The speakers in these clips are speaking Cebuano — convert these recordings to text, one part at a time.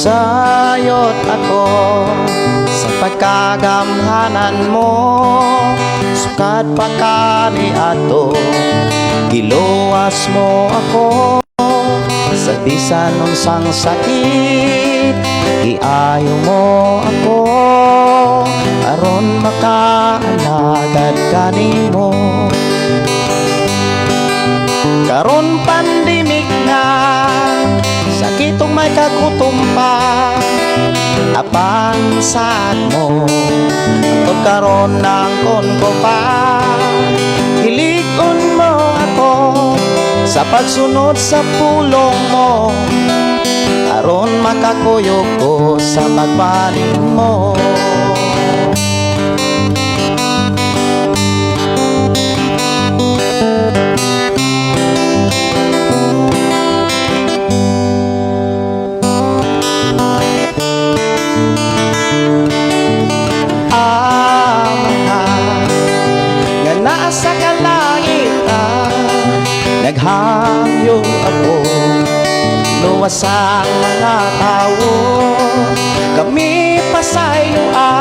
Nasayod ako sa pagkagamhanan mo. Sukad pa kaniadto, giluwas mo ako sa bisan unsang sakit. Giayo mo ako aron makaalagad kanimo. Karon pandemic na, sakitong may kagutom pa, apan saad mo hangtod karon naangkon ko pa. Hilig-on mo ako sa pagsunod sa pulong mo, aron makakuyog ko sa pagbaling mo. Amahan nga naa sa kalangitan, naghangyo ako, luwas ang mga tao. Kami pasayloa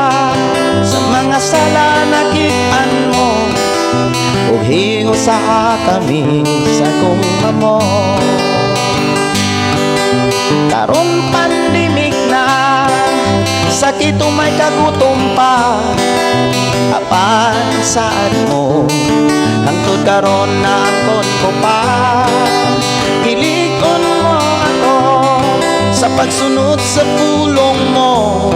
sa mga sala nakit-an mo, ug hingusa kami sa gugma mo. Karon pandemic na, sakit may kagutom pa, apan saad mo hangtod karon naangkon ko pa. Hilig-on mo ako sa pagsunod sa pulong mo,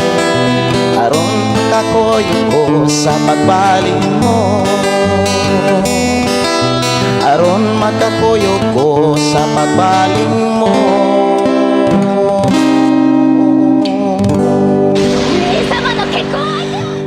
aron makakuyog ko sa pagbaling mo, aron makakuyog ko sa pagbaling mo. 姉様の結婚相手は。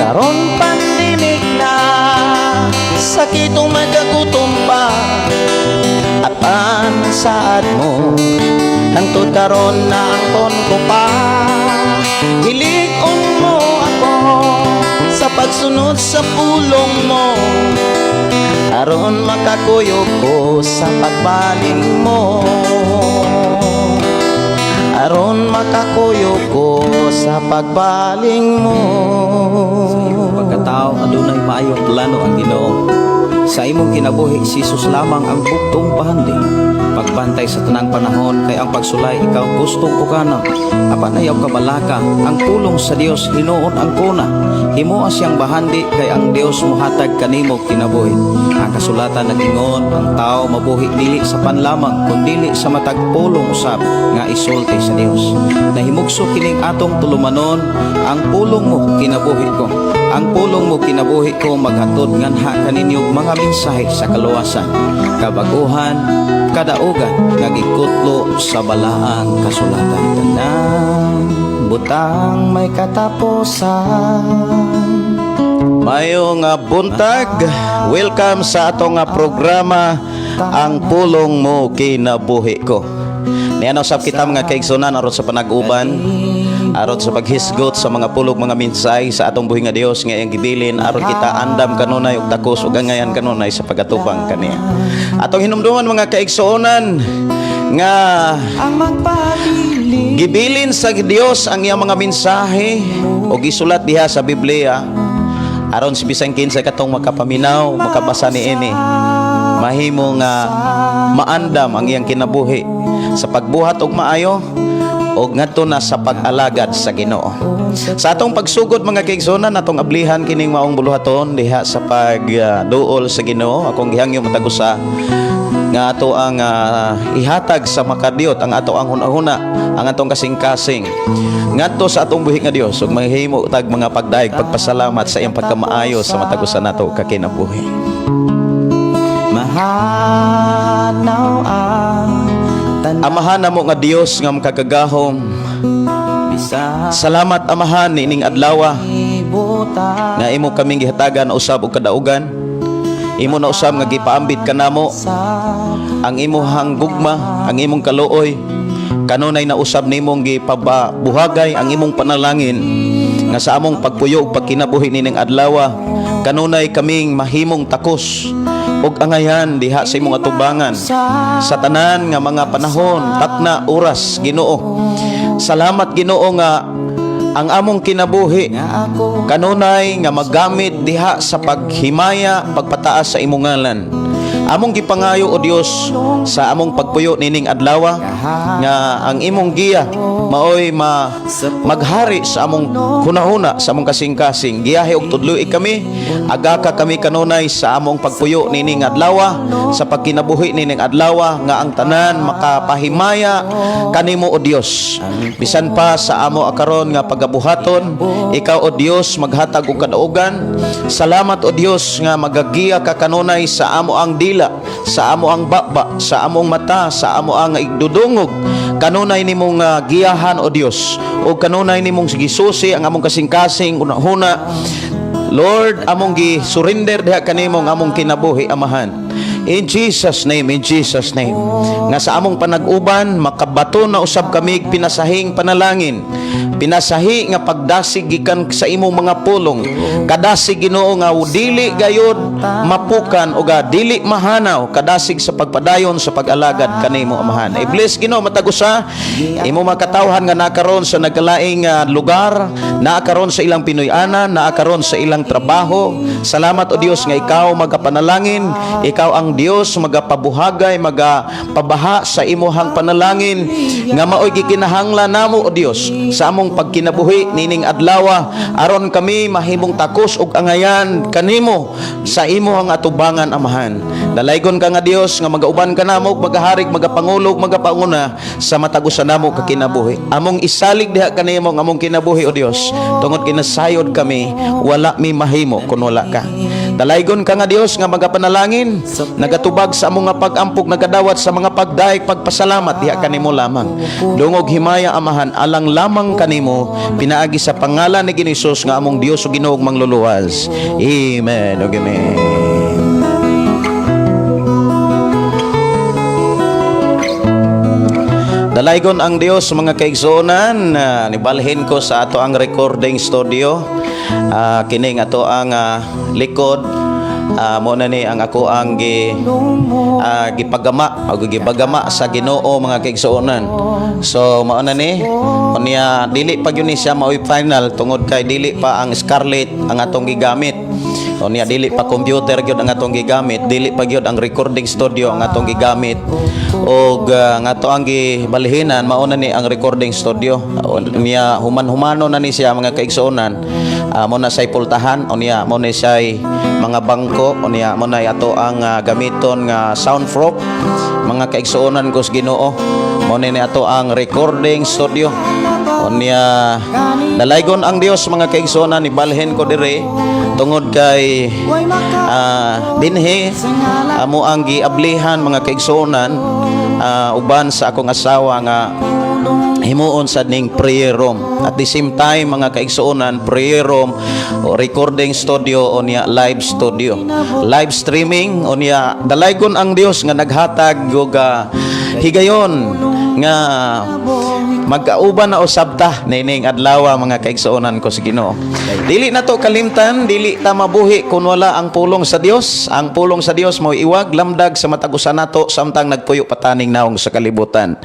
Karon pandemic na, sakitong magkagutom pa, apan saad mo hangtod karon naangkon ko pa. Hilig-on mo ako sa pagsunod sa pulong mo, aron makakuyog ko sa pagbaling mo, aron makakuyog ko sa pagbaling mo. Sa imong pagkatao, adunay maayong plano ang Ginoo. Sa imong kinabuhi, si Jesus lamang ang bugtong bahandi. Pagbantay sa tanang panahon kay ang pagsulay ikaw gustong pukanon. Apan ayaw kabalaka, ang pulong sa Dios hinuon ang kuna. Himoa siyang bahandi kay ang Dios mohatag kanimo kinabuhi. Ang kasulatan nag-ingon, ang tao mabuhi dili sa panlamang kundili sa matag pulong usab nga isulti sa Dios. Nahimugso kining atong tulumanon, ang pulong mo kinabuhi ko. Ang pulong mo kinabuhi ko maghatod nganha kaninyo mga mensahe sa kaluwasan, kabaguhan, kadaugan nga gikutlo sa balaang kasulatan. Tanang butang may katapusan. Maayong buntag, welcome sa atong nga programa, Ang Pulong Mo Kinabuhi Ko. Niana usab kita, mga kaigsunan, aron sa panag-uban, aron sa paghisgot sa mga pulong, mga mensahe sa atong buhi nga Dios nga iyang gibilin aron kita andam kanunay ug takos ug angayan kanunay sa pagatubang kaniya. Atong hinumduman, mga kaigsuonan, nga Ang magpabilin gibilin sa Dios ang iyang mga mensahe o gisulat diha sa Biblia aron si bisan kinsa katong makapaminaw, makabasa niini, mahimo nga maandam ang iyang kinabuhi sa pagbuhat og maayo og ngadto na sa pag-alagad sa Ginoo. Sa atong pagsugod, mga kaigsuonan, atong ablihan kining maong buluhaton diha sa pagduol sa Ginoo. Akong gihangyo matag usa nga ato ang ihatag sa makadiyot ang ato ang hunahuna, ang atong kasing-kasing ngadto sa atong buhi nga Dios ug mahimo tag mga pagdayeg, pagpasalamat sa iyang pagkamaayo sa matag usa nato ka kinabuhi. Mahanaw ang tanan. Amahan namo nga Dios nga makagagahom, Bisan salamat, Amahan, niining adlaw buta nga imo kaming gihatagan usab og kadaugan. Imo na usab nga gipaambit kanamo ang imuhang gugma, ang imong kaluoy. Kanunay na usab nimong gipabuhagay ang imong panalangin nga sa among pagpuyo ug pagkinabuhi nining adlaw, kanunay kaming mahimong takos ug angayan diha sa imong atubangan sa tanan nga mga panahon, takna, oras, Ginoo. Salamat, Ginoo, nga ang among kinabuhi kanunay nga magamit diha sa paghimaya, pagpataas sa imong ngalan. Among gipangayo, O Dios, sa among pagpuyo nining adlaw nga ang imong giya maoy maghari sa among hunahuna, sa among kasing-kasing. Giyahe og tudloi kami, agaka kami kanunay sa among pagpuyo nining adlaw, sa pagkinabuhi nining adlaw, nga ang tanan makapahimaya kanimo, O Dios. Bisan pa sa amo akaron nga pagabuhaton, ikaw, O Dios, maghatag og kadaugan. Salamat, O Dios, nga magagiya ka kanunay sa amo ang dila, sa amo ang baba, sa among mata, sa amo ang igdudungog. Kanunay nimong giyahan, O Dios, o kanunay nimong gisusi ang among kasing-kasing, hunahuna. Lord, among gi-surrender diha kanimo ang among kinabuhi, Amahan. In Jesus' name, in Jesus' name. Nga sa among panag-uban, makabato na usab kami pinasahing panalangin. Pinasahi nga pagdasig gikan sa imong mga pulong. Kadasig, Ginoo, nga dili gayod mapukan o ga dili mahanaw kadasig sa pagpadayon sa pag-alagad kanimo, Amahan. I-bless, Ginoo, matag usa imo makatawhan nga nakaron sa nagkalaing lugar, naa karon sa ilang Pinoy-anan, naa karon sa ilang trabaho. Salamat, O Dios, nga ikaw magapanalangin, ikaw ang Dios magapabuhagay, magapabaha sa imuhang panalangin nga maoy gikinahanglan namo, O Dios, sa among pagkinabuhi nining adlaw aron kami mahimong takos ug angayan kanimo sa imuhang atubangan, Amahan. Dalaygon ka nga Dios nga magauban ka namo, magaharig, magapangulog, magapanguna sa matag usa namo ka kinabuhi. Among isalig diha kanimo ang among kinabuhi, O Dios, tungod kinasayod kami, wala mi mahimo kun wala ka. Dalaygon ka nga Dios nga magapanalangin, nagatubag sa among nga pag-ampog, nagadawat sa mga pagdayeg, pagpasalamat diha kanimo lamang. Dungog, himaya, Amahan, alang lamang kanimo, pinaagi sa pangalan ni Ginoo Hesus nga among Dios ug Ginoo ug mangluluwas. Amen ug amen. Dalaygon ang Dios, mga kaigsuonan, nibalhin ko sa ato ang recording studio. Kining ato ang likod, mo na ni ang ako ang gipagama o gibagama sa Ginoo, mga kaigsuonan. So mao na ni, unya dili pa gyud ni siya maoy final tungod kay dili pa ang Scarlett ang atong gigamit. Unya dili pa computer gyud ang atong gigamit, dili pa gyud ang recording studio ang atong gigamit. Og ang ato ang gibalhinan mao na ni ang recording studio. Unya human-humano na ni siya, mga kaigsuonan. Mo na say pultahan, unya mo na siya'y mga bangko, unya mo na ato ang gamiton nga soundproof, mga kaigsuonan ko sa Ginoo. Mo na ni ato ang recording studio. Unya dalaygon ang Dios, mga kaigsuonan, ibalhin ko dire tungod kay dinhi amo ang giablihan, mga kaigsuonan, uban sa akong asawa nga himuon sa ning prayer room. At the same time, mga kaigsuonan, prayer room o recording studio, unya live studio, live streaming. Unya dalaygon ang Dios nga naghatag og higayon nga magkauban na usab ta nining adlaw, mga kaigsuonan ko sa Ginoo. Dili na to kalimtan, dili ta mabuhi kun wala ang pulong sa Dios. Ang pulong sa Dios mao iwag lamdag sa matag usa nato samtang nagpuyo pa taning naong sa kalibutan.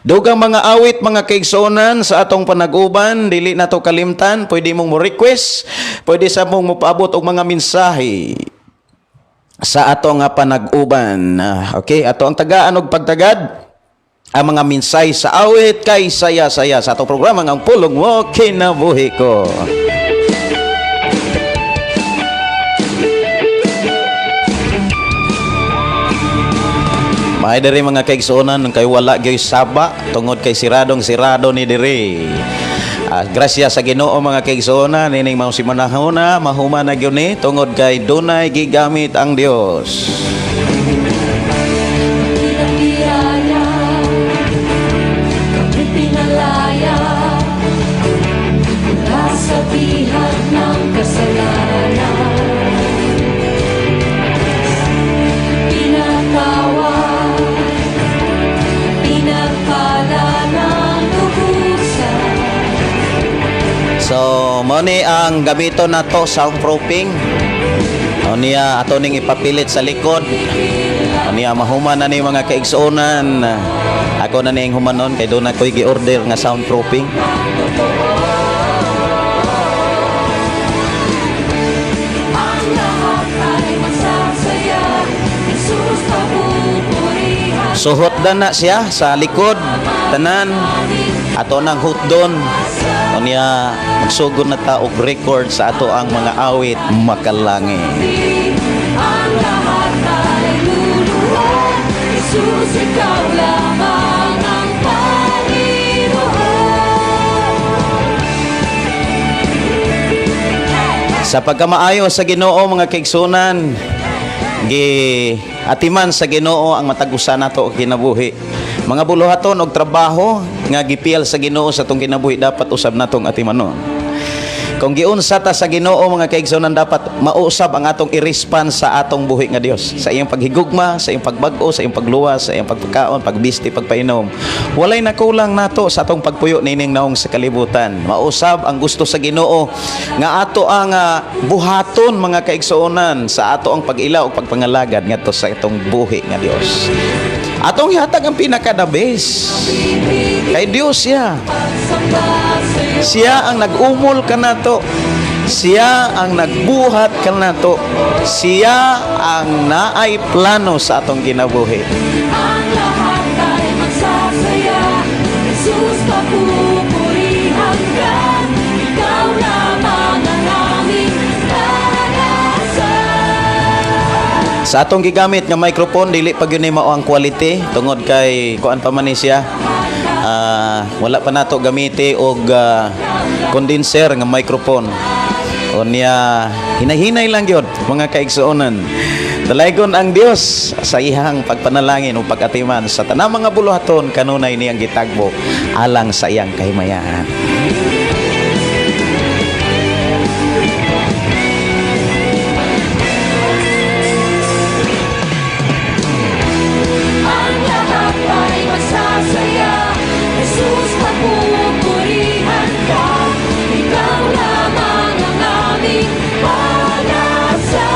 Dugang mga awit, mga kaigsuonan, sa atong panaguban, dili na to kalimtan, pwede mong mo request, pwede sa mong mopaabot og mga mensahe sa ato nga panag-uban. Okay, ato ang tagaan og pagtagad ang mga minsay sa awit kay saya-saya sa atong programa ng Pulong Mo Kinabuhi Ko. May diri, mga kaigsuonan, kay wala gyoy saba tungod kay siradong sirado ni diri. Grasya sa Ginoo, mga kaigsuonan, nining mao si manahona mahuman na gyud ni tungod kay dunay gigamit ang Dios. Bilang biyaya, kami pinalaya mula sa bihag ng kasalanan. Mao ni ang gamiton nato, soundproofing. Mao niya ato ning ipapilit sa likod. Mao niya mahuman na ni, mga kaigsuonan. Ako na ning humanon kay doon ako'y gi-order nga soundproofing. Ang lahat ay magsasaya, Jesus papupurihan. Suhot na siya sa likod, tanan ato nang hutdon. Unya magsugod na ta og record sa ato ang mga awit makalangit. Ang lahat ay luluhod, Jesus, ikaw lamang ang Panginoon. Sa pagkamaayo sa Ginoo, mga kaigsunan, gi atiman sa Ginoo ang matag usa nato og kinabuhi. Mga buluhaton og trabaho nga gipiyal sa Ginoo sa atong kinabuhi, dapat usab natong atimanon. Kung giunsa ta sa Ginoo, mga kaigsunan, dapat mausab ang atong i-response sa atong buhi nga Dios, sa iyang paghigugma, sa iyang pagbag-o, sa iyang pagluwas, sa iyang pagpakaon, pagbisti, pagpainom. Walay nakulang nato sa atong pagpuyo nining naong sa kalibutan. Mausab ang gusto sa Ginoo nga ato ang buhaton, mga kaigsuonan, sa ato ang pag-ila o pagpangalagad ngadto sa itong buhi nga Dios. Atong ihatag ang pinaka the best. Kay Dios siya. Pagsamba sa'yo. Siya ang nag-umol kanato. Siya ang nagbuhat kanato. Siya ang naay plano sa atong kinabuhi. Ang lahat ay magsasaya, Jesus, papupurihan ka. Ikaw lamang ang aming pag-asa. Sa atong gigamit nga microphone, dili pa gyud ni mao ang quality tungod kay kuan pa man ni siya. Wala pa nato gamiti og condenser nga microphone. Unya hinahinay lang gyud, mga kaigsuonan. Dalaygon ang Dios sa iyang pagpanalangin o pag-atiman sa tanang mga buluhaton kanunay niyang gitagbo alang sa iyang kahimayaan. Ang lahat ay magsasaya, Jesus, papupurihan ka. Ikaw lamang ang aming pag-asa.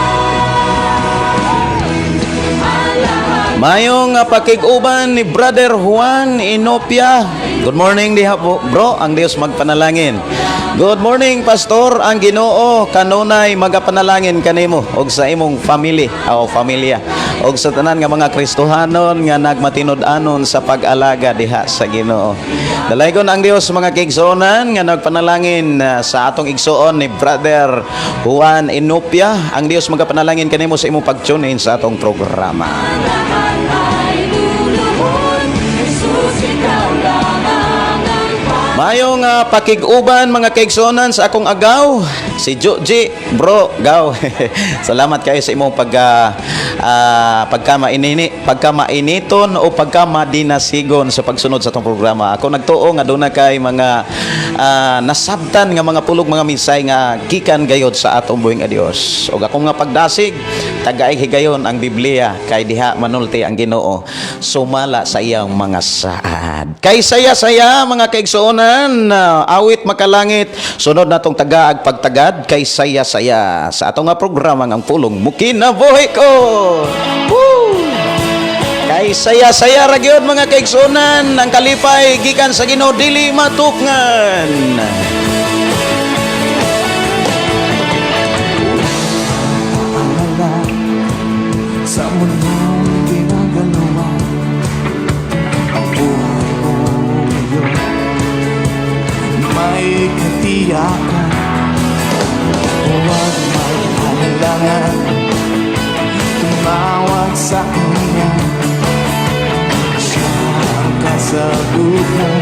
Ang lahat Mayong pakig-uban ni Brother Juan Inopia. Good morning diha po, bro. Ang Dios magpanalangin. Good morning, Pastor. Ang Ginoo kanunay magapanalangin kanimo og sa imong family o pamilya og sa tanan nga mga Kristohanon nga nagmatinud-anon sa pag-alaga diha sa Ginoo. Dalaygon ang Dios, mga kaigsuonan, nga nagpanalangin sa atong igsuon ni Brother Juan Inopia. Ang Dios magapanalangin kanimo sa imong pag-tune in sa atong programa. Lahat ay luluhod, Jesus, ikaw lamang ang Mayong pakig-uban, mga kaigsuonan, sa akong agaw, si Joji, bro, gaw. Salamat kayo sa imong pagka pagka mainiton o pagka madinasigon sa pagsunod sa atong programa. Ako nagtuo nga duna kay mga nasabtan nga mga pulog, mga minsay nga gikan gayod sa atong buhing a Dios. Ug akong nga pagdasig, tagay higayon ang Biblia kay diha manulti ang Ginoo sumala sa iyang mga saad. Kay saya-saya, mga kaigsuonan, awit makalangit, sunod natong tagaag pagtagad kay saya-saya sa atong nga programa ng Pulong Mukinabuhi Ko. Woo! Kay saya-saya ra gyud, mga kaigsuonan, ang kalipay gikan sa Ginoo dili matukngan. Alala sa mundong ginagalawan. Ang buhay mo ngayon may katiyakan. Huwag mag-alinlangan, tumawag sa Kanya. Siya ang kasagutan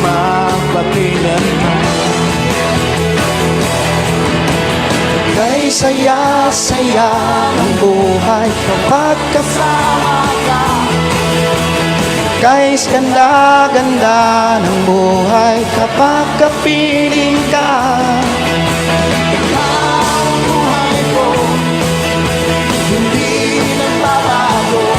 magpakailanman. Kay saya-saya ng buhay kapag kasama ka. Kay ganda-ganda ng buhay kapag kapiling ka. Ang buhay ko, hindi nagbabago.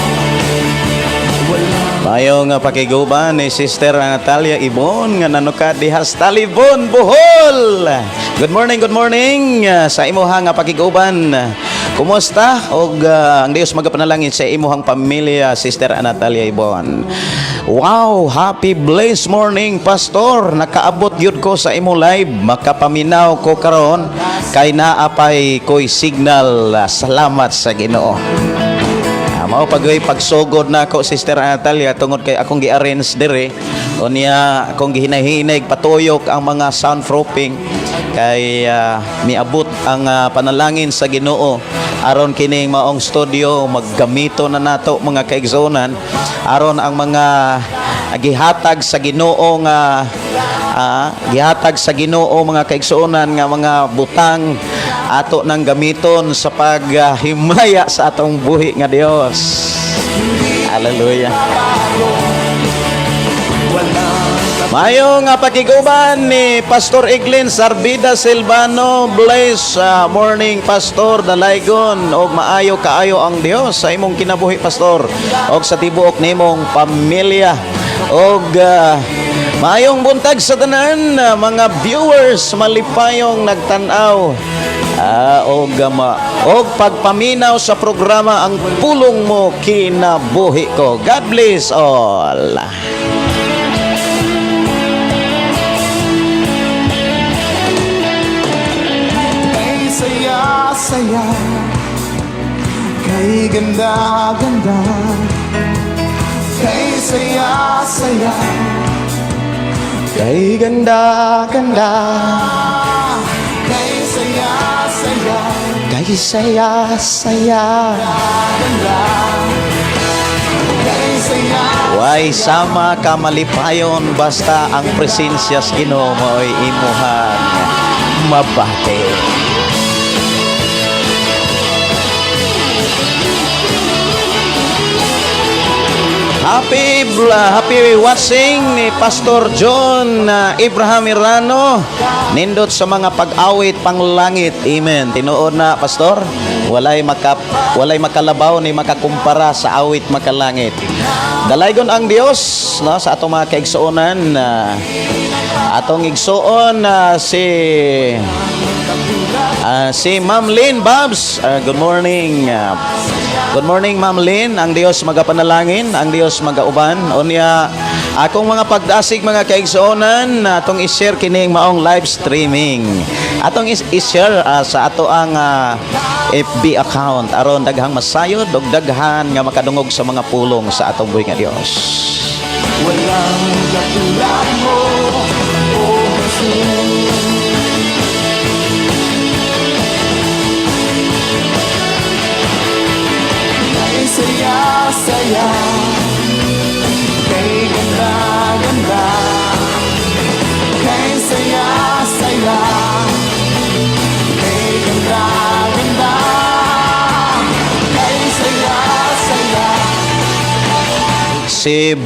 Wala Maayong nga pakiguban ni Sister Natalia Ibon nga nanukat diha sa Talibon, Bohol. Good morning, good morning sa imuha nga pakiguban. Kumusta? Og ang Dios magapanalangin sa imuhang pamilya, Sister Natalia Ibon. Wow, happy blessed morning, Pastor. Nakaabot gyud ko sa imo live. Makapaminaw ko karon kay naa pay koy signal. Salamat sa Ginoo. Mao pagoy pagsugod na ako, Sister Natalia, tungod kay akong gi-arrange dire, unya akong gihinahinay patuyok ang mga soundproofing kay miabot ang panalangin sa Ginoo aron kining maong studio maggamito na nato, mga kaigsuonan, aron ang mga gihatag sa Ginoo nga gihatag sa Ginoo, mga kaigsuonan, nga mga butang ato nang gamiton sa paghimaya sa atong buhi nga Dios. Hallelujah. Maayong nga pakiguban ni Pastor Eglin Sarbida Silvano. Bless morning, Pastor Dalaygon, og maayo kaayo ang Dios sa imong kinabuhi, Pastor, og sa tibuok nimong pamilya. Og maayong buntag sa tanan mga viewers malipayong nagtan-aw og pagpaminaw sa programa Ang Pulong Mo Kinabuhi Ko. God bless all. Kay saya-saya, kay ganda-ganda, kay saya-saya. Kay ganda-ganda. Kay saya-saya. Kay saya-saya. Kay saya. Way sama ka malipayon basta ang presensya sa Ginoo mo'y imuhang mabati. Happy watching ni Pastor John Abraham Irano. Nindot sa mga pag-awit panglangit. Amen. Tinuod na, Pastor. Walay makalabaw ni makakumpara sa awit makalangit. Dalaygon ang Dios, no, sa atong mga kaigsuonan. Atong igsuon si Ma'am Lynn Babs. Good morning. Good morning, Ma'am Lynn. Ang Dios magapanalangin, ang Dios magauban. Unya akong mga pagdasig, mga kaigsuonan, atong i-share kining maong live streaming. Atong i-share sa ato ang FB account aron daghang masayod ug daghan nga makadungog sa mga pulong sa atong buhi nga Dios. Walang katulad mo, O Jesus. Kay saya-saya, kay ganda-ganda, kay saya-saya, kay ganda-ganda, kay saya-saya. Si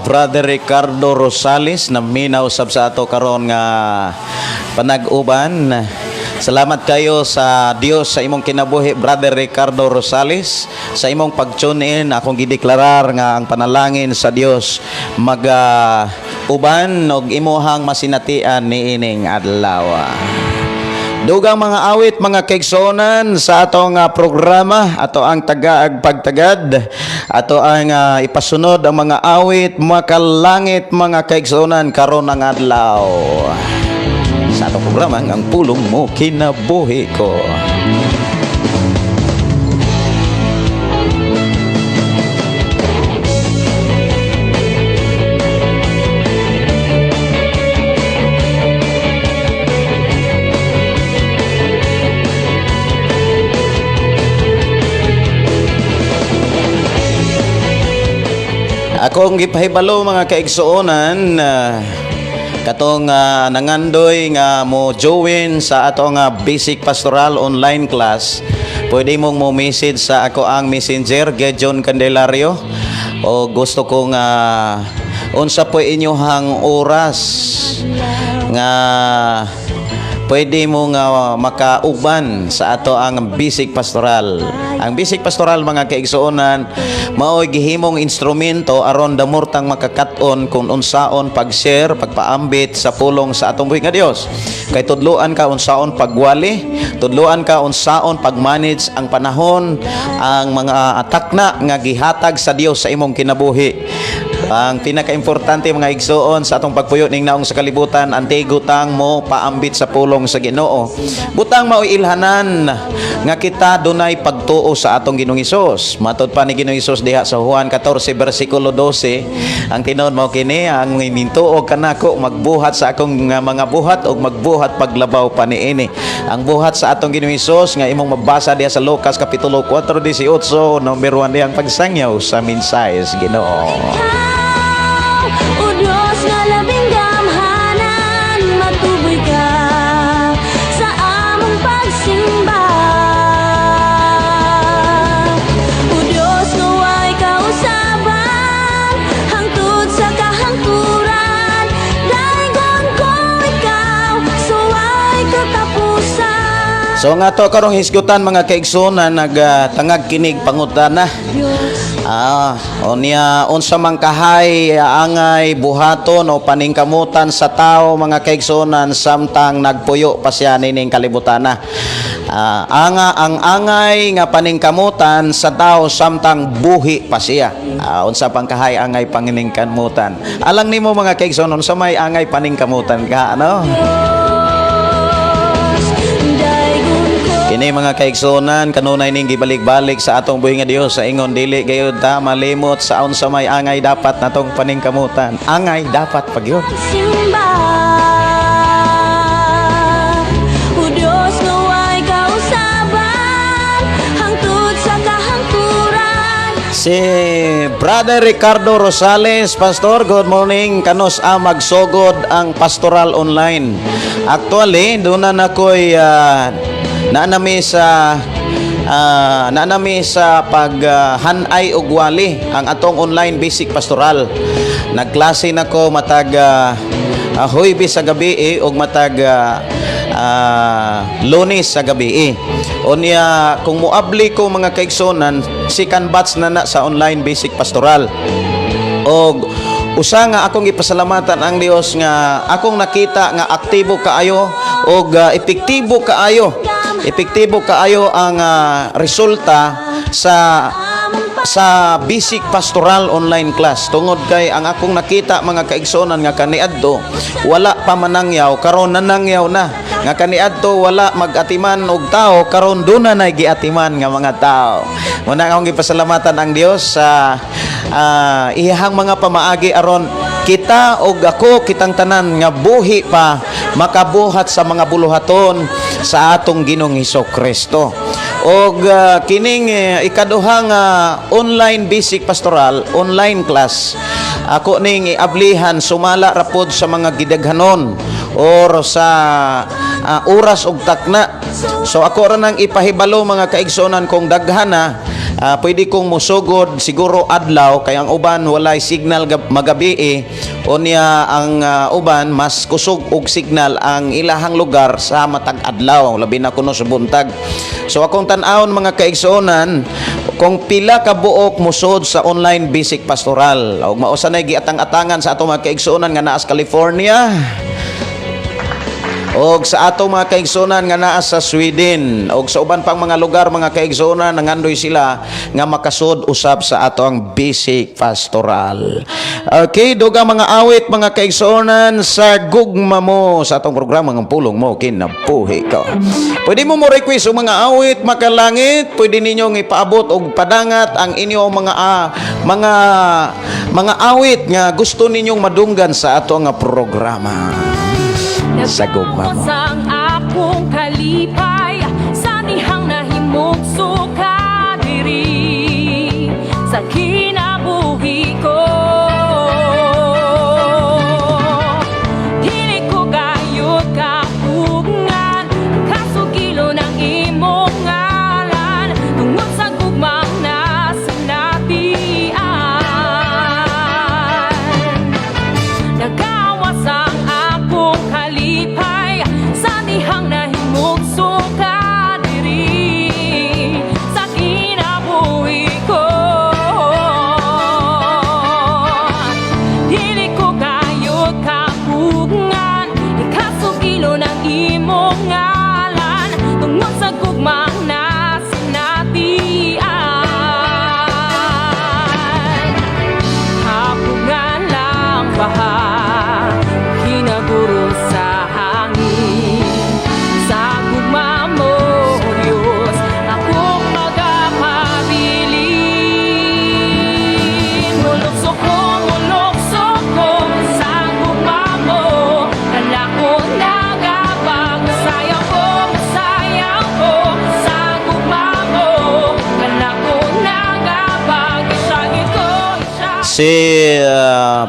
Brother Ricardo Rosales naminaw sab sa ato karon nga panag-uban. Salamat kayo sa Dios sa imong kinabuhi, Brother Ricardo Rosales, sa imong pag-tune in. Akong gideklarar nga ang panalangin sa Dios maga uban og imuhang masinatian niining adlaw. Dugang mga awit, mga kaigsuonan, sa atong programa, ato ang Tagaag Pagtagad, ato ang ipasunod ang mga awit makalangit, mga kaigsuonan, karon ang adlaw sa atong programa Ang Pulong Mo Kinabuhi Ko. Akong gipahibalo, mga kaigsuonan, katong nangandoy nga mo join sa atong basic pastoral online class, pwede mong mo message sa ako ang Messenger, Gejon Candelario, o gusto kong unsa po inyohang oras nga Pwede mo nga makauban sa ato ang basic pastoral. Ang basic pastoral, mga kaigsuonan, mao'y gihimong instrumento aron damurtang makakat-on kung unsaon pag-share, pagpaambit sa pulong sa atong buhi nga Dios. Kay tudluan ka unsaon pagwali, tudluan ka unsaon pag-manage ang panahon, ang mga takna nga gihatag sa Dios sa imong kinabuhi. Ang pinakaimportante, mga igsuon, sa atong pagpuyo ning naong sa kalibutan, antigo tang mo paambit sa pulong sa Ginoo. Butang mao'y ilhanan nga kita dunay pagtuo sa atong Ginoong Hesus. Matod pa ni Ginoong Hesus diha sa Juan 14 bersikulo 12, ang tinuod mao kini: "Ang mintuo kanako magbuhat sa akong nga mga buhat og magbuhat paglabaw pa niini." Ang buhat sa atong Ginoong Hesus nga imong mabasa diha sa Lucas kapitulo 4:18, number 1 diyang pagsangyaw sa mensahe sa Ginoo. Ikaw, O Diyos nga labing gamhanan, matuboy ka sa among pagsimba. O Diyos nga way kausaban, hangtod sa kahangturan, daygon ko ikaw sa way katapusan. So nga to karong hisgutan, mga kaigsuonan, nagtangag kinig pangutana. Diyos. Unya unsa man kahay angay buhaton o paningkamutan sa tao, mga kaigsuonan, samtang nagpuyo pa siya nining kalibutana? Ang angay nga paningkamutan sa tao samtang buhi pa siya. Unsa pang kahay angay paningkamutan? Alang nimo, mga kaigsuonan, unsa may angay paningkamutan ka, ano? Diyos, daygon ko. Kini, mga kaigsuonan, kanunay ning gibalik-balik sa atong buhi nga Dios sa ingon dili gayud ta malimot sa unsa may angay dapat natong paningkamutan. Angay dapat pagyud. Simba. O Diyos nga way kausaban, hangtod sa kahangturan. Si Brother Ricardo Rosales, "Pastor, good morning. Kanus-a magsugod ang pastoral online?" Actually, doon na nakoy naanami sa paghanay og wali ang atong online basic pastoral. Nagklase nako matag Huwebes sa gabi og matag Lunes sa gabi. Unya kung moabli ko, mga kaigsunan, second batch na na sa online basic pastoral. Og usa nga akong ipasalamatan ang Dios nga akong nakita nga aktibo kaayo og epektibo kaayo. Epektibo kaayo ang resulta sa basic pastoral online class tungod kay ang akong nakita, mga kaigsuonan, nga kaniadto wala pa manangyaw, karon nanangyaw na; nga kaniadto wala magatiman og tao, karon duna na giatiman nga mga tao. Muna akong gipasalamatan ang Dios sa iyahang mga pamaagi aron kita og ako, kitang tanan nga buhi pa, makabuhat sa mga buluhaton sa atong Ginoong Hesus Kristo. Og kining ikaduhang online basic pastoral online class, ako ning iablihan sumala rapod sa mga gidaghanon or sa oras og takna. So ako ra nang ipahibalo, mga kaigsuonan, kung daghan na, pwede kong musugod siguro adlaw kay ang uban walay signal magabi eh. Unya ang uban mas kusog og signal ang ilahang lugar sa matag adlaw, labi na kuno sa buntag. So akong tan-awon, mga kaigsuonan, kung pila ka buok musod sa online basic pastoral og mao sa nay giatang-atangan sa atong mga kaigsuonan nga naa sa California og sa atong mga kaigsuonan nga naa sa Sweden og sa uban pang mga lugar, mga kaigsuonan, nangandoy sila nga makasud usab sa ato ang basic pastoral. Okay, dugang mga awit, mga kaigsuonan, sa gugma mo sa atong programa ng Pulong Mo Kinabuhi Ko. Pwede mo mo request og mga awit makalangit, pwede ninyong ipaabot og padangat ang inyong mga awit nga gusto ninyong madunggan sa ato nga programa. Sa gugma mo. Nagawas ang akong kalipay sa dihang nahimugso ka diri sa kinabuhi ko. Dili ko gayud kaugngan, kasugilo ng imong ngalan tungod sa gugmang nasinatian. Nagawas ang akong kalipay sa Si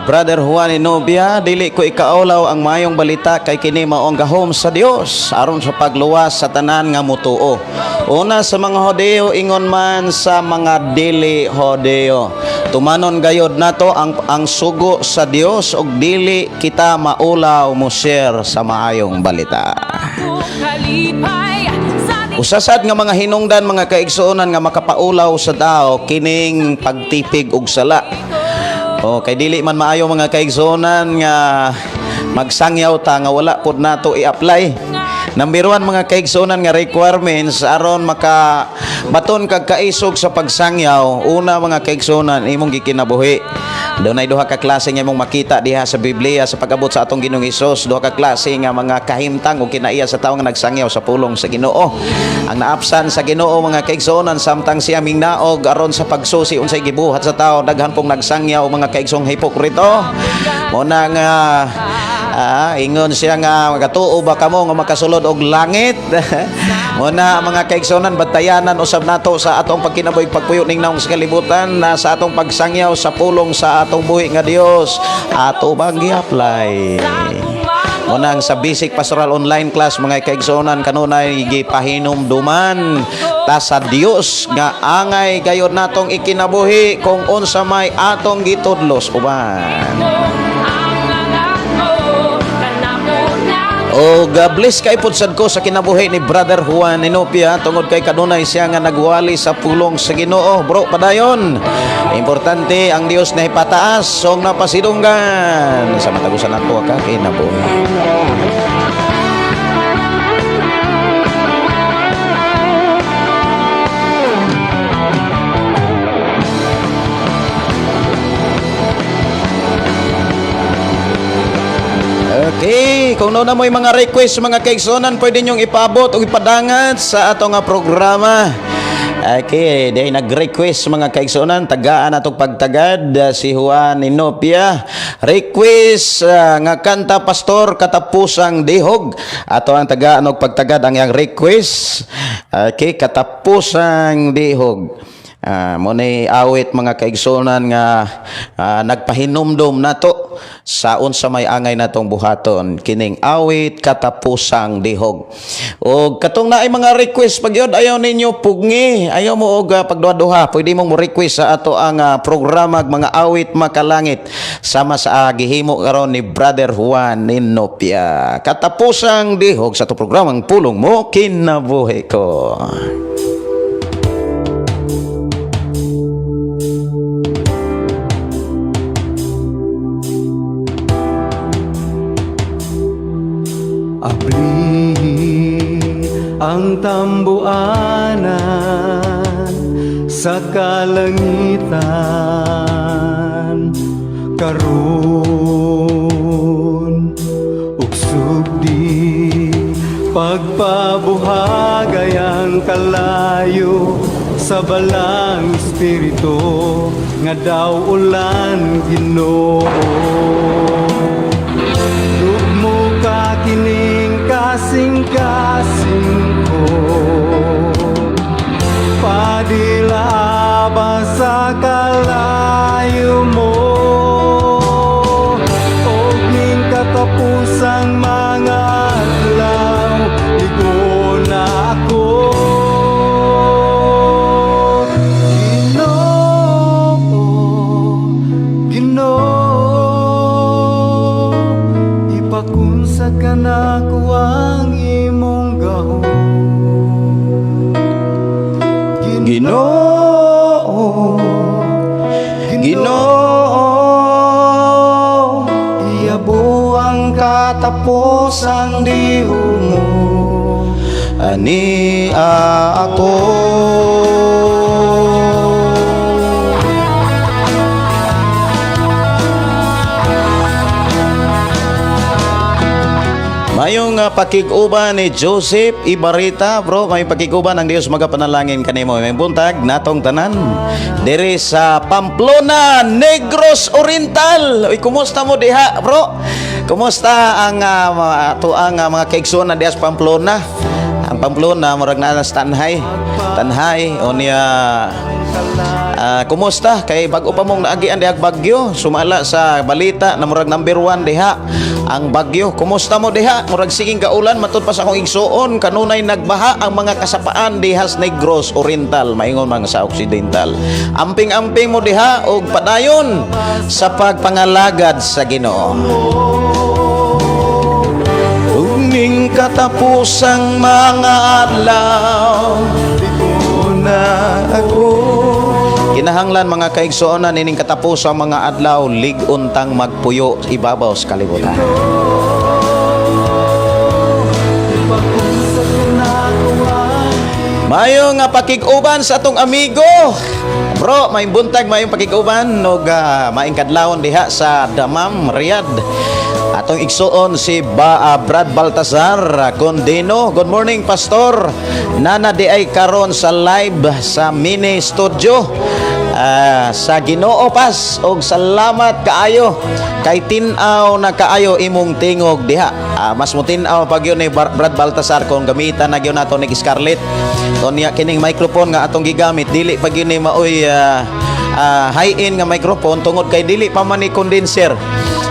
Brother Juan Inobia, dili ko ikaulaw ang mayong balita kay kini mao ang gahom sa Dios aron sa pagluwas sa tanan nga mutuo. Una sa mga Hodeo, ingon man sa mga dili Hodeo. Tumanon gayod nato ang sugo sa Dios ug dili kita maulaw mo share sa maayong balita. Akong kalipay sa Usasad nga mga hinungdan, mga kaigsuonan, nga makapaulaw sa tao kining pagtipig og sala. O kay dili man maayo, mga kaigsuonan, nga magsangyaw ta nga wala pod nato i-apply. Number 1, mga kaigsuonan, nga requirements aron maka baton kag kaisog sa pagsangyaw, una, mga kaigsuonan, imong gikinabuhi. Dunay duha ka klase nga imong makita diha sa Biblia sa pag-abot sa atong Ginoong Hesus, duha ka klase nga mga kahimtang o kinaiya sa tawo nga nagsangyaw sa pulong sa Ginoo. Ang naapsan sa Ginoo, mga kaigsuonan, samtang siya mingnaog aron sa pagsusi unsay gibuhat sa tawo, daghan pong nagsangyaw, mga kaigsoong hipokrito. Mo na nga ingon siya nga makatuo ba kamo nga makasulod og langit? Mo na, mga kaigsuonan, batayanan usab nato sa atong pagkinabuhi, pagpuyo ning naong sa kalibutan na sa atong pagsangyaw sa pulong sa atong buhi nga Dios ato bang gi-apply. Munang sa basic pastoral online class, mga kaigsuonan, kanunay gipahinumduman ta sa Dios nga angay gayod natong ikinabuhi kung unsa may atong gitudlos uban. Ang angat mo kanako na. O bless kay pud sad ko sa kinabuhi ni Brother Juan Inopia tungod kay kanunay siya nga nagwali sa pulong sa Ginoo. Bro, padayon. Importante ang Dios na ipataas song napasidunggan sa matagusan nato ka kinabuhi. Okay, kung naa mo'y mga request, mga kaigsuonan, pwede niyong ipaabot o ipadangat sa atong nga programa. Okay, dahil nag-request, mga kaigsuonan, tagaan atong pagtagad si Juan Inopia. Request nga kanta, Pastor, "Katapusang Dihog." Ato ang tagaan og pagtagad ang iyang request. Okay, "Katapusang Dihog." Mo ni awit, mga kaigsuonan, nga nagpahinumdom nato sa unsa may angay natong buhaton kining awit "Katapusang Dihog". Og katong naay mga request pag yun, ayaw ninyo pugngi, ayaw mo og pagduha-duha, pwede mong mo request sa ato ang programa mga awit makalangit sama sa gihimo karon ni Brother Juan Ninopia. "Katapusang Dihog" sa ato programang Pulong Mo Kinabuhi Ko. Abli ang tambuanan sa kalangitan karon ug sugdi pagpabuhagay ang kalayo sa balang espiritu nga daw ulan, Ginoo. Lugmoka kining kasing-kasing ko, Padilaba sa kalayo mo, Og ning katapusang mga adlaw, Ligo na ako. Ginoo, Ginoo, Ipakunsad ka nako ang imong gahom. Ginoo, Ginoo, Iyabo ang katapusang dihog mo ani ako. Mayong pakig-uban ni Joseph Ibarita, bro. May pakig-uban ang Dios magapanalangin kanimo. May buntag natong tanan. Diri sa Pamplona, Negros Oriental. Uy, kumusta mo diha, bro? Kumusta ang tuang mga kaigsuonan diha sa Pamplona? Ang Pamplona, murag naa sa Tanjay. Tanjay unya, kumusta kay bag-o pa mong naagian dihag bagyo? Sumala sa balita na murag number 1 diha ang bagyo. Kumusta mo diha? Murag siging kaulan matud pa sa akong igsuon, kanunay nagbaha ang mga kasapaan diha sa Negros Oriental, maingon man sa Occidental. Amping-amping mo diha og padayon sa pagpangalagad sa Ginoo. Ug ning katapusang mga adlaw na ako. Kinahanglan, mga kaigsuonan, ining katapusang mga adlaw, lig-on tang magpuyo ibabaw sa kalibutan. Ipakunsad ka na ko ang Mayo nga pakig-uban sa atong amigo. Bro, may buntag, mayong pakig-uban og maayong kadlawon diha sa Damam, Riyadh. Atong igsuon si Brad Baltasar Condino. Good morning, Pastor. Nana di ay karon sa live sa mini studio. Sa Ginoo pas og salamat kaayo kay tin-aw na kaayo imong tingog diha. Mas mo tin-aw pag yun ni Brad Baltasar kung gamitan na gyud nato ni Scarlett. Unya kining microphone nga atong gigamit, dili pag yun ni maoy high-end nga microphone tungod kay dili pa man ni condenser.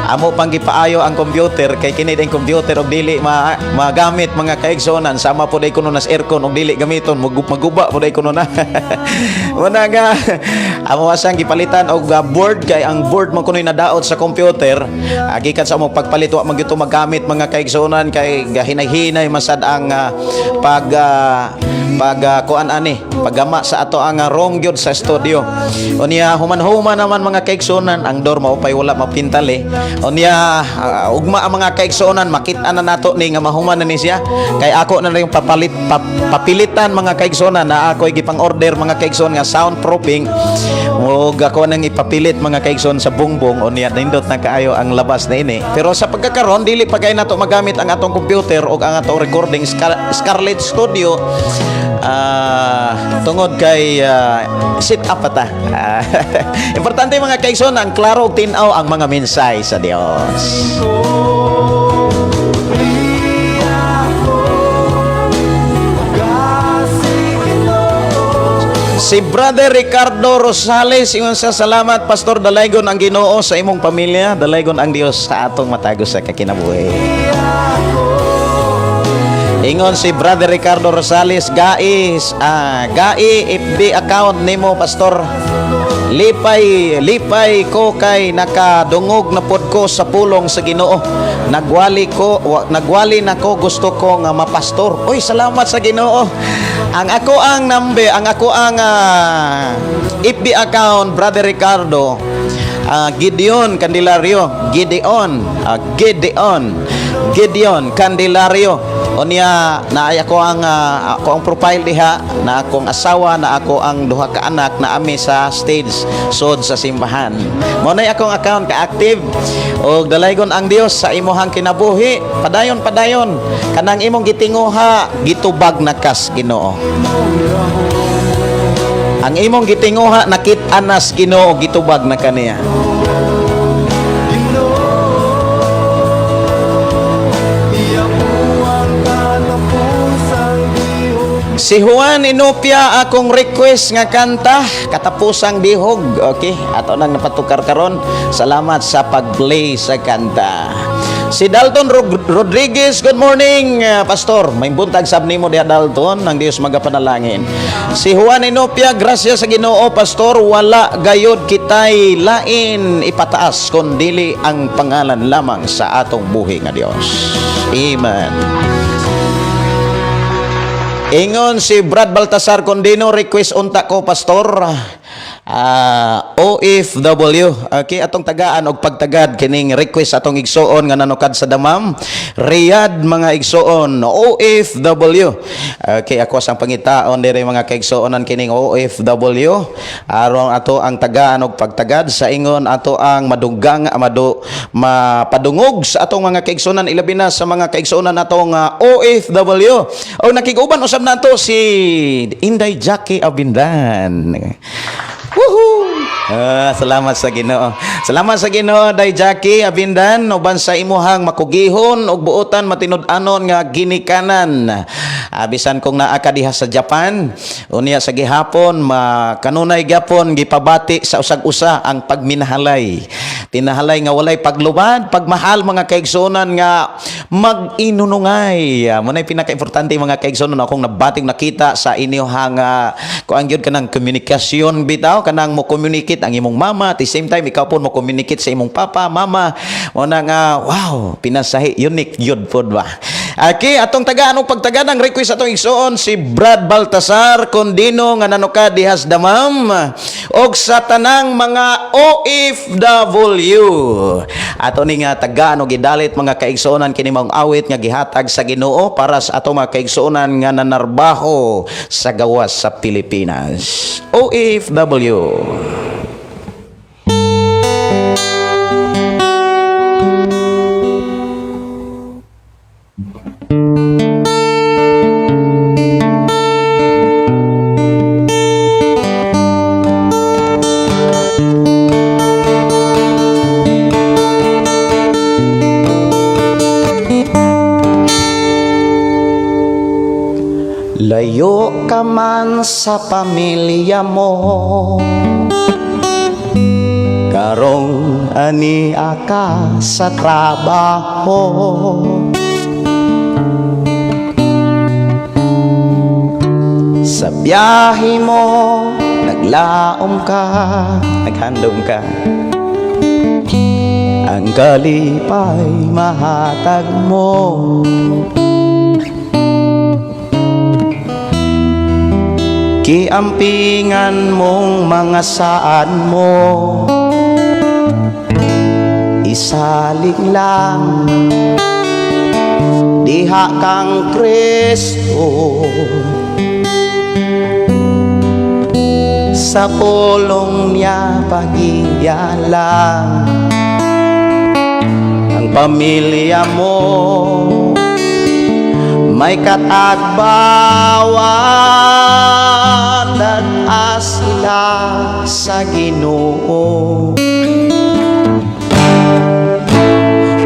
Amo pang gipaayo ang computer kay kini ding computer og dili magamit, mga kaigsuonan, sama po day kuno nas aircon og dili gamiton maguba po day kuno na. Muna nga amo asang gipalitan og board kay ang board man kuno'y nadaot sa computer. Gikan sa among pagpalit, wa man gyud to magamit, mga kaigsuonan, kay gahinay-hinay masad ang pag kuan ani paggama sa ato ang room gyud sa studio. Unya human-human naman, mga kaigsuonan, ang door mao pay wala mapintal eh. Unya ugma ang mga kaigsuonan, makit-an na nato ni nga mahuman na ni siya kay ako na lang yung papilitan, mga kaigsuonan, na ako'y gipang-order, mga kaigsuonan, nga soundproofing ug ako nang ipapilit, mga kaigsoon, sa bungbong. Unya nindot na kaayo ang labas na ini, pero sa pagkakaron dili pa kay nato magamit ang atong computer o ang atong recording Scarlett Studio tungod kay sit up pa ta. Importante, mga kaigsoon, ang klaro ug tin-aw ang mga mensahe sa Dios. Di ako Kasi Ginoo. Si Brother Ricardo Rosales, ingon sa salamat, Pastor, dalaygon ang Ginoo sa imong pamilya, dalaygon ang Dios sa atong matagos sa kakinabuhi. Ingon si Brother Ricardo Rosales, "Gais, gai FB account nimo, Pastor. Lipay, lipay ko kay nakadungog na pod ko sa pulong sa Ginoo. Nagwali na ko, gusto ko nga mapastor." Uy, salamat sa Ginoo. Ang ako ang number, ang ako ang FB account, Brother Ricardo, Gideon Candelario, Gideon, Gideon, Gideon Candelario. Unya naay ako ang profile diha na akong asawa na ako ang duha ka anak na ami sa stage sod sa simbahan. Mao nay akong account ka active og dalaygon ang Dios sa imuhang kinabuhi. Padayon, padayon. Kanang imong gitinguha, gitubag na kas Ginoo. Ang imong gitinguha, nakit-an nas Ginoo, gitubag na kaniya. Ginoo, Iya mo ang katapusang dihog. Si Juan Inopia, akong request nga kanta, Katapusang Dihog. Okay, ato nang napatukar karon. Salamat sa pag-play sa kanta. Si Dalton Rodriguez, good morning, Pastor. May buntag sab nimo diha, Dalton, ang Dios magapanalangin. Si Juan Inopia, grasya sa Ginoo, Pastor, wala gayod kitay lain ipataas kundili ang pangalan lamang sa atong buhi nga Dios. Amen. Ingon si Brad Baltasar Condino, request unta ko, Pastor. OFW. Okay, atong tagaan og pagtagad kining request atong igsuon nga nanukad sa Damam, Riyadh, mga igsuon, OFW. Okay, ako sang pangitaon dire, mga kaigsuonan, kining OFW aron ato ang tagaan og pagtagad sa ingon ato ang madugang madu mapadungog sa atong mga kaigsuonan, ilabi na sa mga kaigsuonan atong OFW. O nakig-uban usab nato si Inday Jackie Abindan. Woohoo! Salamat sa Ginoo. Salamat sa Ginoo, Day Jackie Abindan, uban sa imuhang makugihon ug buotan matinud-anon nga ginikanan. Bisan kung naa ka diha sa Japan, unya sa gihapon makanunay gyapon gipabati sa usag-usa ang pagminahalay. Pinahalay nga walay paglubad, pagmahal, mga kaigsuonan, nga mag-inunungay. Mo nay pinaka-importante, mga kaigsuonan, akong nabating nakita sa inyong kuan gyud, kanang komunikasyon bitaw, kanang mo communicate ang imong mama, at the same time ikaw po mo communicate sa imong papa, mama. Mo na nga wow, pinasahi, unique gyud pod ba. Okay, atong tagaan og pagtagaan ang request atong igsoon si Brad Baltasar Condino nga nanuka dihas Damam og sa tanang mga OFW. Ato ni nga tagaan og gidalit, mga kaigsuonan, kini maong awit nga gihatag sa Ginoo para sa ato mga kaigsuonan nga nanarbaho sa gawas sa Pilipinas. OFW. Layo ka man sa pamilya mo, karong ania ka sa trabaho. Sa biyahe mo, naglaom ka, Naghandom ka. ang kalipay mahatag mo. Kiampingan mong mga saan mo, isalig lang diha kang Kristo. Sa pulong niya pagiya lang ang pamilya mo, may katagbawan at sila sa Ginoo.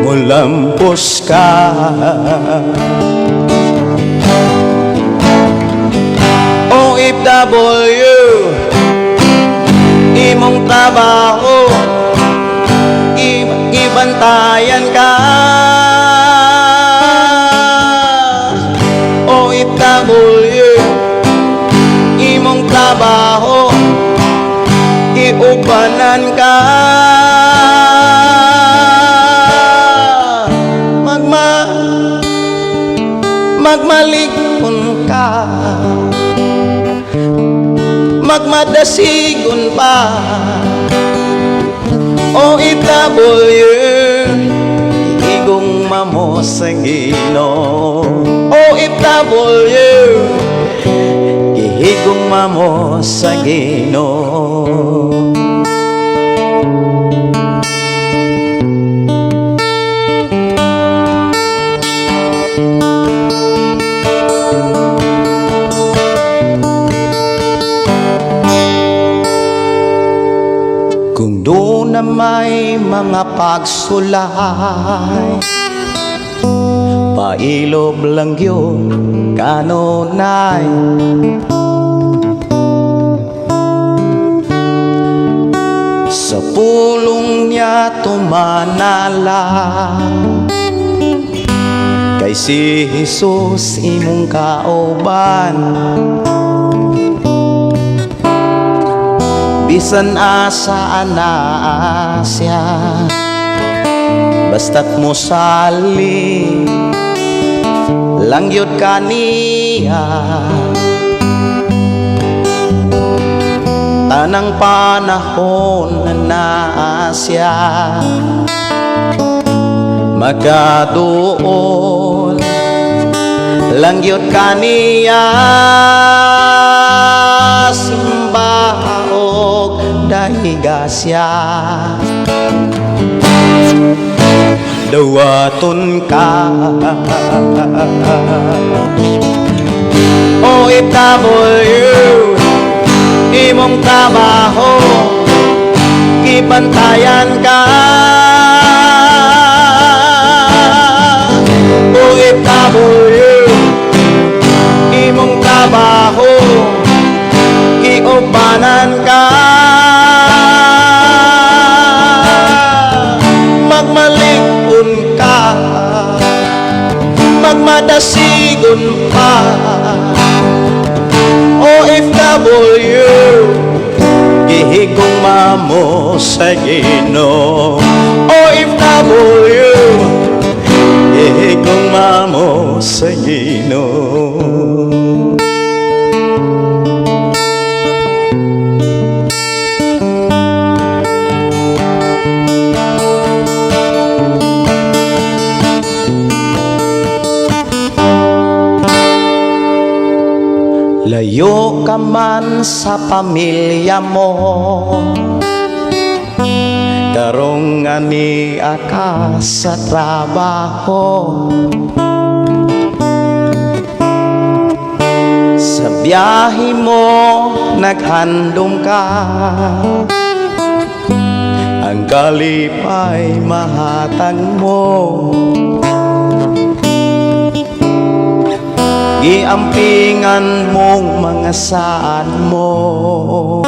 Mulampos ka, OFW, imong trabaho ibantayan ka. OFW, imong trabaho iubanan ka. Magmalikon ka, magmadasigon pa. OFW, igugma mo sa Ginoo. OFW, gihigugma mo sa Ginoo. Kung doon na may mga pagsulay, pailob lang yun kanunay. Sa pulong niya tumanala, kay si Jesus imong kauban. Bisan asa anaa siya, basta't mosali lang yun kaniya. Tanang panahon na naa siya, makaduol lang yun kaniya. Simba og daiga siya, dawaton ka. OFW, imong trabaho. Gibantayan ka. OFW, imong trabaho, giubanan ka. Magmalig-on ka, magmadasigon pa. OFW, gihigugma mo sa Ginoo. OFW, gihigugma mo sa Ginoo. Layo ka man sa pamilya mo, karong ani ka sa trabaho. Sa biyahe mo naghandom ka, ang kalipay mahatag mo. Giampingan mong mga saad mo,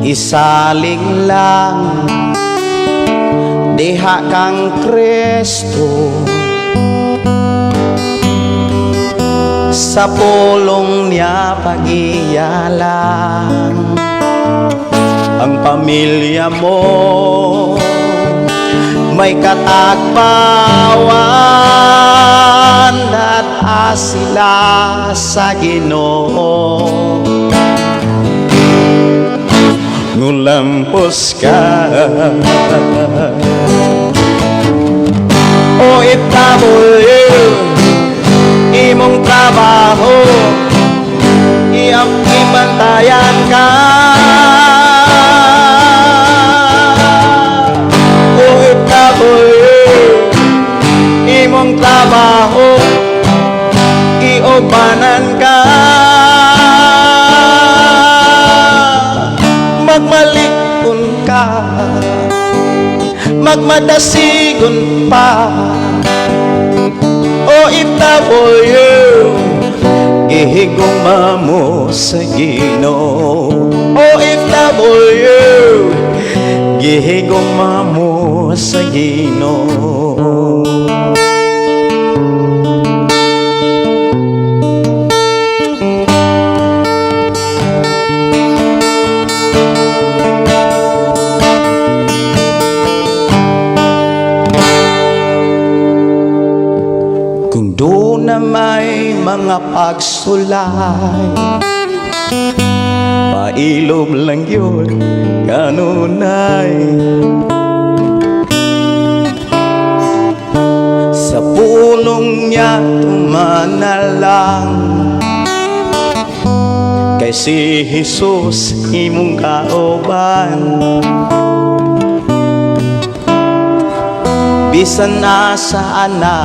isalig lang diha kang Kristo. Sa pulong niya pagiyalang ang pamilya mo, may katagbawan at sila sa Ginoo. Ngulampos ka. OFW, imong trabaho, iyang ibantayan ka. OFW, imong trabaho, iubanan ka. Magmalikon ka, magmadasigon pa. OFW, gihigugma mo sa Ginoo. OFW, gihigugma mo sa Ginoo. Kung doon na may mga pagsulay, pailob lang yun kanunay. Sa pulong niya tumanalang, kay si Jesus imong kauban. Bisan asa na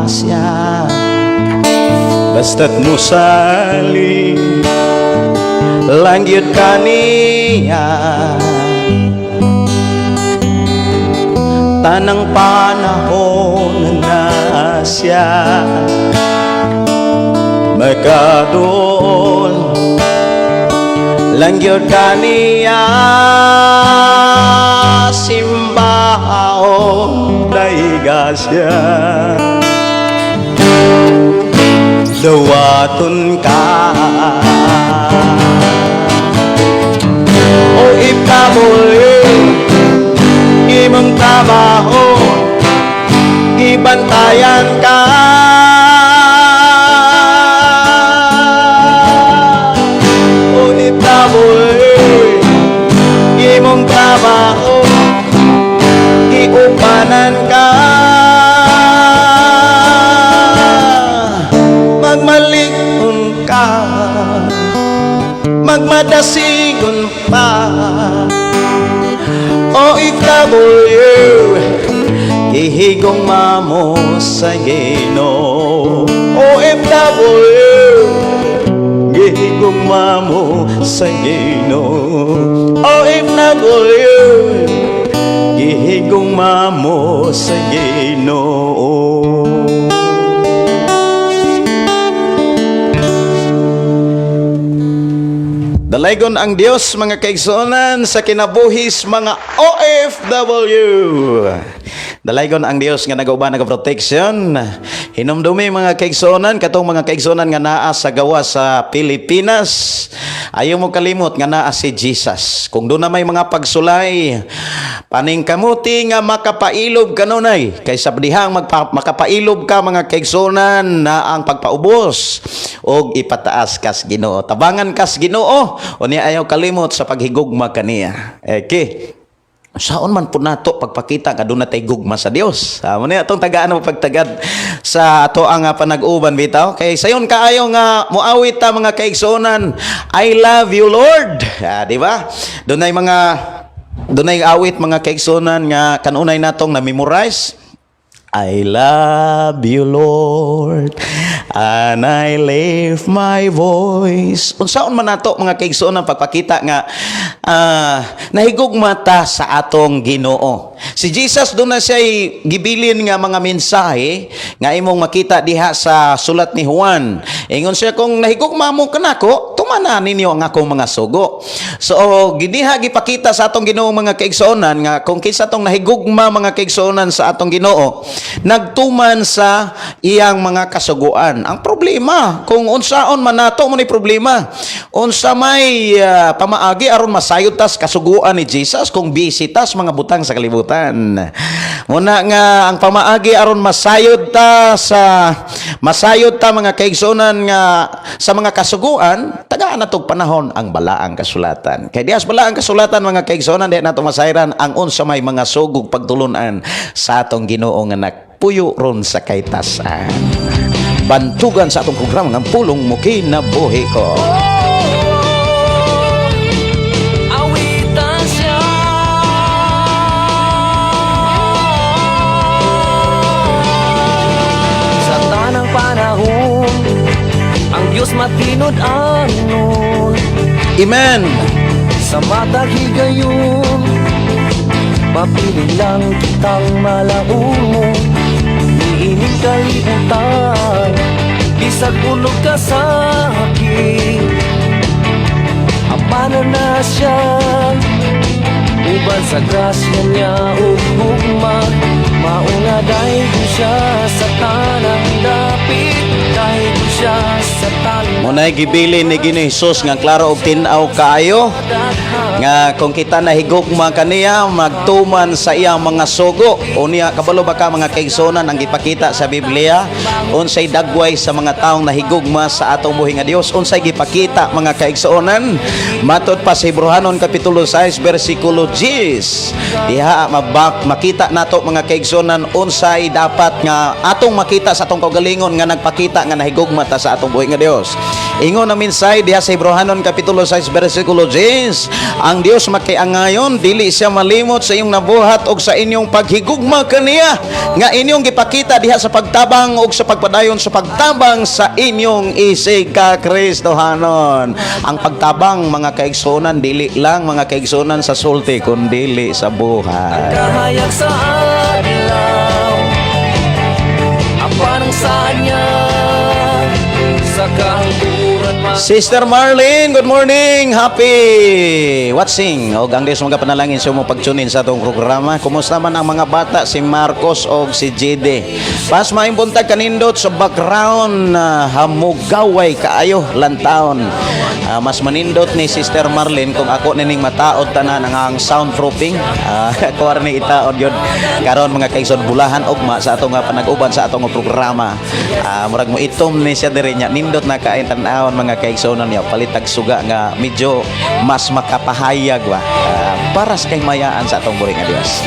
siya, basta't musali lang yun kaniya. Tanang panahon na siya, makadool lang yun kaniya. Simbaon daiga siya, lawaton ka. OFW, imong trabaho, ibantayan ka. OFW, imong trabaho, giupanan ka. Magmalikon ka, magmadasigon pa. OFW, gihigugma mo sa Ginoo. OFW, Gihigugma mo sa Ginoo. OFW, gihigugma mo sa Ginoo. Dalaygon ang Dios, mga kaigsuonan, sa kinabuhis mga OFW. Dalaygon ang Dios nga nagauban, nagaproteksyon. Hinumdumi, mga kaigsuonan, katong mga kaigsuonan nga naa sa gawas sa Pilipinas. Ayaw mo kalimot nga naa si Jesus. Kung duna may mga pagsulay, paningkamuti nga makapailob kanunay. Kay sa dihang makapailob ka, mga kaigsuonan, na ang pagpaubos og ipataas kas Ginoo. Tabangan kas Ginoo. Unya ayaw kalimot sa paghigugma kaniya. Okay. Saon man po nato pagpakita nga duna tay gugma sa Dios? Amo ni atong tagaan mo pagtagad sa ato ang panag-uban bitaw. Kay sayon kaayo nga moawit ta, mga kaigsuonan, "I love you, Lord." Ah, di ba? Dunay awit, mga kaigsuonan, nga kanunay natong na-memorize. "I love you, Lord, and I lift my voice." Unsaon man nato, mga kaigsuonan, pagpakita nga nahigugma ta sa atong Ginoo? Si Jesus, duna siya gibilin nga mga mensahe nga imong makita diha sa sulat ni Juan. Ingon siya, "Kung nahigugma mo kanako, tumana ninyo ang akong mga sugo." So gidiha gipakita sa atong Ginoo, mga kaigsuonan, nga kung kinsa tong nahigugma, mga kaigsuonan, sa atong Ginoo, nagtuman sa iyang mga kasuguan. Ang problema, kung unsaon man nato mo ni problema, unsa may pamaagi aron masayod tas kasuguan ni Jesus kung busy tas mga butang sa kalibutan? Muna nga ang pamaagi aron masayod ta, mga kaigsuonan, nga sa mga kasuguan, tagaan natog panahon ang balaang kasulatan. Kay diha sa balaang kasulatan, mga kaigsuonan, di nato masayran ang unsa may mga sugog pagtulunan sa atong Ginoo nga nagpuyo ron sa kaytasan. Bantugan sa atong programa ng Pulong Mo Kinabuhi Ko. Awitan siya. Sa tanang panahon, ang Diyos matinud-anon. Amen. Sa matag higayon, mapili lang kitang malaumo. Niining kalibutan, bisag ulog ka sakit, Amana na siya. Uban sa grasya niya ug gugma, mauna daygon siya sa tanang dapit. Daygon siya sa tanang Muna'y gibilin ni Ginoo Hesus nga klaro og tin-aw kaayo nga kung kita nahigugma kaniya, magtuman sa iyang mga sugo. Unya kabalo ba ka, mga kaigsuonan, ang gipakita sa Biblia unsay dagway sa mga taong nahigugma sa atong buhi nga Dios? Unsay gipakita, mga kaigsuonan? Matod pa sa Hebreohanon kapitulo 6 bersikulo 10, diha makita nato, mga kaigsuonan, unsay dapat nga atong makita sa atong kaugalingon nga nagpakita nga nahigugma ta sa atong buhi nga Dios. Ingon ang mensahe diha sa Hebreohanon kapitulo 6 bersikulo 10, ang Dios makiangayon, dili siya malimot sa iyong nabuhat og sa inyong paghigugma kaniya nga inyong gipakita diha sa pagtabang og sa pagpadayon sa pagtabang sa inyong isig ka Kristohanon. Ang pagtabang, mga kaigsuonan, dili lang, mga kaigsuonan, sa sulti kundili sa buhay. Kahayag sa adlaw, apan ang saan niya sa kahangturan. Sister Marlene, good morning. Happy watching. Og ang Dios magapanalangin sa imong pag-tune in sa atong programa. Kumusta man ang mga bata, si Marcos og si JD? Pas, maayong buntag, kanindot sa background, hamugaway kaayo lantawon. Mas manindot ni Sister Marlene kung ako nining mataod tanan ang soundproofing. Ako ni itaod yun. Karon, mga kaigsoon, bulahan ugma sa atong panag-uban sa atong programa. Murag mo itom ni siya diri nya. Nindot na kaay tan-awon, mga kaigsuonan, niya. Palitag suga nga medyo mas makapahayag ba, para sa kahimayaan sa atong buhi nga Dios.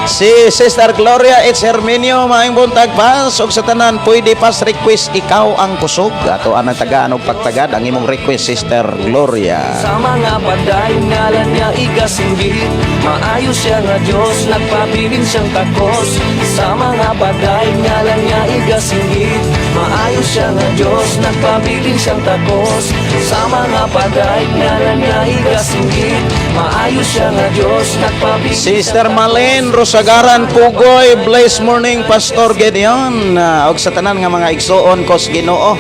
Si Sister Gloria It's Herminio, maayong buntag, pas, ug sa tanan pwede pas request "Ikaw ang Kusog". Ato anang tagaan og pagtagad ang imong request, Sister Gloria. Sa mga paday, ngalan niya igasinggit. Maayo siya nga Diyos, nagpabilin siyang takos. Sa mga paday, ngalan niya igasinggit. Maayo siya nga Diyos, nagpabilin siyang takos sa mga pagay nga nagaigasinggit. Maayo siya nga Diyos, nagpabilin Sister siyang takos. Malen Rosagaran Pugoy, bless morning, Pastor Gideon. Og sa tanan nga mga igsoon kos Ginoo.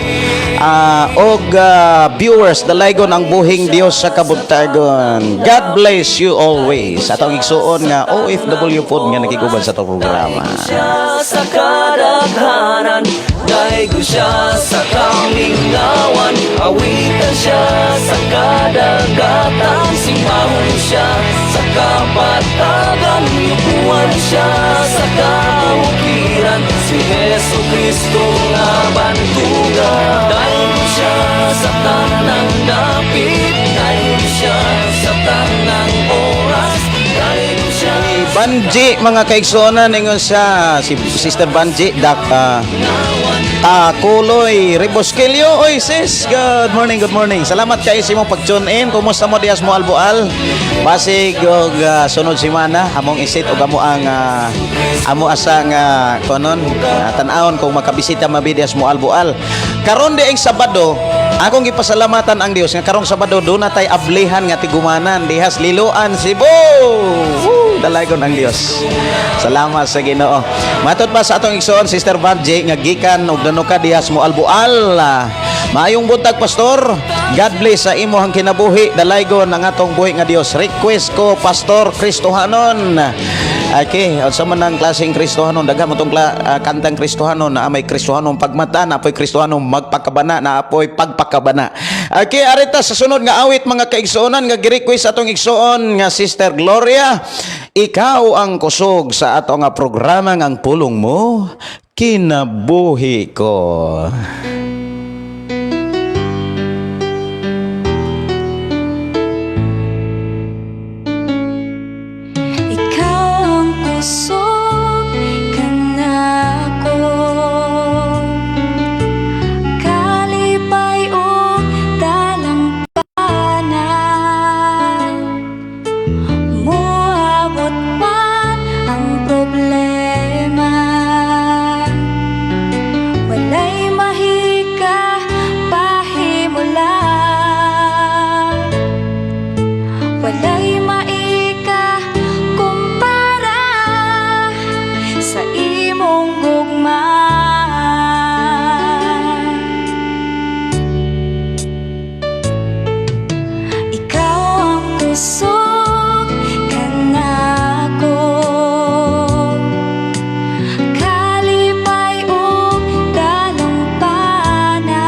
Og viewers, dalaygon ang buhing Dios sa kabuntagon. God bless you always. Atong igsoon nga OFW pod nga nakiguban sa atong programa. Siya sa kadaghanan, daigo siya sa kamingawan, awitan siya sa kadagatan, simbahon siya sa kapatagan, yukuan siya sa kaukiran, si Hesu Kristo nga bantugan. Daigo siya sa tanang dapit, daigo siya sa tanang oras, daigo siya. Banji, mga kaigsuonan, ingon siya si Sister Banji dak Kuloy Rebosquillo. Oy sis, good morning, good morning. Salamat kay sa imong pag-tune in. Kumusta mo dihas Moalboal? Basig og sunod semana among isit og amo ang amo asang konon tan-awon kung makabisita mabi dihas Moalboal. Karon dieng Sabado, akong gipasalamatan ang Dios nga karong Sabado duna tay ablihan nga tigumanan dihas Liloan, Cebu. Woo! Dalaygon ang Dios. Salamat sa Ginoo. Matod pa sa atong igsoon Sister Banji nga gikan og nanuka dihas Moalboal. Maayong buntag, Pastor. God bless sa imong kinabuhi. Dalaygon ang atong buhi nga Dios. Request ko, Pastor, Kristohanon. Okay, unsa man ang klaseng Kristohanon? Daghan mo tong kantang Kristohanon na may Kristohanon pagmata, na apoy Kristohanon magpakabana, na apoy pagpakabana. Okay, arita sa sunod nga awit, mga kaigsuonan, nga gi-request atong igsuon nga Sister Gloria. Ikaw ang kusog sa ato nga programa nga ang pulong mo kinabuhi ko. Ikaw ang kusog kanako, kalipay ug dalampana. Moabot man ang problema, walay mahika pahimula. Walay maika kumpara sa imong gugma. Ikaw ang kusog kanako, kalipay ug dalampana.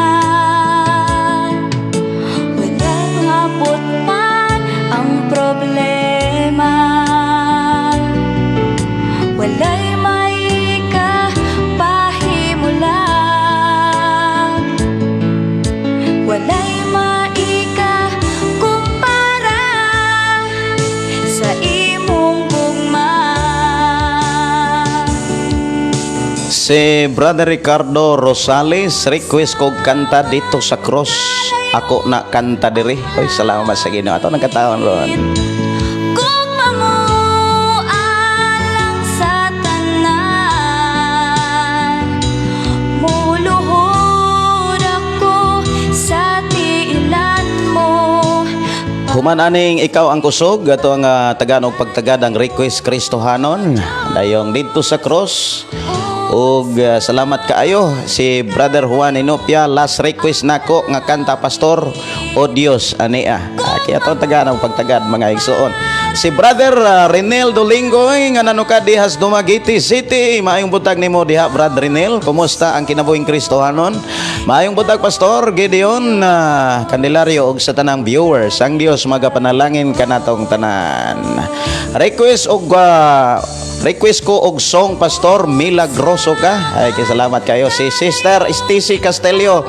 Walang abot man ang problema, walay maika pahimula. Walay maika kumpara sa imong gugma. Si Brother Ricardo Rosales, request ko kanta "Dito sa Cross". Ako na kanta diri. Oy, salamat sa Ginoo. Ato nang kataon ron. Gugma mo alang sa tanan, muluhod ako sa tiilan mo. Human aning "Ikaw ang Kusog", ato ang tagaan og pagtagad ang request Kristohanon. Dayong "Dito sa Cross". Og salamat kaayo si Brother Juan Inopia, last request nako nga kanta, Pastor, "O Dios ania". Kaya ato tagaan og pagtagad, mga igsoon. Si Brother Renel Dolingoy nga nanuka dihas Dumaguete City. Maayong buntag nimo diha, Brad Renel. Kumusta ang kinabuhing Kristohanon? Maayong buntag, Pastor Gideon Candelario og sa tanang viewers. Ang Dios magapanalangin kanatong tanan. Request ko og song, Pastor, "Milagroso Ka". Ay, kay salamat kayo si Sister Stacy Castelio.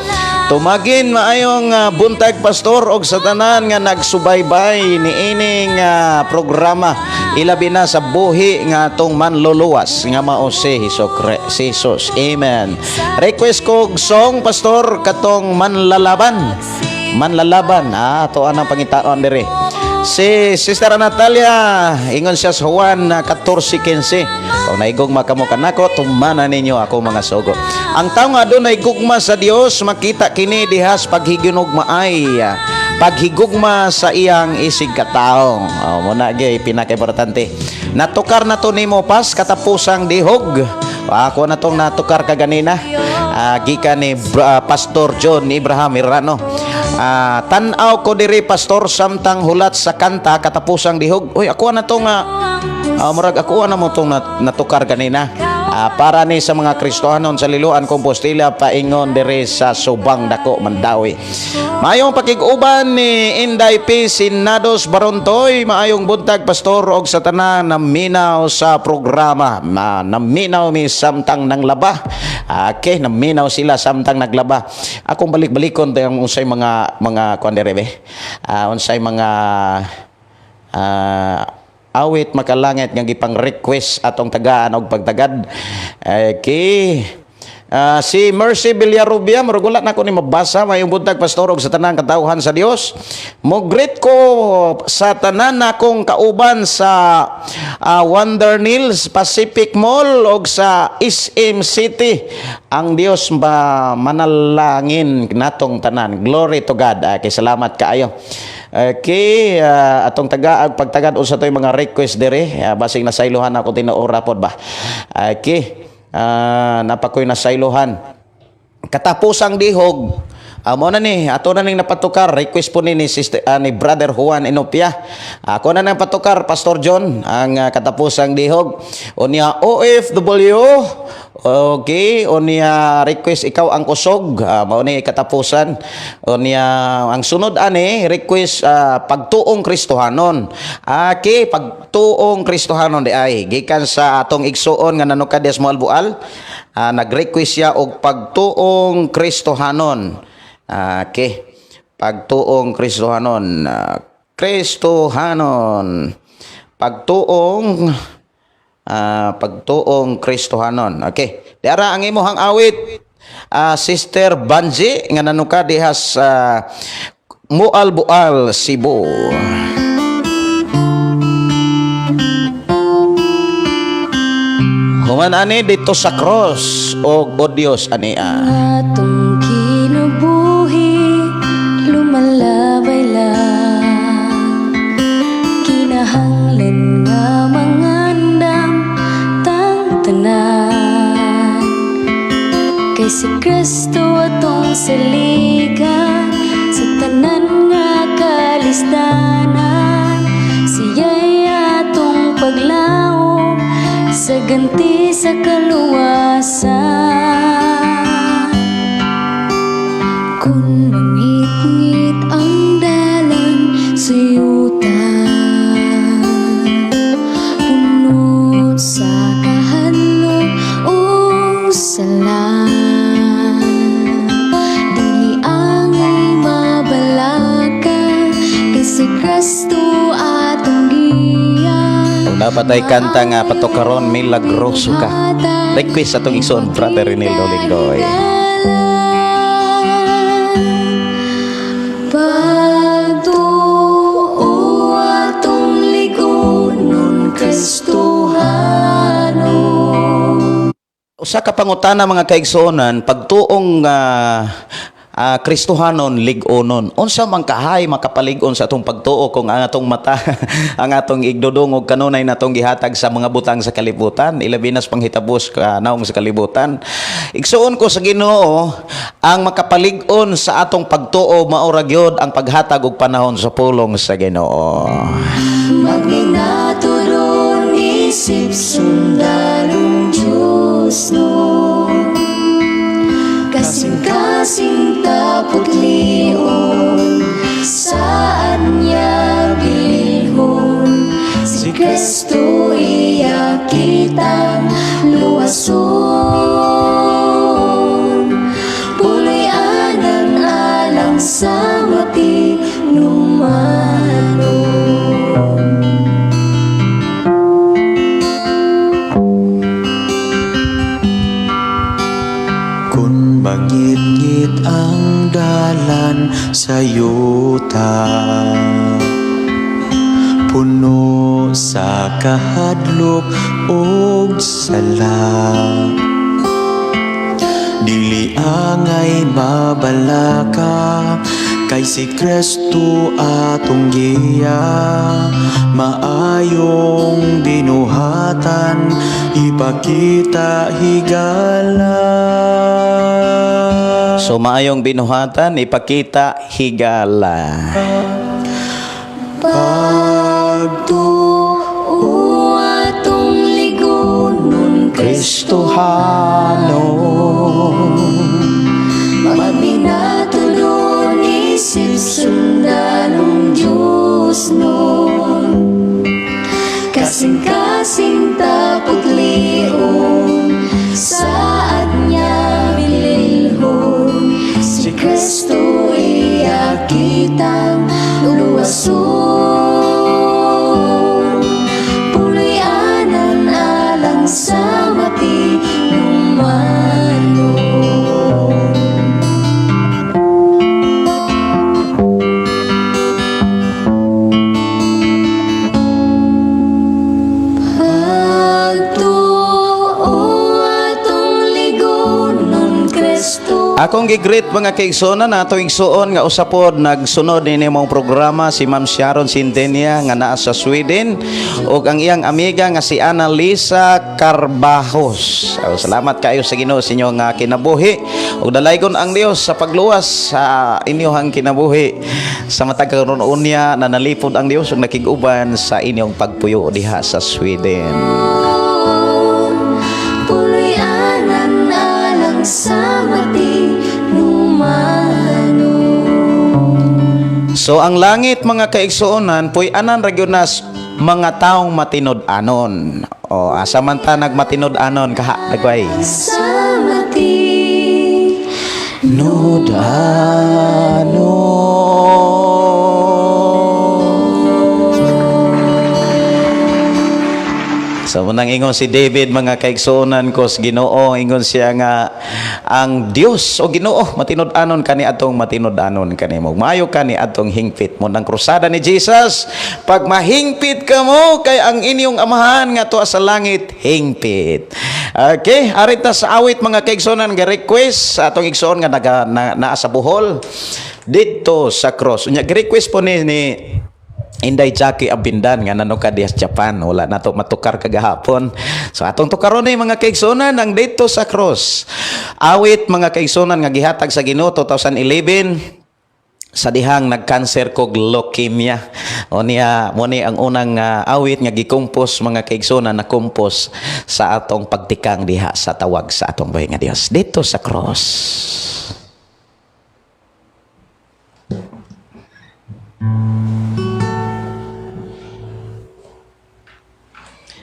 Tumagin, maayong buntag, Pastor, og sa tanan nga nagsubaybay niining programa, ilabi na sa buhi nga atong manluluwas nga mao si Jesus. Amen. Request ko og song, Pastor, katong "Manlalaban". "Manlalaban". Ah, ato anang pangitaon diri. Si Sister Natalia, ingon siya sa Juan 14:15. Kung naigong makamo kanako, tumana ninyo ako mga sugo. Ang tao nga adunay gugma sa Dios makita kini diha sa paghiginugmaay, paghigugma sa iyang isig katawo. Oh, muna gyud pinaka-importante. Natukar na to nimo pas katapusang dihog. Ako na tong natukar kaganina. Gikan ni Pastor John Ibrahim Irano. Tan-aw ko diri, Pastor, samtang hulat sa kanta "Katapusang Dihog." Uy, ako na tong murag ako na mo tong natukar ganina. Para ni sa mga Kristohanon sa Liloan, Compostela, paingon diri sa Subang Dako, Mandaue. Maayong pakig-uban ni Inday P. Sinados Barontoy, maayong buntag, Pastor, og sa tanan naminaw sa programa. Naminaw mi samtang nanglaba. Okay, naminaw sila samtang naglaba. Akong balik-balikon tayong unsay mga kuan diri be. Unsay mga awit makalangit nga gipang request atong tagaan og pagtagad. Okay. Si Mercy Villarubia, murag wala na ko ni mabasa. Mayong buntag, Pastor, og sa tanang katawhan sa Dios. Mo-greet ko sa tanan nakong kauban sa Wonder Nils Pacific Mall og sa SM City. Ang Dios ba manalangin natong tanan. Glory to God. Okay, salamat kaayo. Okay, atong taga pagtagad usa toy mga request dire, basig nasaylohan ako tinuora pod ba. Okay. Napakoy nasaylohan. Katapusang Dihog. Mo na ni ato na ning napatukar, request po ni sister, ni Brother Juan Inopia. Ako na nang patukar, Pastor John, ang "Katapusang Dihog." Unya OFW. Okay, unya request "Ikaw ang Kusog." Mao ni katapusan. Unya ang sunod ani request, "Pagtuong Kristohanon." Okay, "Pagtuong Kristohanon" di ay gikan sa atong igsuon nga nanukad sa Moalboal. Nag-request siya og "Pagtuong Kristohanon." Okay. "Pagtuong Kristohanon." Kristohanon. Pagtuong Kristohanon. Okay. Diara ang imuhang awit. Sister Banji nga nanuka diha sa Mualboal, Cebu. Human ani "Didto sa Cross" og "O Dios ania." Atong kinabuhi lumalabay lang. Kinahanglan nga mangandam tang tanan, kay si Kristo atong saligan sa tanan nga kalisdanan. Siya'y atong paglaom sa ganti sa kaluwasan. Kung mangit-ngit ang dalan sa yuta, puno sa kahadlok ug sala, dili angay mabalaka, kay si Kristo atong giya. Kung dapat ay kanta nga patukaron, "Milagroso Ka." Request atong igsoon, Brother Renil Dolinggoy. Pagtuo atong lig-onon, Kristohanon. Usa ka pangutana, mga kaigsuonan, pagtuong Kristohanon lig-onon. Unsa man kahay makapalig-on sa atong pagtuo kung ang atong mata, ang atong igdudungog kanunay natong gihatag sa mga butang sa kalibutan, ilabi na sa panghitabos naong sa kalibutan? Igsuon ko sa Ginoo, ang makapalig-on sa atong pagtuo mao ra gyud ang paghatag og panahon sa pulong sa Ginoo. Magnaturon isip sundalong Diyos no, kasing-kasing taputlion, saan niya bilhon. Si Kristo iya kitang luwason, Puloy-anan alang sa matinumanon. Kung mangit-ngit ang dalan sa yuta, puno sa kahadlok og sala, Dili angay mabalaka, kay si Kristo atong giya. Maayong binuhatan, ipakita higala. So maayong binuhatan, ipakita higala. Pagtuo atong ligonon, Kristohanon. Magbinatulon isip sundalong Diyos nun. Kasing-kasing taputlion, saad niya bililhon. Si Kristo iya kitang luwason. Puloy-anan alang sa matinumanon. Pagtuo atong ligonon, Kristo. Akong gi-greet, mga kaigsuonan, ato igsuon nga usa pod nagsunod nini mong programa, si Ma'am Sharon Sintenia nga naa sa Sweden ug ang iyang amiga nga si Ana Lisa Carbajos. Oh, salamat kayo sa Ginoo sa inyong kinabuhi ug dalaygon ang Dios sa pagluwas sa inyong kinabuhi sa matag karon unya na nalipod ang Dios ug nakig-uban sa inyong pagpuyo diha sa Sweden. Puloy-anan alang sa matinumanon. So ang langit, mga kaigsuonan, puy-anan ra gyud nas mga taong matinud-anon. O asa man ta nagmatinud-anon kaha dagway? Sa mati Nudanon. So munang ingon si David, mga kaigsuonan ko sa Ginoo, ingon siya nga ang Dios o Ginoo matinud-anon kani atong matinud-anon kanimo. Maayo kani atong hingpit mo ng krusada ni Jesus. Pag mahingpit kamo kay ang inyong amahan nga tuwa sa langit hingpit. Okay, arit ta sa awit, mga kaigsuonan, nga request sa atong igsuon nga naga, naa sa Bohol, "Didto sa Cross". Unya request po ni Inday Jackie Abindan nga nanuka diha sa Japan. Wala na to matukar kagahapon. So atong tukaron ni, mga kaigsuonan, ang "Didto sa Cross". Awit, mga kaigsuonan, nga gihatag sa Ginoo 2011 sa dihang nagkanser kog leukemia. O niya mo ni ang unang awit nga gikompose, mga kaigsuonan, na compose sa atong pagtikang diha sa tawag sa atong buhi nga Dios. "Didto sa Cross".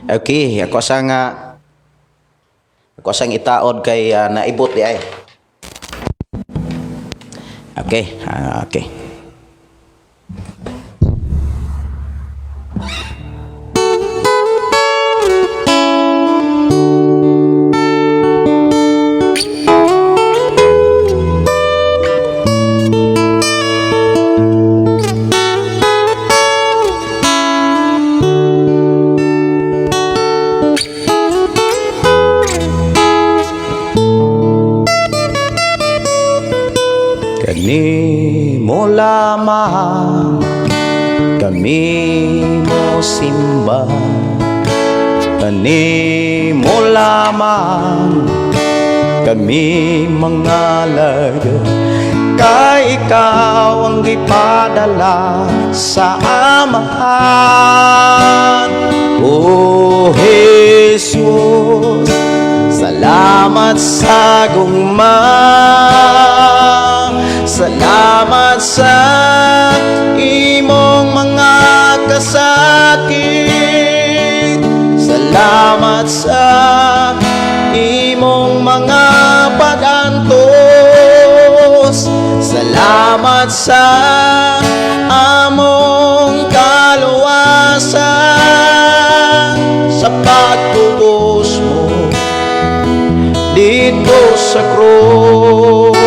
Okay, ako sang itaod kay naibot di ay. Okay. Kanimo lamang kami mo simba, kanimo lamang kami mangalagad, kay ikaw ang gipadala sa Amahan. O Jesus, salamat sa gugma. Salamat sa imong mga kasakit. Salamat sa imong mga pag-antos. Salamat sa among kaluwasan, sa pagtubos mo didto sa krus.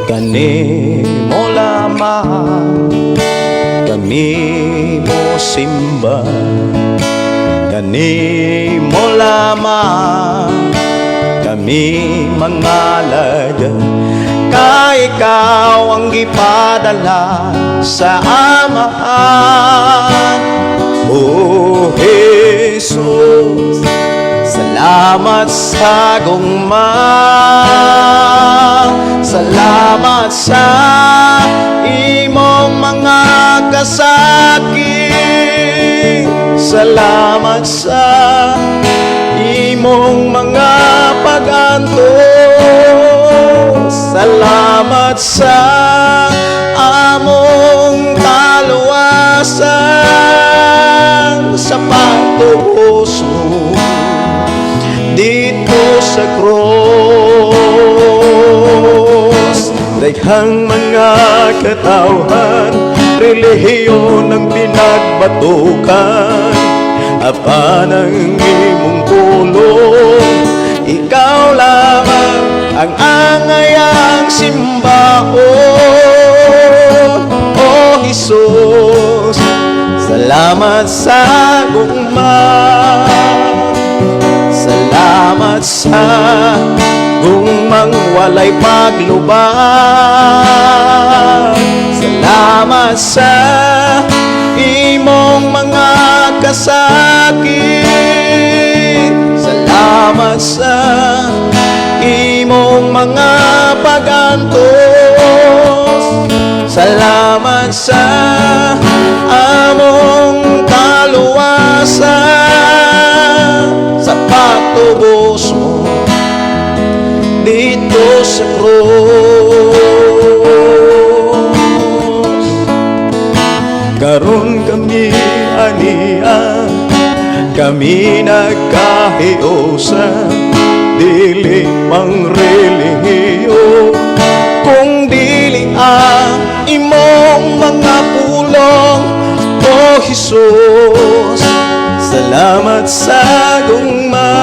Kanimo lamang kami mo simba, kanimo lamang kami mangalagad, kay ikaw ang gipadala sa Amahan. O Jesus, salamat sa gugma. Salamat sa imong mga kasakit. Salamat sa imong mga pag-antos. Salamat sa among kaluwasan, sa pagtubos mo dito sa krus. Daghang mga katawhan, relihiyon ang pinagbatukan, apan ang imong pulong, ikaw lamang ang angayang simbahon. O Jesus, salamat sa gugma. Salamat sa gugmang walay paglubad. Salamat sa imong mga kasakit. Salamat sa imong mga pag-antos. Salamat sa among kaluwasan, sa pagtubos mo dito sa krus. Karon kami ania, kami nagkahiusa, dili pang relihiyon, kung dili ang imong mga pulong. O Jesus, salamat sa gugma.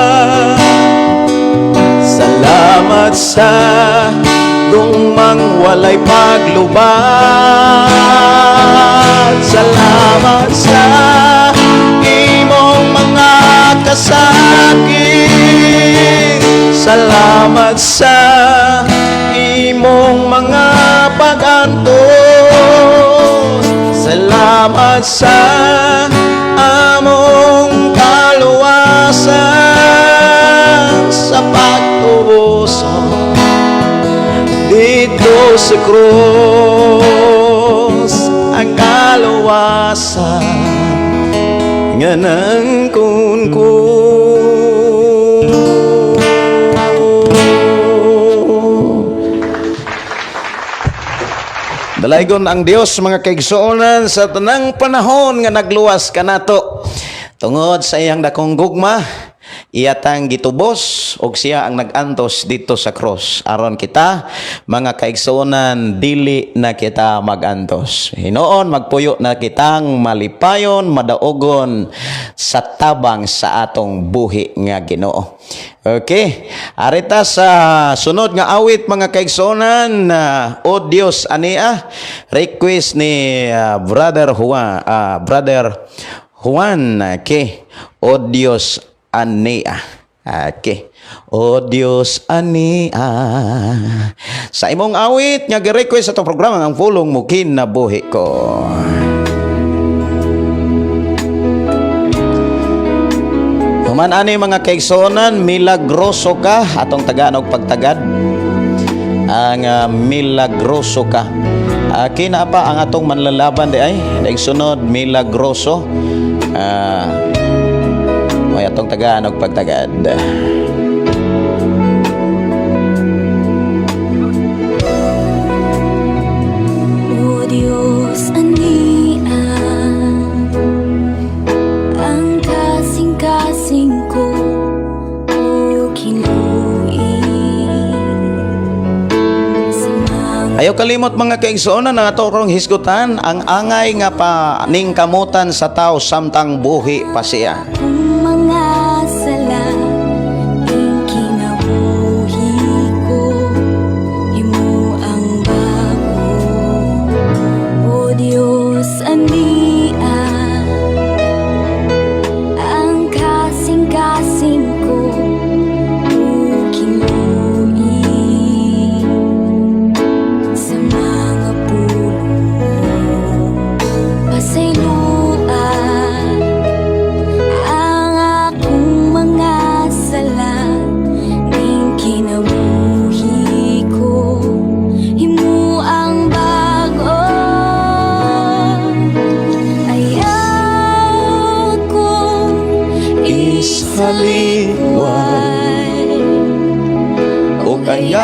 Salamat sa gugmang walay paglubad. Salamat sa imong mga kasakit. Salamat sa imong mga pag-antos. Salamat sa among kaluwasan, sa pagtubos dito sa krus, ang kaluwasan nga nangkon ko. Dalaygon ang Dios, mga kaigsuonan, sa tanang panahon nga nagluwas kanato. Tungod sa iyang dakong gugma, iya tang gitubos og siya ang nag-antos dito sa cross. Aron kita, mga kaigsuonan, dili na kita magantos. Hinoon, magpuyo na kitang malipayon, madaogon sa tabang sa atong buhi nga Ginoo. Okay, arita sa sunod nga awit, mga kaigsuonan, O Dios ania, request ni Brother Juan, Brother Juan, okay. O Dios ania. Okay. O Dios ania. Sa imong awit nga gi-request sa atong programa, ang pulong mo kinabuhi ko. Human ani, mga kaigsuonan, Milagroso ka, atong tagaan og pagtagad. Ang Milagroso ka. Kina pa ang atong manlalaban di ay, sunod Milagroso. May atong tagaan og pagtagad. O Diyos, ania ang kasing-kasing ko o kiluin sa mga Ayaw kalimot, mga kaigsuonan, ang ato karong hisgutan, ang angay nga pa ning kamutan sa tao samtang buhi pa siya. Akong mga sala ing kinabuhi ko imo ang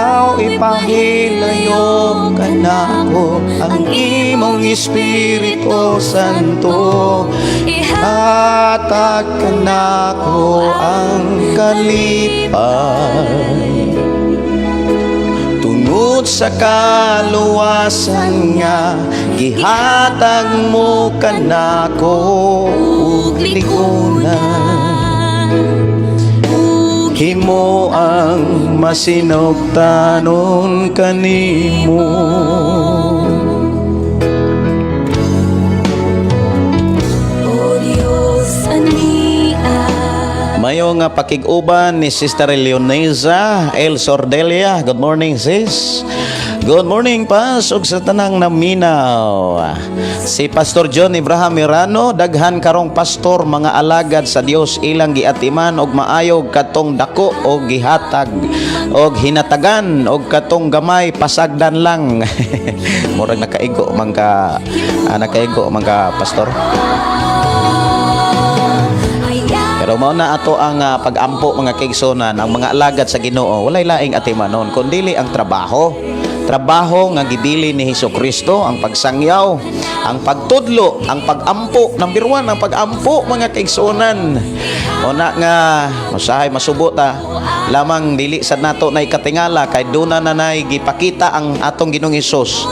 Ikaw ipahilayo kanako ang imong Espiritu Santo. Ihatag kanako ang kalipay tungod sa kaluwasan nga gihatag mo kanako ug likunan. Himo ang masinugtanon kanimo. O Dios, ania. Mayo nga pakig-uban ni Sister Leoneza El Sordelia. Good morning, sis. Good morning, Pas, ug sa tanang naminaw. Si Pastor John Ibrahim Mirano, daghan karong pastor mga alagad sa Dios ilang giatiman og maayo katong dako og gihatag og hinatagan og katong gamay pasagdan lang. Murag nakaigo man ka, nakaigo man ka, pastor. Pero mao na ato ang pag-ampo, mga kaigsunan, ang mga alagad sa Ginoo walay laing atimanon kun dili ang trabaho. Trabaho nga gibili ni Hesus Kristo, ang pagsangyaw, ang pagtudlo, ang pag-ampo, number one ang pag-ampo, mga kaigsunan. Una nga usahay masubo ta lamang dili sad nato nay katingala kay duna na nay gipakita ang atong Ginoong Hesus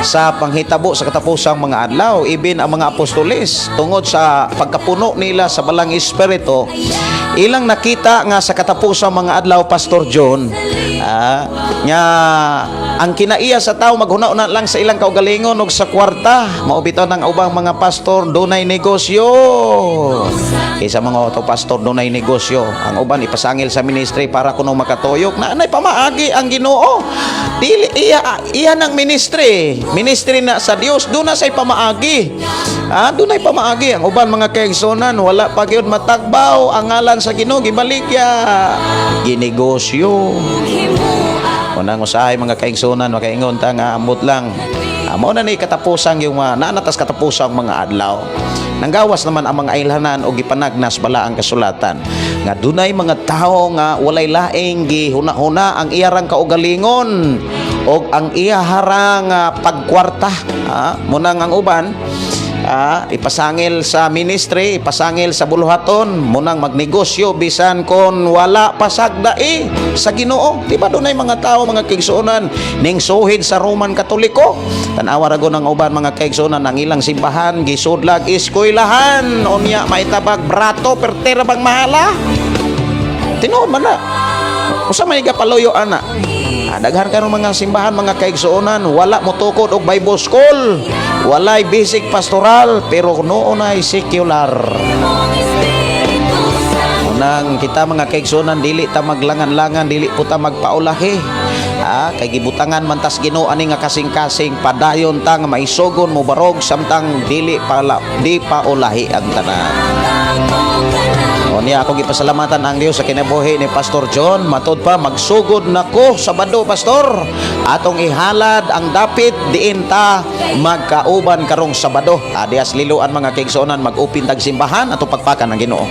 sa panghitabo sa katapusang mga adlaw. Ibin ang mga apostoles, tungod sa pagkapuno nila sa Balang Espiritu, ilang nakita nga sa katapusang mga adlaw, Pastor John, nga ang kinaiya sa tao maghuna-una lang sa ilang kaugalingon ug sa kwarta. Mao bitaw ng ubang mga pastor dunay negosyo. Kaysa mga auto pastor dunay negosyo, ang uban ipasangil sa ministry para kuno makatuyok na anay pamaagi ang Ginoo. Dili iya iya ng ministry. Ministry na sa Dios, duna say pamaagi. Dunay pamaagi ang uban, mga kaigsonan, wala pa gyud matagbaw ang ngalan sa Ginoo, gibaligya, ginegosyo. Unang usahay, mga kaigsunan, makaingon ta nga ambot lang. Mao na ni katapusang yung mga naanatas katapusang mga adlaw. Nanggawas naman ang mga ailhanan o gipanagnas bala ang kasulatan nga dunay mga tawo nga walay laing gihuna-huna ang iyarang kaugalingon og ang iyaharang pagkwarta. Munang ang uban ipasangil sa ministry, ipasangil sa buluhaton, munang magnegosyo bisan kon wala pasagdai sa Ginoo. Di ba dunay mga tao, mga kaigsuonan, ning suhid sa Roman Katoliko? Tan-awa ra ang uban, mga kaigsuonan, ang ilang simbahan gisudlag eskwelahan. Unya maitabag brato pertera bang mahala? Tinuod man na. Usa may gapaluyo ana. Daghan karon mga simbahan, mga kaigsuonan, wala motukod og Bible school. Walay basic pastoral pero noon ay secular. Unang kita, mga kaigsuonan, dili ta maglangan-langan, dili po ta magpaulahi. Kay gibutangan man tas Ginoo ani nga kasing-kasing, padayon ta nga maisugon mo barog samtang dili pala di paulahi ang tanan. O niya ako gipasalamatan ang Dios sa kinabuhi ni Pastor John. Matod pa magsugod nako Sabado, Pastor. Atong ihalad ang dapit diin ta magkauban karong Sabado. Dias Liloan, mga kaigsuonan, mag-upin tag simbahan ato pagpakan ang Ginoo.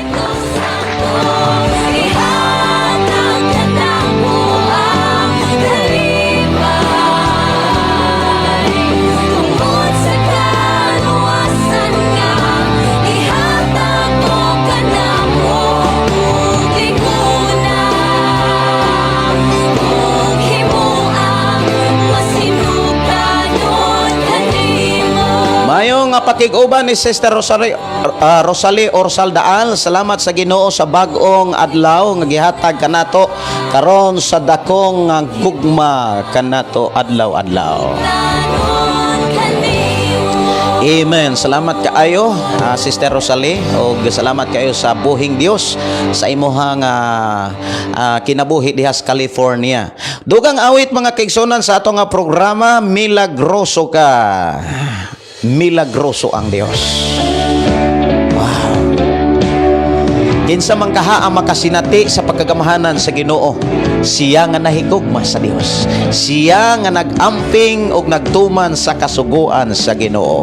Ihatag kanako ang kalipay tungod sa kaluwasan nga ihatag mo kanako ug likunan ug himuang masinugtanon kanimo. Mayo nga pakig-uban ni Sister Rosalie, Rosalie Orsal Daal, salamat sa Ginoo sa bag-ong adlaw nga gihatag kanato karon sa dakong gugma kanato adlaw-adlaw. Tanon kanimo. Amen. Salamat kaayo, Sister Rosalie, ug salamat kaayo sa buhing Dios sa imuhang kinabuhi diha sa California. Dugang awit, mga kaigsunan, sa ato nga programa, Milagroso Ka. Milagroso ang Dios. Wow. Kinsa man kaha ang makasinati sa pagkagamahanan sa Ginoo? Siya nga nahigugma sa Dios. Siya nga nag-amping og nagtuman sa kasuguan sa Ginoo.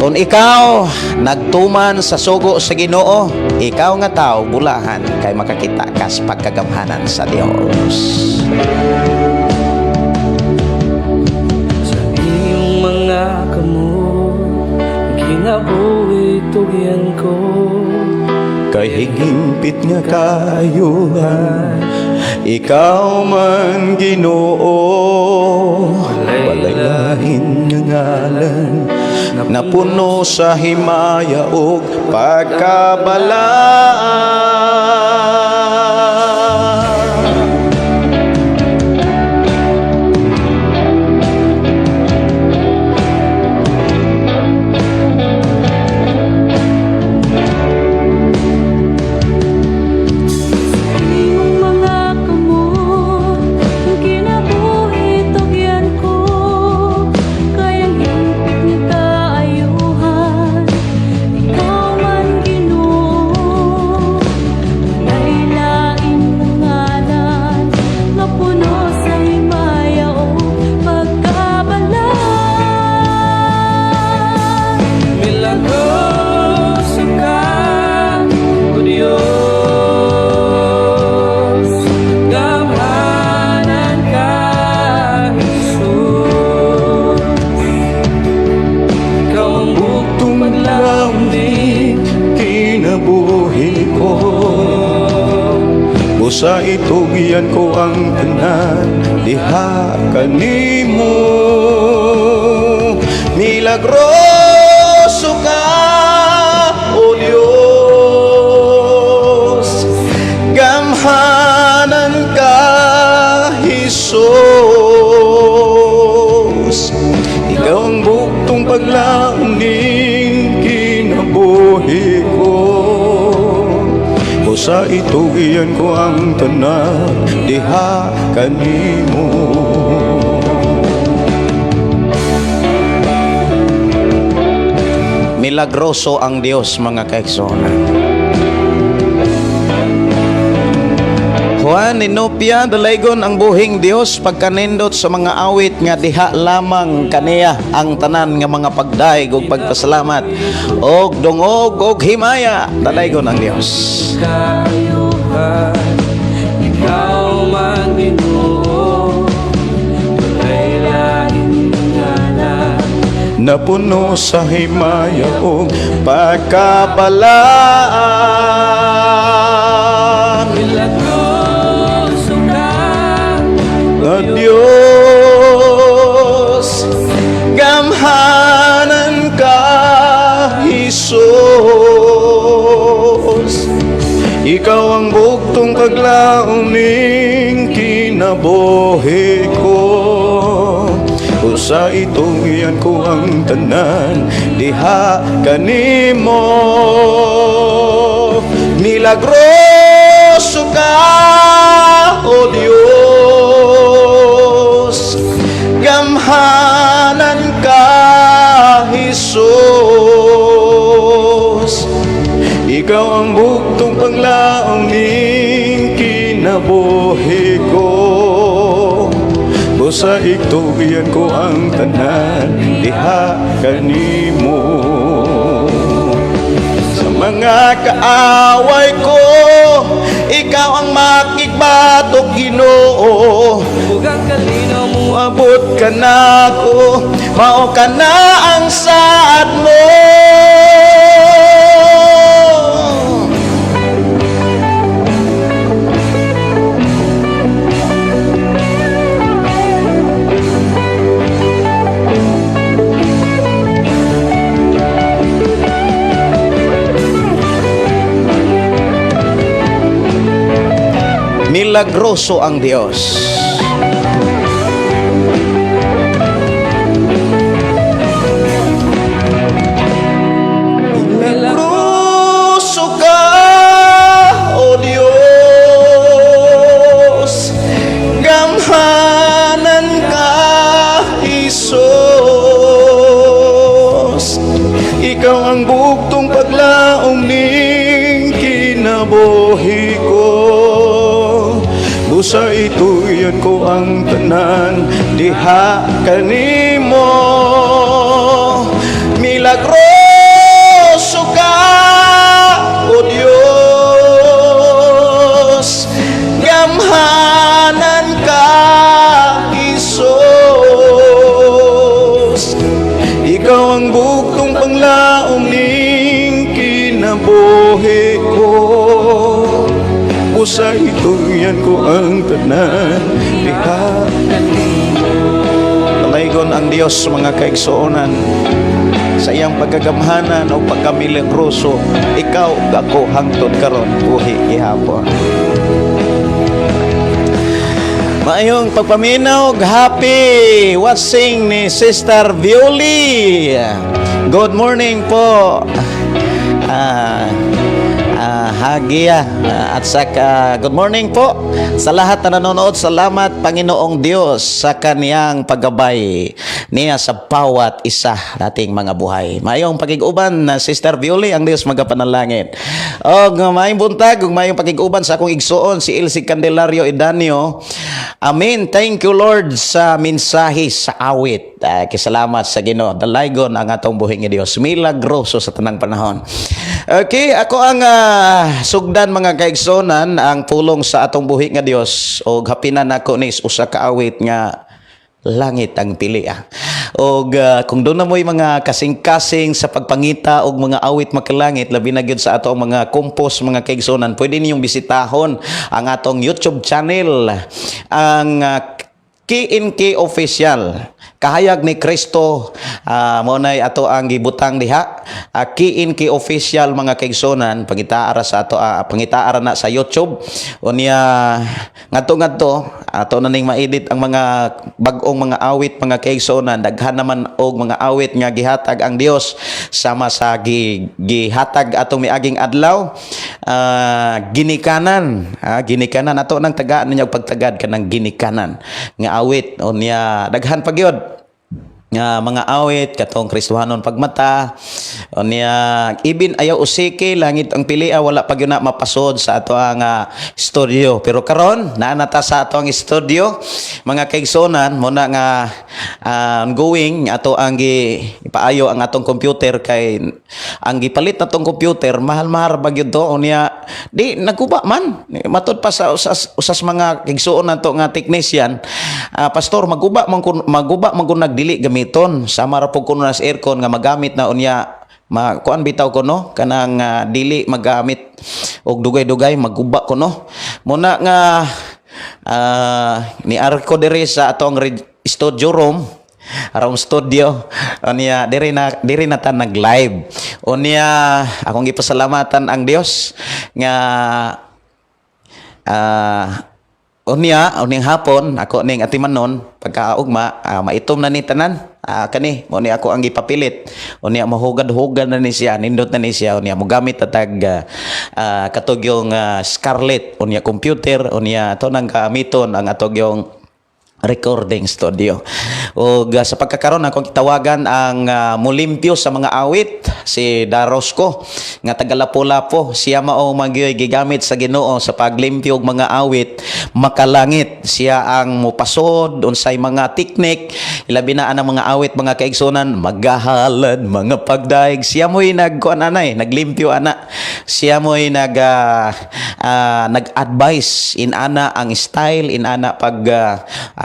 Kung ikaw nagtuman sa sugo sa Ginoo, ikaw nga tao bulahan kay makakita ka sa pagkagamhanan sa Dios. Sa iyong mga kamot, kinabuhi tugyan ko. Kay hingpit nga kaayuhan, ikaw man, Ginoo. Walay lain nga ngalan, napuno sa himaya ug pagkabalaan. Iyong mga kamot, ang kinabuhi tugyan ko. Kay ang hingpit nga kaayuhan, ikaw man, Ginoo. Walay lain nga ngalan, nga puno sa himaya ug pagkabalaan. Milagroso ka, O Diyos. Gamhanan ka, Jesus. Ikaw ang bugtong paglaom ning kinabuhi ko. Busa itugyan ko ang tanan diha kanimo. Milagroso ka, O Diyos. Gamhanan ka, Jesus. Ikaw ang bugtong paglaom ning kinabuhi ko. Busa itugyan ko ang tanan diha kanimo. Milagroso ang Dios, mga kaigsoon. Juan Inopia, dalaygon ang buhing Dios pagkanindot sa mga awit nga diha lamang kaniya ang tanan nga mga pagdayeg ug pagpasalamat og dungog og himaya. Dalaygon ang Dios. Kaayuhan, ikaw man, Ginoo. Walay lain ngalan, napuno sa himaya ug pagkabalaan. Milagroso ka, Na Diyos, gamhanan ka, Jesus. Ikaw ang bugtong paglaom ning kinabuhi ko. Busa itugyan ko ang tanan diha kanimo. Milagroso ka, O Dios. Gamhanan ka, Jesus. Ikaw ang bugtong paglaom ning kinabuhi ko. Busa itugyan ko ang tanan diha kanimo. Sa mga kaaway ko, ikaw ang makigbatok, Ginoo. Ug ang kalinaw mo. Abot ka na ko, mao ka na ang saad mo. Milagroso ang Dios. Milagroso ka, O Dios. Gamhanan ka, Jesus. Ikaw ang bugtong paglaom ning kinabuhi ko. Busa itugyan ko ang tanan diha kanimo. Milagroso tanan diha. Dalaygon ang Dios, mga kaigsuonan, sa iyang pagkagamhanan o pagkamilagroso. Ikaw ug ako hangtod karon buhi gihapon. Maayong pagpaminaw, happy watching ni Sister Violi. Good morning po. Hagia at saka good morning po sa lahat na nanonood. Salamat, Panginoong Diyos, sa kaniyang paggabay niya sa bawat isa nating mga buhay. Maayong pakig-uban na Sister Violi, ang Diyos magapanalangin. Og maayong buntag ug maayong pakig-uban sa akong igsuon si Elsie Candelario Idanio. Amen. Thank you, Lord, sa mensahe sa awit. Kisalamat sa Ginoo. Dalaygon ang atong buhi nga Dios. Milagroso sa tanang panahon. Okay, ako ang sugdan, mga kaigsuonan, ang pulong sa atong buhi nga Dios og hapinan nako ni usa ka awit nga "Langit ang Pili". Og kung duna mo'y mga kasing-kasing sa pagpangita og mga awit makalangit, labi na gyud sa ato ang mga compose, mga kaigsuonan, pwede ninyong bisitahon ang atong YouTube channel, ang KNK Official. Kahayag ni Kristo, mao nay ato ang gibutang diha. KNK Official, mga kaigsuonan, pangitaara sa ato, pangitaara na sa YouTube. Unya ngadto-ngadto ato na ning ma-edit ang mga bag-ong mga awit, mga kaigsuonan. Daghan naman og mga awit nga gihatag ang Dios sama sa gihatag atong miaging adlaw, "Ginikanan". Ginikanan ato nang tagaan ninyo pagtagad kanang "Ginikanan" nga awit. Unya daghan pa gyud nga mga awit, katong "Kristohanon Pagmata", unya ibin "Ayaw Usiki", "Langit ang Pilia", wala pa gyud na mapasod sa ato ang studio. Pero karon naa na ta sa ato ang studio, mga kaigsuonan. Mo na nga ongoing ato ang gi ipaayo ang atong computer kay ang gipalit natong computer mahal-mahal ba gyud to. Unya di nagkuba man, matud pa sa usas mga igsuon nato nga technician, "Pastor, maguba man kun nagdili gamiton, sama ra pud kuno na sa aircon nga magamit na unya ma kuan bitaw kuno kanang dili magamit og dugay-dugay maguba kuno." Muna nga ni arko diri sa atong studio room, aron studio. Unya diri na ta nag live. Unya akong gipasalamatan ang Dios nga unya uning hapon ako ning atimanon pagkaugma, maitom na ni tanan. Kani mo ni ako ang gipapilit. Unya mahugad-hugad na ni siya, nindot na ni siya. Unya mogamit atag katog yung Scarlett, unya computer, unya ato nang gamiton ang atog yung recording studio. O sa pagkakaroon akong gitawagan ang mulimpyo sa mga awit, si Darosco nga taga Lapu-Lapu. Siya mao magyoy gigamit sa Ginoo sa paglimpyo og mga awit makalangit. Siya ang mupasod unsay mga teknik, ilabi na ang mga awit, mga kaigsunan, "Magahalad mga Pagdaig". Siya mo'y nagkuan anay, naglimpyo ana. Siya mo'y nag-advise in ana ang style in ana pag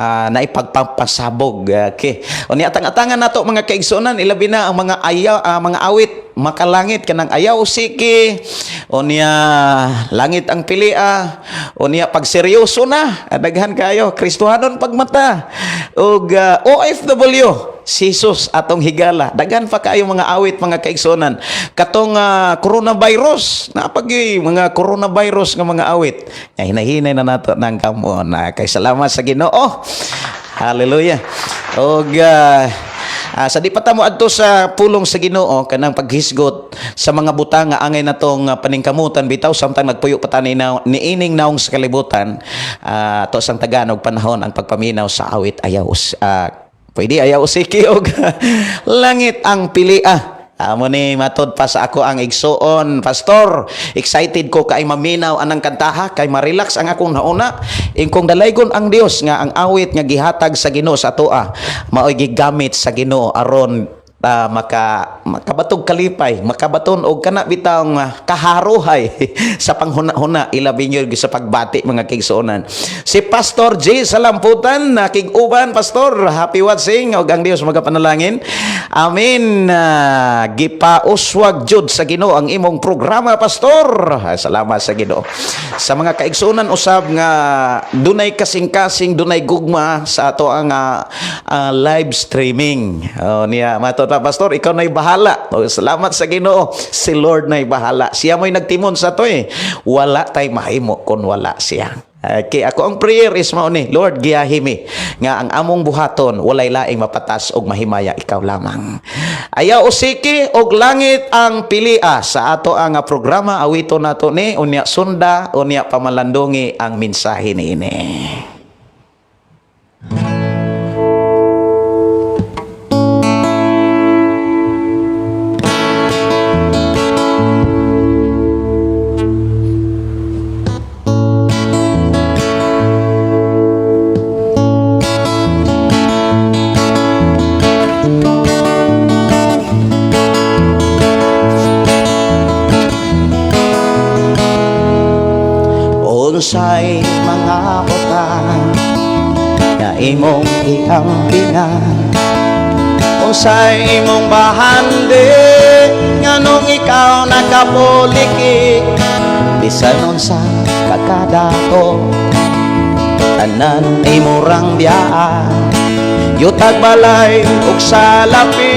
naipagpapasabog. Okay. Unya atang-atangan nato, mga kaigsuonan, ilabi na ang mga ayaw, mga awit makalangit kanang "Ayaw Siki", unya "Langit ang Pilia", unya "Pag Seryoso Na". Daghan kayo, "Kristohanon Pagmata" ug "OFW si Jesus Atong Higala". Daghan pa kayo mga awit, mga kaigsuonan. Katong coronavirus, napagyoy mga coronavirus nga mga awit. Ay, hinahinay na nato ng kamon na kay salamat sa Ginoo. Hallelujah. Og sa di pa ta mo adto sa pulong sa Ginoo, kanang paghisgot sa mga butang nga angay natong paningkamutan bitaw samtang nagpuyo pa ta ni niining naong sa kalibutan, to sang tagaan og panahon ang pagpaminaw sa awit ayaw pwede "Ayaw Usiki" og "Langit ang Pilia". Amo ni matod pa sa ako ang igsuon, "Pastor, excited ko kay maminaw anang kantaha kay ma-relax ang akong nauna." Ingkong dalaygon ang Dios nga ang awit nga gihatag sa Ginoo sa atoa maoy gigamit sa Ginoo aron makabatog kalipay, makabaton og kana bitawng kaharuhay sa panghuna-huna, ilabi nyo sa pagbati, mga kaigsuonan. Si Pastor J. Salamputan, nakig-uban, Pastor, happy watching og ang Dios magapanalangin. Amen. Gipauswag jud sa Ginoo ang imong programa, pastor. Salamat sa Ginoo. Sa mga kaigsunan usab nga dunay kasing-kasing, dunay gugma sa ato ang live streaming. Oh, niya mato pa, pastor, ikaw na'y bahala. Oh, salamat sa Ginoo. Si Lord na'y bahala. Siya mo'y nagtimon sa ato eh. Wala tay mahimo kon wala siya. Okay, ako ang prayer is mao ni Lord, giyahi mi nga ang among buhaton walay laing mapatas og mahimaya, ikaw lamang. Ayaw usiki og langit ang pilia sa ato ang programa. Awito nato ni, unya sunda, unya pamalandungi ang mensahe niini. Unsay mga butang nga imong giampingan? Unsay imong bahandi, nganong ikaw nakapuliki? Bisan unsa kakadato, tanan imurang biyaa, yutag, balay ug salapi,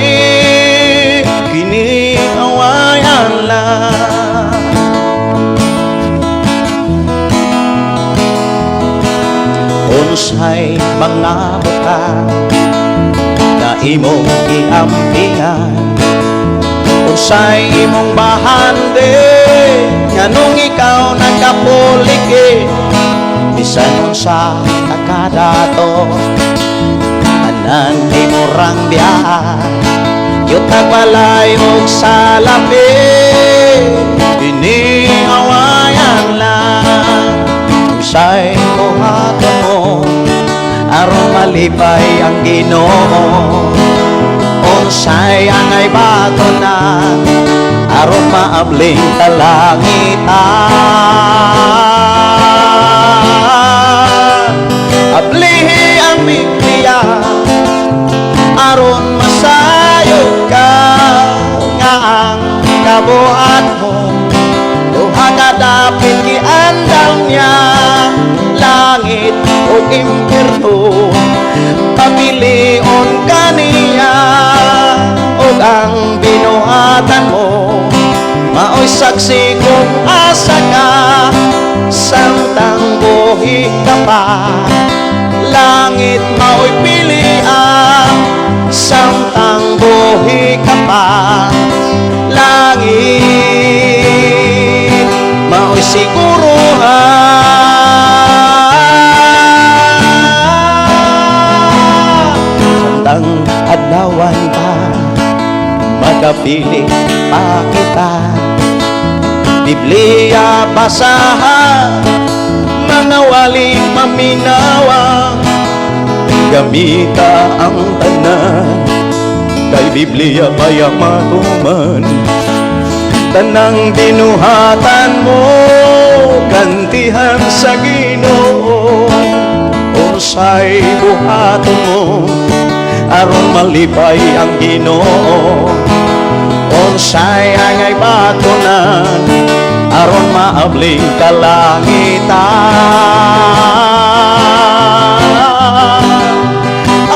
Kini awayan lang. Unsay mga butang nga imong giampingan? Unsay imong bahandi, nganong ikaw nakapuliki? Bisan unsa kakadato, tanan imurang biyaa, yutag, balay ug salapi, Kini awayan lang. Unsay buhaton mo aron malipay ang Ginoo? Unsay angay baton na aron maabling kalangitan? Ablihi ang Biblia aron masayod ka nga ang kabuhat mo duha ka dapit giandam niya, langit o impierno. Pabilion kaniya ug ang binuhatan mo mao'y saksi kung asa ka samtang buhi ka pa. Langit mao'y pilian samtang buhi ka pa. Langit mao'y siguruhan. Samtang adlawan pa, makapili pa kita. Biblia basahan, mga wali maminawa. Gamita ang tanan kay Biblia paya matuman. Tanang binuhatan mo, gantihan sa Ginoo. Unsay buhaton mo aron malipay ang Ginoo? Unsay angay batonan aron maabling kalangitan?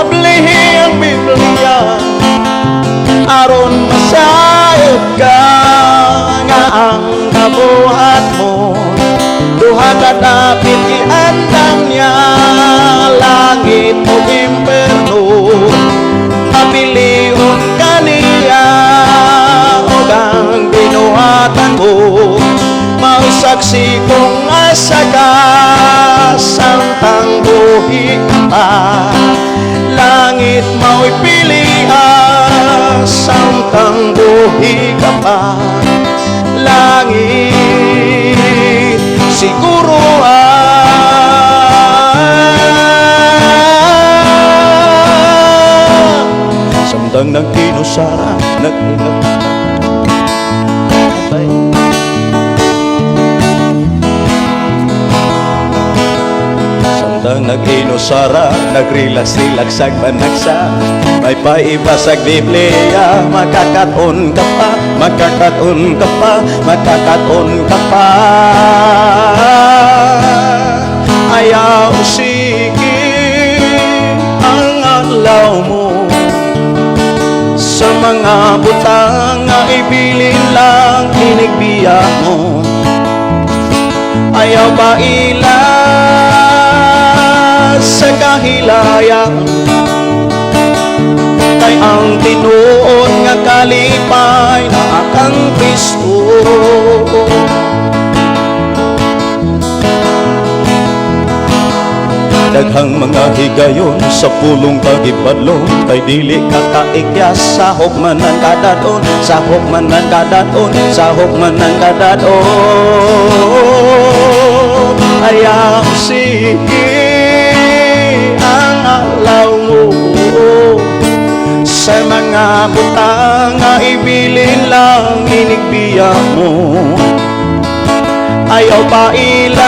Ablihi ang Biblia aron masayod ka nga ang kabuhat mo duha ka dapit giandam niya, langit o impierno. Pabilion kaniya ug ang binuhatan mo mao'y saksi kung asa ka samtang buhi ka pa. Langit mao'y pilian samtang buhi ka pa. Langit siguruhan. Samtang nagtinusara nagtinusara. Bye. Samtang Nag-inusara, nag-relax-relax ag managsa. May paibasag Biblia, makakaton ka pa, makakaton ka pa, makakaton ka pa. Ayaw sige ang adlaw mo sa mga butang nga ibilin lang inigbiya mo. Ayaw ba ila sa kahilayan, kay ang tinuod nga kalipay naa kang Kristo. Daghang mga higayon sa pulong kagibadlong, kay dili ka kaikyas, sahog man ang kadadon, sahog man ang kadadon, sahog man ang kadadon. Ayaw sige ang alaw mo sa mga butang nga ibilin lang inigbiya mo. Ayaw pa ilan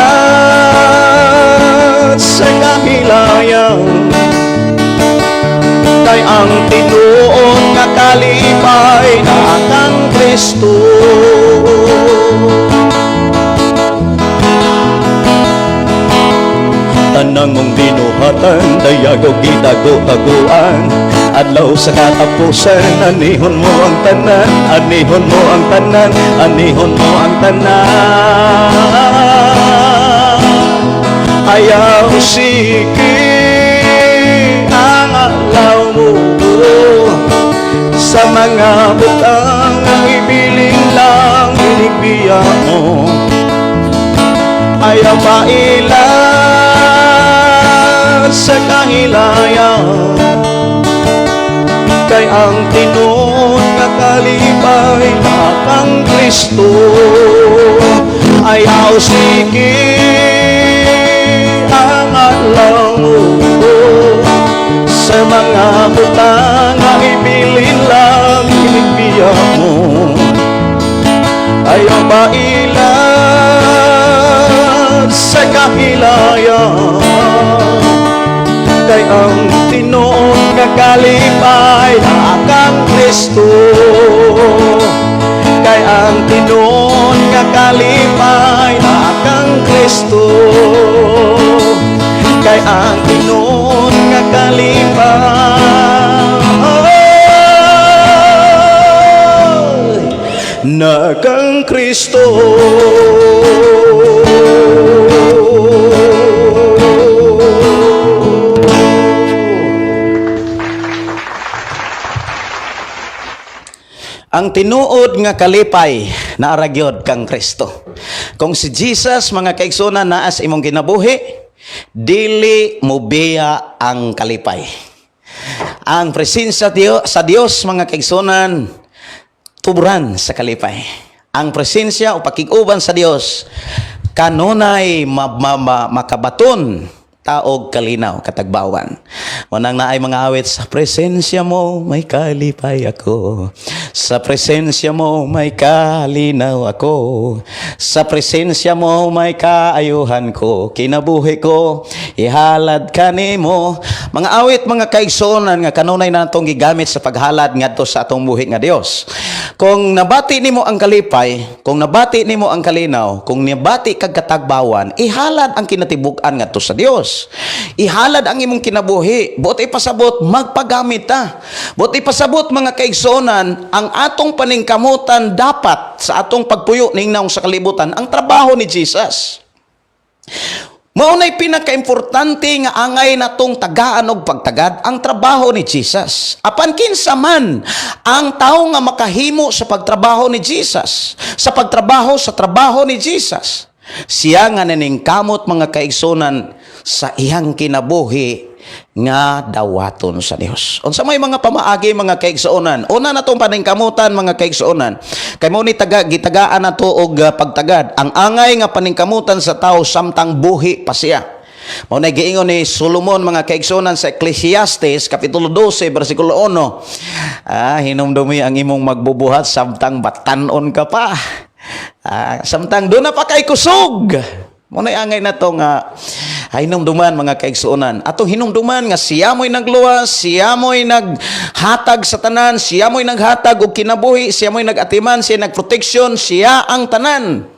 sa kahilayan, kay ang tinuod nga kalipay naa kang Kristo. Tanang mong binuhatan, dayag og gidago-taguan. Adlaw sa katapusan, anihon mo ang tanan, anihon mo ang tanan, anihon mo ang tanan. Ayaw sige ang alaw mo sa mga butang ang ibiling lang inigbiya mo. Ayaw pa ilan sa kahilayan, kay ang tinuod nga kalipay naa kang Kristo. Ayaw sige ang adlaw mo sa mga butang nga ibilin lang inigbiya mo. Ayaw ba ilan sa kahilayan, kay ang tinuod nga kalipay naa kang Kristo. Kay ang tinuod nga kalipay naa kang Kristo. Kay ang tinuod nga kalipay naa kang Kristo. Ang tinuod nga kalipay naa gyud kang Kristo. Kung si Jesus, mga kaigsuonan, naa sa imong kinabuhi, dili mobiya ang kalipay. Ang presensya sa Dios, mga kaigsuonan, tuburan sa kalipay. Ang presensya o pakig-uban sa Dios kanunay makabaton taog kalinaw katagbawan. Unang naay mga awit, sa presensya mo may kalipay ako. Sa presensya mo may kalinaw ako. Sa presensya mo may kaayuhan ko. Kinabuhi ko, ihalad kanimo. Mga awit, mga kaigsuonan, nga kanunay natong gigamit sa paghalad ngadto sa atong buhi nga Dios. Kung nabati nimo ang kalipay, kung nabati nimo ang kalinaw, kung nabati kag katagbawan, ihalad ang kinatibuk-an ngadto sa Dios. Ihalad ang imong kinabuhi. Buot ipasabot, magpagamit ta. Buot ipasabot, mga kaigsuonan, ang atong paningkamutan dapat sa atong pagpuyo ning naong sa kalibutan, ang trabaho ni Jesus. Mao nay pinakaimportante nga angay natong tagaan og pagtagad, ang trabaho ni Jesus. Apan kinsa man ang tawo nga makahimo sa pagtrabaho ni Jesus, sa pagtrabaho sa trabaho ni Jesus, siya nga naningkamot, mga kaigsunan, sa iyang kinabuhi nga dawaton sa Dios. Unsa may mga pamaagi, mga kaigsuonan? Una na tong paningkamutan, mga kaigsuonan. Kay mo ni taga gitagaan nato og pagtagad ang angay nga paningkamutan sa tao samtang buhi pa siya. Mao na giingon ni Solomon, mga kaigsuonan, sa Ecclesiastes kapitulo 12 bersikulo 1. Hinumdumi ang imong magbubuhat samtang batan-on ka pa. Samtang doon na pa kay kusog. Mao na angay na to nga Hinumduman, mga kaigsuonan. Atong hinumduman nga siya mo'y nagluwas, siya mo'y naghatag sa tanan, siya mo'y naghatag og kinabuhi, siya mo'y nagatiman, siya nagproteksyon, siya ang tanan.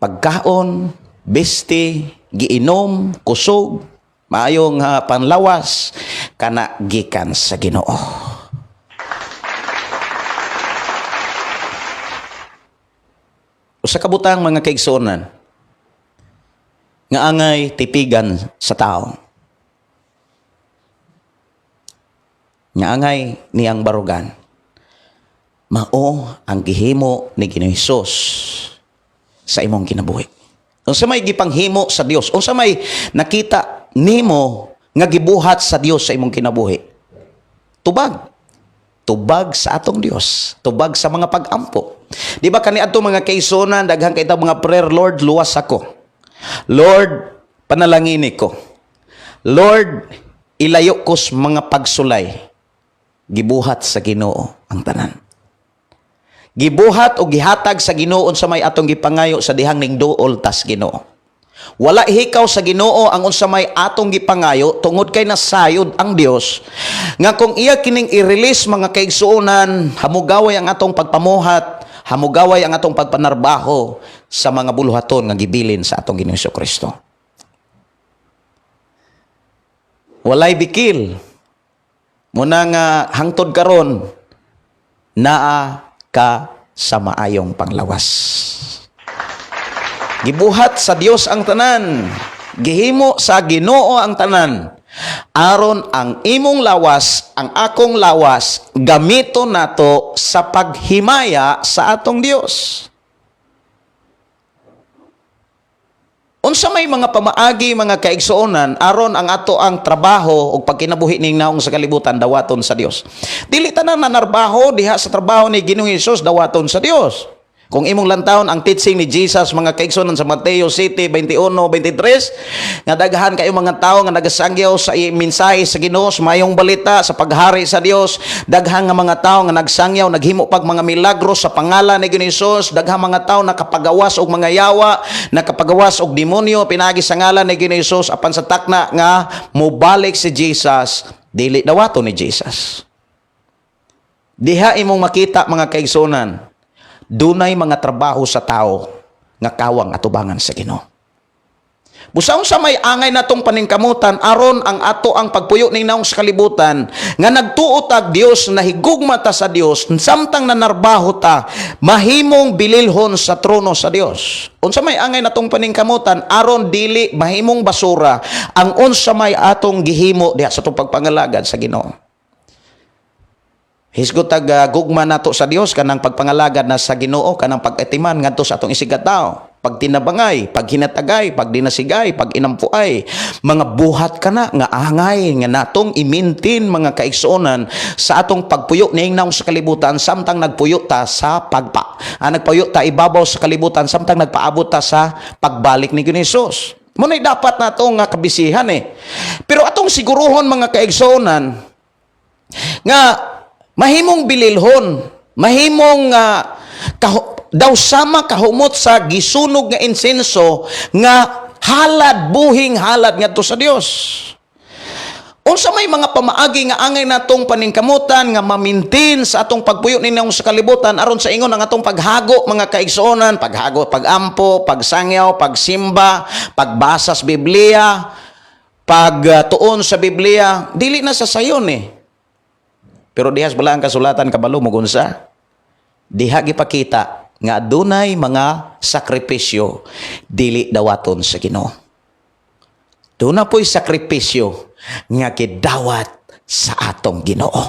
Pagkaon, bisti, giinom, kusog, maayong panlawas, kana gikan sa Ginoo. Usa ka butang, mga kaigsuonan, nga angay tipigan sa tao, nga angay niyang barugan, mao ang gihimo ni Ginoong Hesus sa imong kinabuhi. Unsa may gipanghimo sa Dios? Unsa may nakita nimo nga gibuhat sa Dios sa imong kinabuhi? Tubag. Tubag sa atong Dios. Tubag sa mga pag-ampo. Di ba kaniadto, mga kaigsuonan, daghan kay mga prayer, "Lord, luwas ako. Lord, panalangini ko. Lord, ilayo ko sa mga pagsulay." Gibuhat sa Ginoo ang tanan. Gibuhat o gihatag sa Ginoo sa may atong gipangayo sa dihang ning duol tas Ginoo. Wala hikaw sa Ginoo ang unsa may atong gipangayo tungod kay nasayod ang Dios nga kung iya kining i-release, mga kaigsuonan, hamugaway ang atong pagpamuhat, hamugaway ang atong pagpanarbaho sa mga buluhaton nga gibilin sa atong Ginoong Kristo. Walay bikil. Muna nga hangtod karon naa ka sa maayong panglawas. Gibuhat sa Dios ang tanan. Gihimo sa Ginoo ang tanan. Aron ang imong lawas, ang akong lawas, gamiton nato sa paghimaya sa atong Dios. Unsa may mga pamaagi, mga kaigsuonan, aron ang ato ang trabaho ug pagkinabuhi ning naong sa kalibutan dawaton sa Dios? Dili tanan nanarbaho diha sa trabaho ni Ginoong Hesus dawaton sa Dios. Kung imong lantawon ang teaching ni Jesus, mga kaigsuonan, sa Mateo 7:21, 23, nga daghan kayo mga tao nga nagasangyaw sa mensahe sa Ginoo, sa mayong balita sa paghari sa Dios, daghan nga mga tao nga nagsangyaw, naghimo pag mga milagro sa pangalan ni Ginoong Hesus, daghan mga tao nakapagawas og mga yawa, nakapagawas og demonyo pinaagi sa ngalan ni Ginoong Hesus, apan sa takna nga mobalik si Jesus, dili dawaton ni Jesus. Diha imong makita, mga kaigsuonan, dunay mga trabaho sa tao nga kawang atubangan sa Ginoo. Busa unsa may angay natong paningkamutan aron ang ato ang pagpuyo ning naong sa kalibutan nga nagtuo tag Dios, nahigugma ta sa Dios, samtang nanarbaho ta mahimong bililhon sa trono sa Dios? Unsa may angay natong paningkamutan aron dili mahimong basura ang unsa may atong gihimo diha sa atong pagpangalagad sa Ginoo? Hisgot tag gugma nato sa Dios, kanang pagpangalagad na sa Ginoo, kanang pag-atiman ngadto sa atong isigkatawo, pagtinabangay, paghinatagay, pagdinasigay, paginampuay, mga buhat kana nga angay nga natong i-maintain, mga kaigsuonan, sa atong pagpuyo ning naong sa kalibutan samtang nagpuyo ta sa pagpa. Ah, nagpuyo ta ibabaw sa kalibutan samtang nagpaabot ta sa pagbalik ni Ginoong Hesus. Muna'y dapat nato nga kabisihan eh. Pero atong siguruhon, mga kaigsuonan, nga mahimong bililhon, mahimong daw sama kahumot sa gisunog nga insenso nga halad, buhing halad ngadto sa Dios. Unsa may mga pamaagi nga angay natong paningkamutan nga ma-maintain sa atong pagpuyo ninyong sa kalibutan aron sa ingon ang atong paghago, mga kaigsuonan, paghago, pagampo, pagsangyaw, pagsimba, pagbasa sa Biblia, pagtuon sa Biblia, dili na sa sayon eh. Pero dihas bala ang kasulatan, kabalo mo gunsa? Diha gipakita nga adunay mga sakripisyo dili dawaton sa Ginoo. Duna po'y sakripisyo nga gidawat sa atong Ginoo.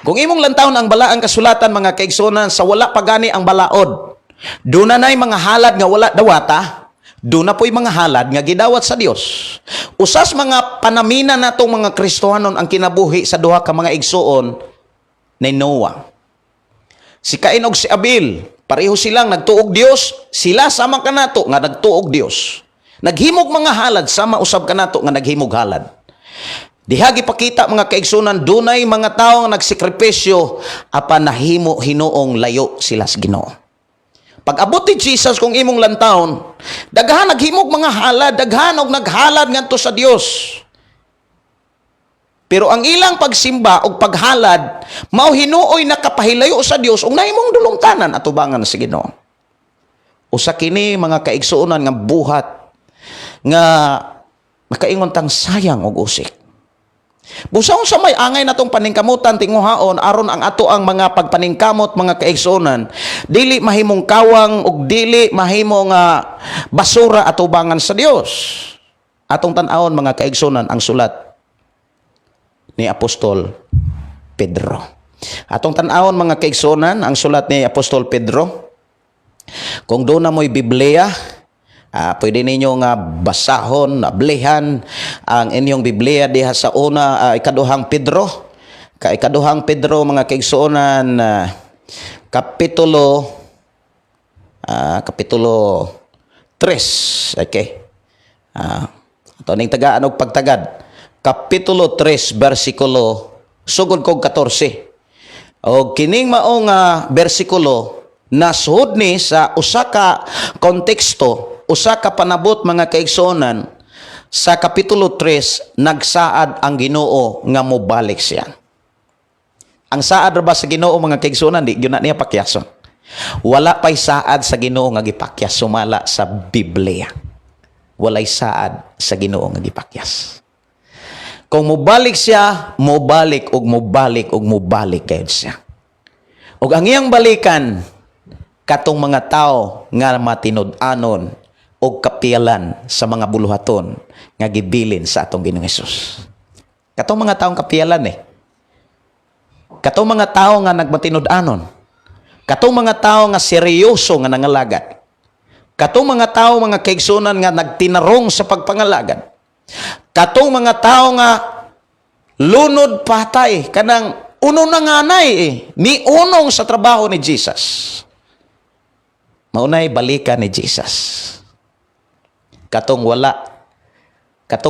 Kung imong lantawon ang balaang kasulatan, mga kaigsuonan, sa wala pa gani ang balaod, duna na'y mga halad nga wala dawata, duna po'y mga halad nga gidawat sa Dios. Usas mga panamina natong mga Kristohanon ang kinabuhi sa duha ka mga igsuon ni Noah. Si Cain og si Abel, pareho silang nagtuog Dios, sila sama kanato nga nagtuog Dios. Naghimog mga halad sama usab kanato nga naghimog halad. Diha gipakita, mga kaigsunan, dunay mga tawo nga nagsikripisyo apan nahimo hinuong layo sila sa Ginoo. Pag abot ni Jesus, kung imong lantawon, daghan naghimog mga halad, daghan og naghalad ngadto sa Dios. Pero ang ilang pagsimba og paghalad mao hinuoy nakapahilayo sa Dios ug nahimong dulungtanan atubangan sa Ginoo. Usa kini, mga kaigsuonan, nga buhat nga makaingon tang sayang og usik. Busa unsa may angay natong paningkamutan tinguhaon aron ang ato ang mga pagpaningkamot, mga kaigsuonan, dili mahimong kawang ug dili mahimong basura atubangan sa Dios? Atong tan-awon, mga kaigsuonan, ang sulat ni Apostol Pedro. Atong tan-awon, mga kaigsuonan, ang sulat ni Apostol Pedro. Kung duna mo'y Biblia, pwede ninyo nga basahon, ablihan ang inyong Biblia diha sa una, ikaduhang Pedro. Ka ikaduhang Pedro, mga kaigsuonan, kapitulo 3. Okay. Ato ning tagaan og pagtagad. Kapitulo 3 bersikulo sugod kog 14. Og kining mao nga bersikulo nasuhod ni sa usa ka konteksto, usa ka panabot, mga kaigsuonan. Sa kapitulo 3 nagsaad ang Ginoo nga mobalik siya. Ang saad ra ba sa Ginoo, mga kaigsuonan, di gyud na niya pakyason. Wala pay saad sa Ginoo nga gipakyas sumala sa Biblia. Walay saad sa Ginoo nga gipakyas. Kung mobalik siya, mobalik ug mobalik ug mobalik kayo siya. Ug ang iyang balikan katong mga tao nga matinud-anon og kapiyalan sa mga buluhaton nga gibilin sa atong Ginoong Hesus. Katong mga taong kapiyalan eh. Katong mga tao nga nagmatinud-anon. Katong mga tao nga seryoso nga nangalagad. Katong mga tao, mga kaigsunan, nga nagtinarong sa pagpangalagad. Katong mga tao nga lunod patay kanang uno na nganay eh, ni unong sa trabaho ni Jesus. Maunay balikan ni Jesus. Katong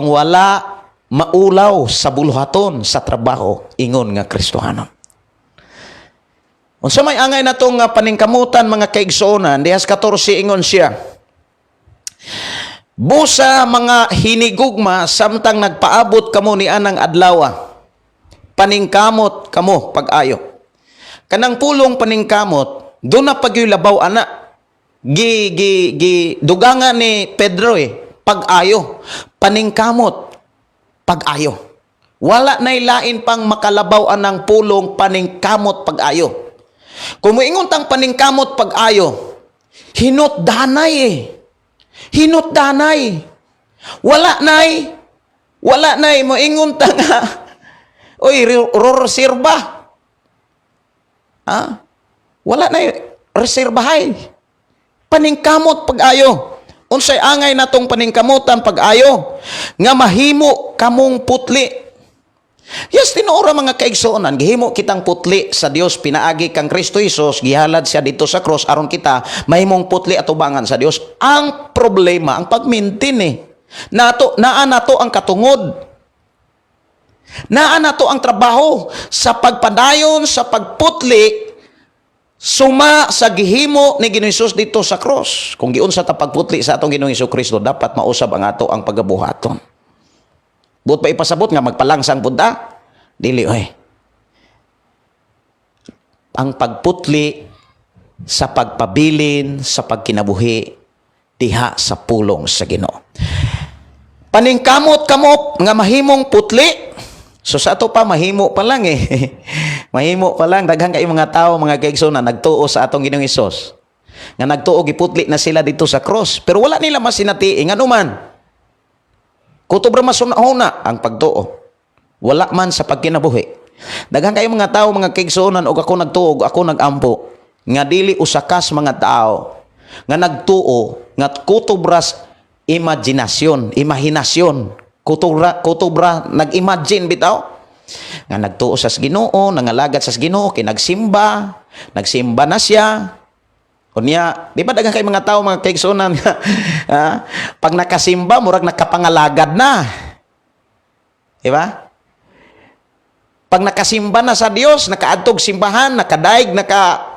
wala maulaw sa buluhaton sa trabaho ingon nga Kristohanon. Unsa may angay natong nga paningkamutan, mga kaigsuonan? Dihas 14, ingon siya: "Busa, mga hinigugma, samtang nagpaabot kamo ni anang adlawa, paningkamot kamo pag-ayo." Kanang pulong paningkamot, duna pa gyuy labaw ana. Gi gi gi dugangan ni Pedro eh, pag-ayo. Paningkamot, pag-ayo. Wala nay lain pang makalabaw anang pulong paningkamot pag-ayo. Kung moingon tang paningkamot pag-ayo, hinot danay eh. Hinot danay. Wala nay moingon ta nga, "Oy, reserba." Ha? Wala nay reserbahay. Paningkamot pag-ayo. Unsay angay natong paningkamutan pag-ayo? Nga mahimo kamong putli. Yes, tinuora, mga kaigsuonan, gihimo kitang putli sa Dios pinaagi kang Kristo Jesus, gihalad siya dito sa cross aron kita mahimong putli atubangan sa Dios. Ang problema, ang pag-maintain eh. Nato, naa nato ang katungod. Naa nato ang trabaho sa pagpadayon sa pagputli suma sa gihimo ni Ginoong Hesus dito sa cross. Kung giunsa ta pagputli sa atong Ginoong Hesus Kristo, dapat mausab ang ato ang pagabuhaton. Buot pa ipasabot nga magpalangsang punta? Dili oy. Ang pagputli sa pagpabilin, sa pagkinabuhi, diha sa pulong sa Ginoo. Paningkamot kamo nga mahimong putli. So sa ato pa, mahimo pa lang eh. Mahimo pa lang. Daghan kay mga tao, mga kaigsoon, na nagtuo sa atong Ginoong Hesus. Nga nagtuo, giputli na sila dito sa cross. Pero wala nila masinati ngano man. Kutob ra masuna ang pagtuo. Wala man sa pagkinabuhi. Daghan kayo mga tao, mga kaigsuonan, og ako nagtuo, og ako nagampo nga dili usa kas mga tao nga nagtuo nga kutob ras imaginasyon, imahinasyon. Kutob ra nag-imagine bitaw nga nagtuo sa Ginoo, nangalagad sa Ginoo, kay nagsimba, nagsimba na siya. Unya, di ba daghan kay mga tao, mga kaigsuonan, nga pag nakasimba murag nakapangalagad na. Di ba? Pag nakasimba na sa Dios, nakaadtog simbahan, nakadaig, naka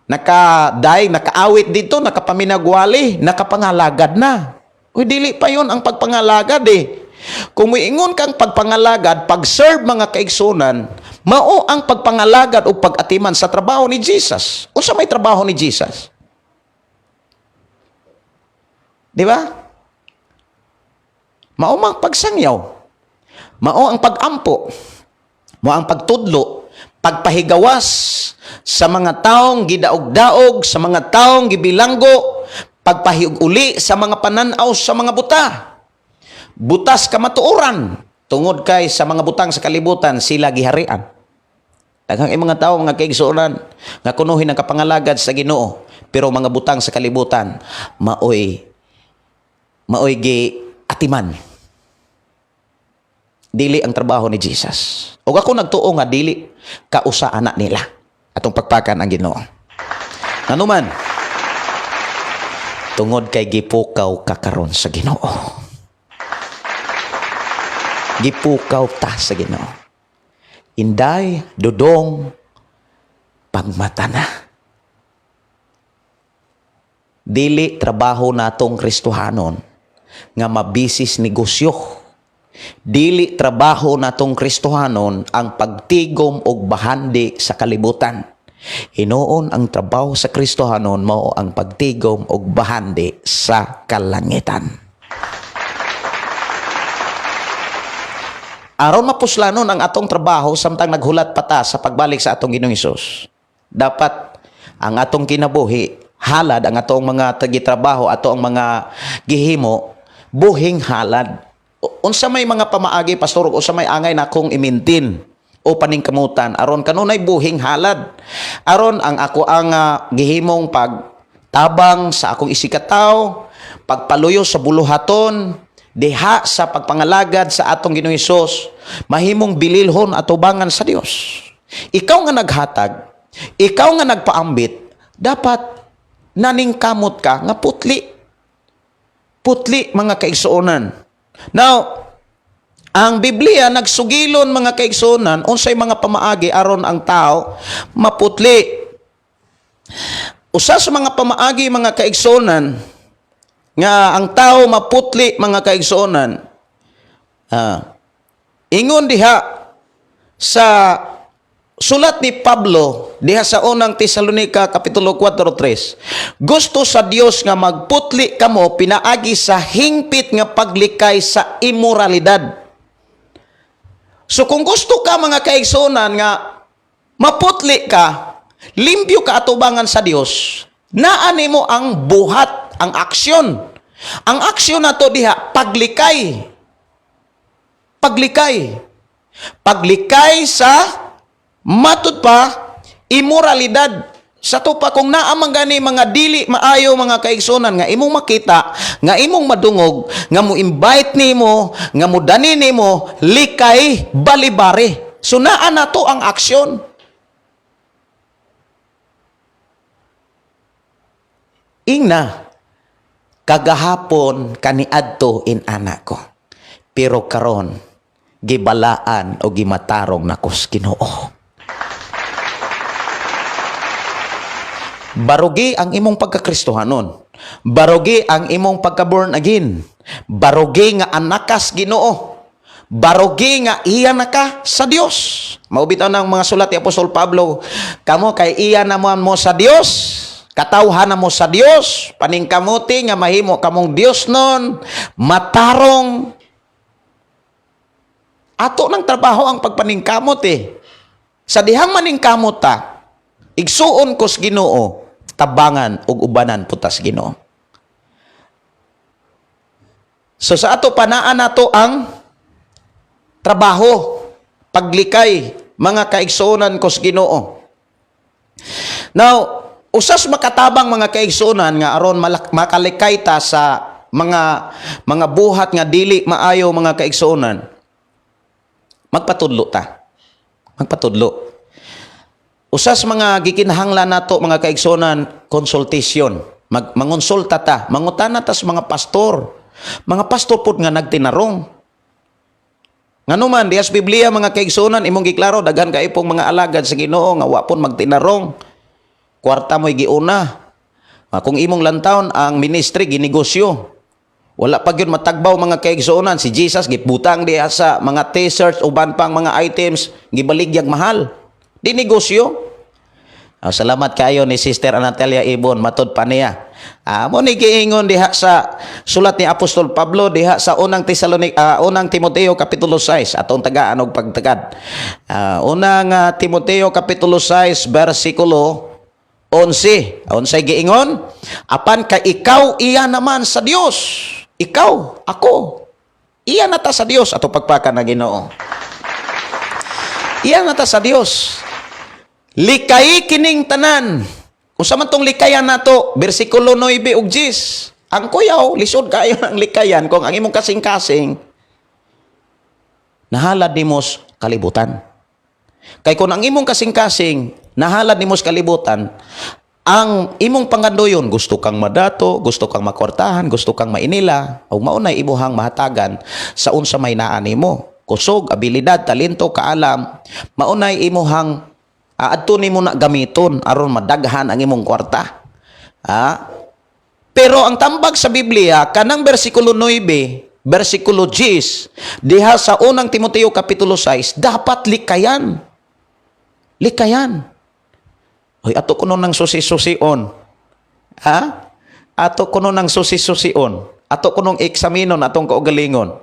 Nakaday, nakaawit dito, nakapaminagwali, nakapangalagad na. Uy, dili pa yon ang pagpangalagad eh. Kung muingon kang pagpangalagad, pag-serve, mga kaigsunan, mao ang pagpangalagad o pag-atiman sa trabaho ni Jesus. Unsa may trabaho ni Jesus? Di ba? Mao ang pagsangyaw. Mao ang pagampo. Mao ang pagtudlo, pagpahigawas sa mga taong gidaog-daog, sa mga taong gibilanggo, pagpahiuguli sa mga pananaw sa mga buta. Butas kamatuoran tungod kay sa mga butang sa kalibutan sila giharian. Daghang mga tao, mga kaigsuonan, nga kunuhin ang kapangalagad sa Ginoo, pero mga butang sa kalibutan maoy maoy gi atiman. Dili ang trabaho ni Jesus. Ug ako nagtuo nga dili kausa anak nila. Atong pagpakan ang Ginoo. Nganuman, tungod kay gipukaw ka karon sa Ginoo. Gipukaw ta sa Ginoo. Inday, Dodong, pagmata na. Dili trabaho natong Kristohanon nga mabisis negosyo. Dili trabaho natong Kristohanon ang pagtigom og bahandi sa kalibutan. Hinuon ang trabaho sa Kristohanon mao ang pagtigom og bahandi sa kalangitan. Aron mapuslanon ang atong trabaho samtang naghulat pa ta sa pagbalik sa atong Ginoong Hesus, dapat ang atong kinabuhi halad, ang atong mga tagitrabaho, ato ang mga gihimo buhing halad. Unsa may mga pamaagi, pastor, ug unsa may angay na akong i-maintain o paningkamutan aron kanunay buhing halad? Aron ang ako ang gihimong pagtabang sa akong isigkatawo, pagpaluyo sa buluhaton diha sa pagpangalagad sa atong Ginoong Hesus, mahimong bililhon atubangan sa Dios. Ikaw nga naghatag, ikaw nga nagpaambit, dapat naningkamot ka nga putli. Putli, mga kaigsuonan. Now, ang Biblia nagsugilon, mga kaigsuonan, unsay mga pamaagi aron ang tao maputli. Usa sa mga pamaagi, mga kaigsuonan, nga ang tao maputli, mga kaigsuonan, ingon diha sa sulat ni Pablo diha sa Unang Tesalonika kapitulo 4:3, gusto sa Dios nga magputli kamo pinaagi sa hingpit nga paglikay sa imoralidad. So kung gusto ka, mga kaigsuonan, nga maputli ka, limpyo ka atubangan sa Dios, naa nimo ang buhat, ang aksyon. Ang aksyon nato diha, paglikay. Paglikay. Paglikay sa matud pa imoralidad. Sa to pa kung naa man gani mga dili maayo, mga kaigsunan, nga imong makita, nga imong madungog, nga mo invite nimo, nga mo dani nimo, likay balibari. So naa nato ang aksyon. Ingna, kagahapon kaniadto in anak ko. Pero karon gibalaan o gimatarong nakos Ginoo. Barugi ang imong pagkakristohanon. Barugi ang imong pagka-born again. Barugi nga anakas Ginoo. Barugi nga iya na ka sa Dios. Mao bitaw ng mga sulat ni Apostol Pablo, kamo kay iya naman mo sa Dios, katawhan na mo sa Dios, paningkamuti nga mahimo kamong Dios nun, matarong. Ato ng trabaho ang pagpaningkamot eh. Sa dihang maningkamot ta, igsuon kos Ginoo, tabangan ug ubanan putas Ginoo. So sa ato panaan nato ang trabaho, paglikay, mga kaigsuonan kos Ginoo. Now, usas makatabang, mga kaigsuonan, nga aron makalikay ta sa mga buhat nga dili maayo, mga kaigsuonan, magpatudlo ta. Magpatudlo. Usas mga gikinahanglan nato, mga kaigsuonan, consultation. Mangonsulta ta, mangutana ta sa mga pastor. Mga pastor pud nga nagtinarong. Nganuman, diyas Biblia, mga kaigsuonan, imong giklaro, daghan kay pong mga alagad sa Ginoo nga wa pon magtinarong. Kwarta mo'y giuna. Kung imong lantawon ang ministry ginegosyo. Wala pa gyud matagbaw, mga kaigsuonan, si Jesus gibutang diha sa mga T-shirts, uban pang mga items, gibaligyag mahal. Di negosyo. Salamat kayo ni Sister Anatelia Ibon, matod pa niya. Mo ni giingon diha sa sulat ni Apostol Pablo diha sa unang Tesalonik, unang Timoteo kapitulo 6, atong tagaan og pagtagad. Unang Timoteo kapitulo 6 bersikulo 11. Unsay giingon? Apan kay ikaw, iya naman sa Dios. Ikaw, ako. Iya na ta sa Dios, ato pagpaka na Ginoo. Iya na ta sa Dios. Likay kining tanan. Unsa man tong likayan nato? Bersikulo 9 ug 10. Ang kuyaw, lisod kayo ang likayan kung ang imong kasing-kasing nahalad nimo sa kalibutan. Kay kung ang imong kasing-kasing nahalad nimo sa kalibutan, ang imong pangandoyon, gusto kang madato, gusto kang makwartahan, gusto kang mainila, ug maunay imuhang mahatagan sa unsa may naa nimo. Kusog, abilidad, talento, kaalam, maunay imuhang adto nimo na gamiton aron madaghan ang imong kwarta. Pero ang tambag sa Biblia, kanang bersikulo 9, bersikulo 10, diha sa unang Timoteo kapitulo 6, dapat likayan. Likayan. Hoy, ato kuno ng susi-susion. Ha? Ato kuno ng susi-susion. Ato kunong eksaminon atong kaugalingon.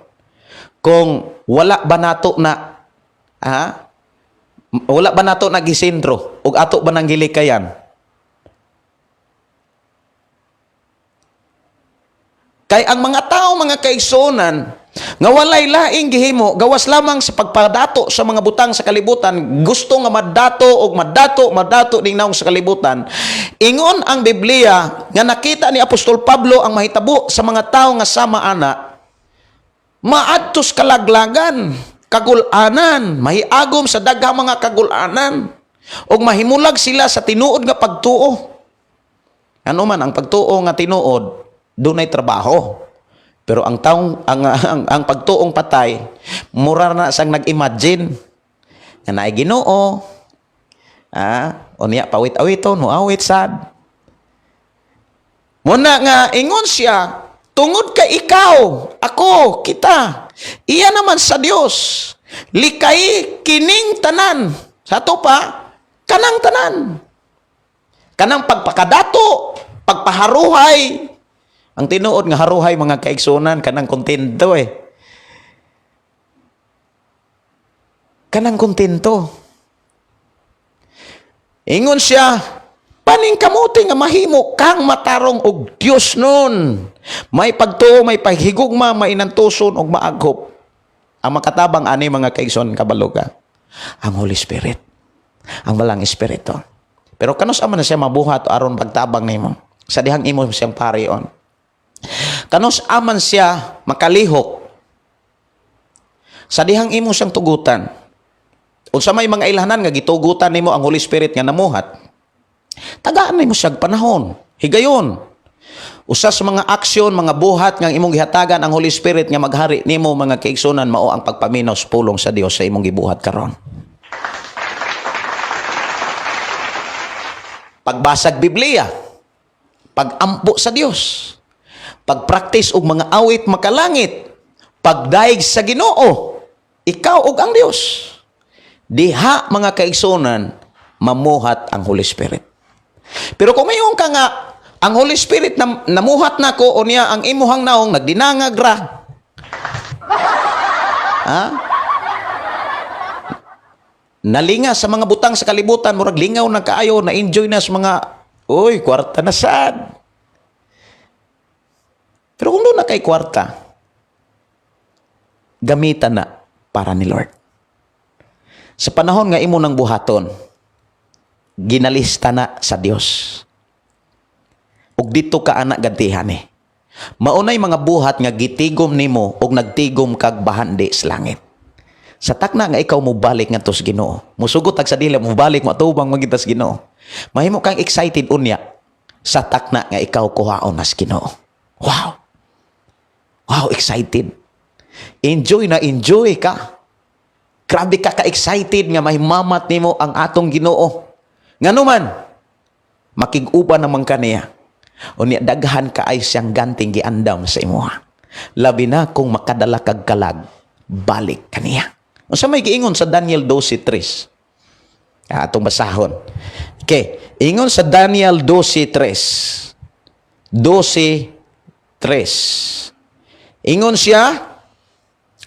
Kung wala ba nato na, ha? Wala ba nato na gisentro ug ato ba nang gilikayan? Kay ang mga tao, mga kaigsuonan, nga walay laing gihimo gawas lamang sa pagpadato sa mga butang sa kalibutan, gusto nga madato og madato, madato ning naong sa kalibutan. Ingon ang Biblia nga nakita ni Apostol Pablo ang mahitabo sa mga tao nga sama ana, maadtos kalaglagan, kagulanan, mahiagom sa daghang mga kagulanan, ug mahimulag sila sa tinuod nga pagtuo. Ano man ang pagtuo nga tinuod, dunay trabaho. Pero ang taong ang pagtuong patay, mura na sang nag-imagine nga naay Ginoo. Unya pawit-awiton, moawit sad. Muna nga ingon siya, tungod kay ikaw, ako, kita, iya naman sa Dios. Likay kining tanan. Sa ato pa, kanang tanan. Kanang pagpakadato, pagpaharuhay. Ang tinuod nga haruhay, mga kaigsunan, kanang kontento eh. Kanang kontento. Ingon siya, paningkamuti nga mahimo kang matarong og Dios nun. May pagtuo, may paghigugma, may inantuson og maaghop. Ang makatabang ani, mga kaigsoon, kabalo ka, ang Holy Spirit. Ang Balang Espiritu. Pero kanus-a man na siya mabuhat aron pagtabang nimo? Sa dihang imo siyang parion. Kanus-a man siya makalihok? Sa dihang imo siyang tugutan. Unsa may mga ilhanan nga gitugutan nimo ang Holy Spirit nga namuhat? Tagaan nimo siya panahon. Higayon. Usa sa mga aksyon, mga buhat nga imong gihatagan ang Holy Spirit nga maghari nimo, mga kaigsunan, mao ang pagpaminaw sa pulong sa Dios sa imong gibuhat karon. Pagbasag Biblia, pagampo sa Dios, pagpraktis og mga awit makalangit, pagdaig sa Ginoo, ikaw ug ang Dios. Diha, mga kaigsunan, mamuhat ang Holy Spirit. Pero kung mayon ka nga, ang Holy Spirit na, namuhat nako, o niya ang imuhang naong nagdinangag ra. Ha? Nalinga sa mga butang sa kalibutan, murag lingaw na kaayo, na enjoy na sa mga, uy, kwarta na sad. Pero kung doon na kay kwarta, gamitan na para ni Lord. Sa panahon nga imo nang buhaton, ginalista na sa Dios. Ug dito ka anak gantihan eh. Maunay mga buhat nga gitigom nimo og nagtigom kag bahandi sa langit. Sa takna nga ikaw mobalik ngadto sa Ginoo, musugot tag sa dila, mobalik mo atubang magita sa Ginoo. Mahimo kang excited unya sa takna nga ikaw kuhaon na sa Ginoo. Wow. Wow, excited. Enjoy na enjoy ka. Grabe ka ka-excited nga mahimamat nimo ang atong Ginoo. Ngano man, Makig-uban naman kaniya. Unya daghan kaayo siyang ganting giandam sa imuha. Labi na kung makadala kag kalag, balik kaniya. Unsa may giingon sa Daniel 12:3? Ah, atong basahon. Okay, ingon sa Daniel 12:3. 12:3. Ingon siya,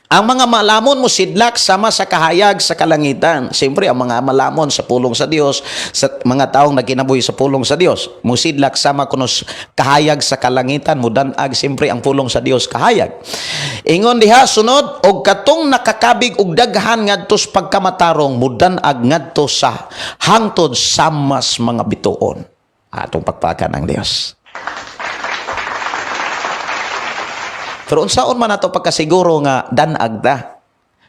ang mga malamon mo sidlak sama sa kahayag sa kalangitan. Siyempre, ang mga malamon sa pulong sa Dios, sa mga taong nagkinabuhi sa pulong sa Dios, musidlak sama kuno kahayag sa kalangitan, mudanag siyempre ang pulong sa Dios kahayag. Ingon diha sunod, og katong nakakabig og daghan ngadto sa pagkamatarong, mudanag ngadto sa hangtod samas mga bituon. Atong pakpakan ang Dios. Pero unsaon man ato pagkasiguro nga danag ta?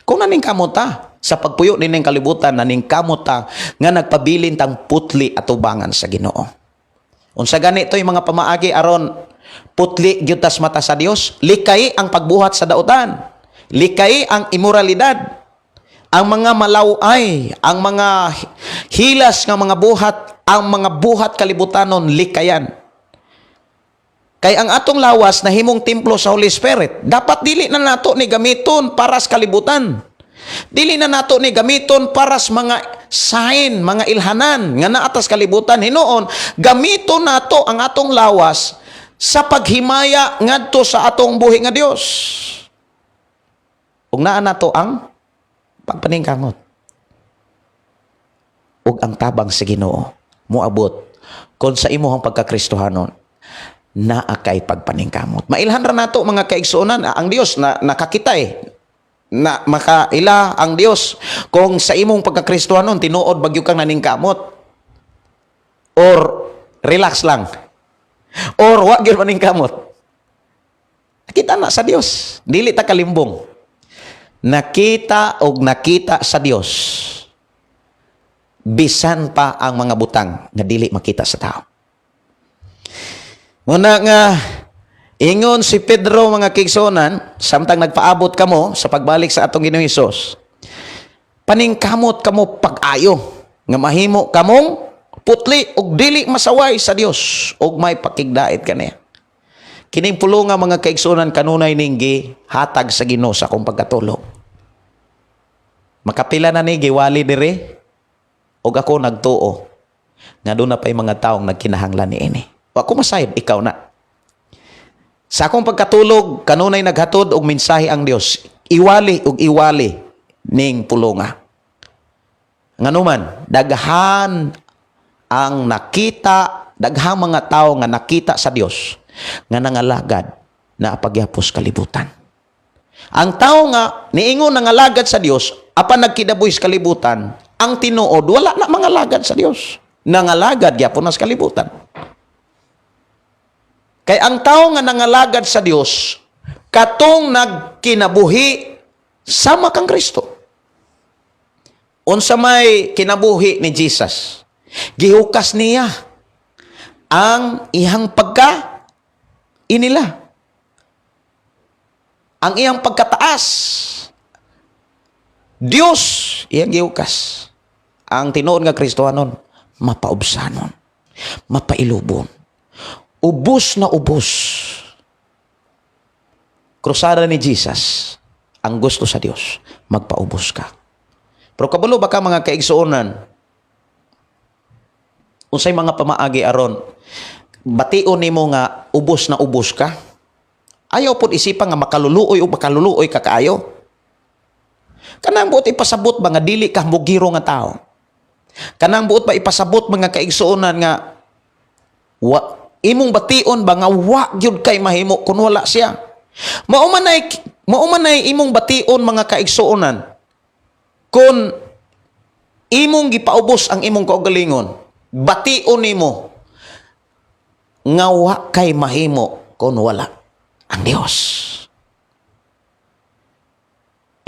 Kung naning kamot ta, sa pagpuyo nining kalibutan, naning kamot ta nga nagpabilin tang putli atubangan sa Ginoo. Unsa gani to'y mga pamaagi aron putli gyud tas mata sa Dios? Likay ang pagbuhat sa dautan. Likay ang imoralidad. Ang mga malaway, ang mga hilas nga mga buhat, ang mga buhat kalibutanon likayan. Kay ang atong lawas na himong templo sa Holy Spirit, dapat dili na nato ni gamiton para sa kalibutan. Dili na nato ni gamiton para sa mga sign, mga ilhanan nga naatas kalibutan. Hinuon, gamiton nato ang atong lawas sa paghimaya ngadto sa atong buhi nga Dios. Ug naa nato ang pagpaningkamot. Ug ang tabang sa Ginoo moabot kon sa imong pagkakristohanon naa kay pagpaningkamot. Mailhan ra nato, mga kaigsuonan, ang Dios na nakakita eh. Na makaila ang Dios kung sa imong pagkakristohanon tinuod bagyo kang naningkamot or relax lang or wa gyud maningkamot. Kita na sa Dios, dili ta kalimbong. Nakita og nakita sa Dios bisan pa ang mga butang nga dili makita sa tao. Muna nga ingon si Pedro, mga kaigsuonan, samtang nagpaabot kamo sa pagbalik sa atong Ginoong Hesus. Paningkamot kamo pag-ayo nga mahimo kamong putli ug dili masaway sa Dios ug may pakigdait kaniya. Kining pulonga, mga kaigsuonan, kanunay ning gihatag sa Ginoo sa akong pagkatulog. Makapila na ni giwali dire ug ako nagtuo nga doon na pa'y mga taong nagkinahanglan niini. Wa ko masayod, ikaw na. Sa akong pagkatulog, kanunay naghatod og mensahe ang Dios. Iwali og iwali ning pulonga. Nganuman, daghan ang nakita, daghang mga tao nga nakita sa Dios nga nangalagad na pagyapos kalibutan. Ang tao nga niingon nangalagad sa Dios apan nagkinabuhi sa kalibutan, ang tinuod wala na mangalagad sa Dios. Nangalagad gyapon na sa kalibutan. Kay ang tao nga nangalagad sa Dios katong nagkinabuhi sama kang Kristo. Unsa may kinabuhi ni Jesus? Gihukas niya ang iyang pagka inila. Ang iyang pagkataas. Dios iyang gihukas. Ang tinuod nga Kristohanon mapaubsanon, mapailubon. Ubos na ubos. Krusada ni Jesus, ang gusto sa Dios, magpaubos ka. Pero kabalo ba ka, mga kaigsuonan, unsay mga pamaagi aron bation nimo nga ubos na ubos ka? Ayaw pod isipan nga makaluluoy o makaluluoy ka kaayo. Kanang buot ipasabot ba nga dili ka mugiro nga tao? Kanang buot ba ipasabot, mga kaigsuonan, nga wa imong bation ba nga wa gyud kay mahimo kun wala siya? Mao man nay imong bation, mga kaigsuonan, kung imong gipaubos ang imong kaugalingon, bation nimo nga wa kay mahimo kun wala ang Dios.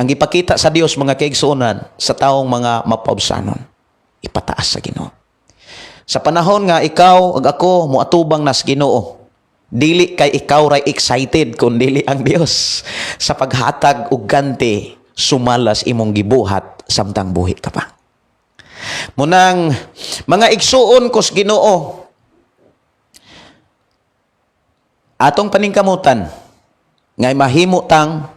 Ang gipakita sa Dios, mga kaigsuonan, sa taong mga mapaubsanon, ipataas sa Ginoo. Sa panahon nga ikaw ug ako moatubang nas Ginoo, dili kay ikaw ray excited kun dili ang Dios sa paghatag og ganti sumalas imong gibuhat samtang buhi ka pa. Munang mga igsuon kos Ginoo, Atong paningkamutan ngay mahimo tang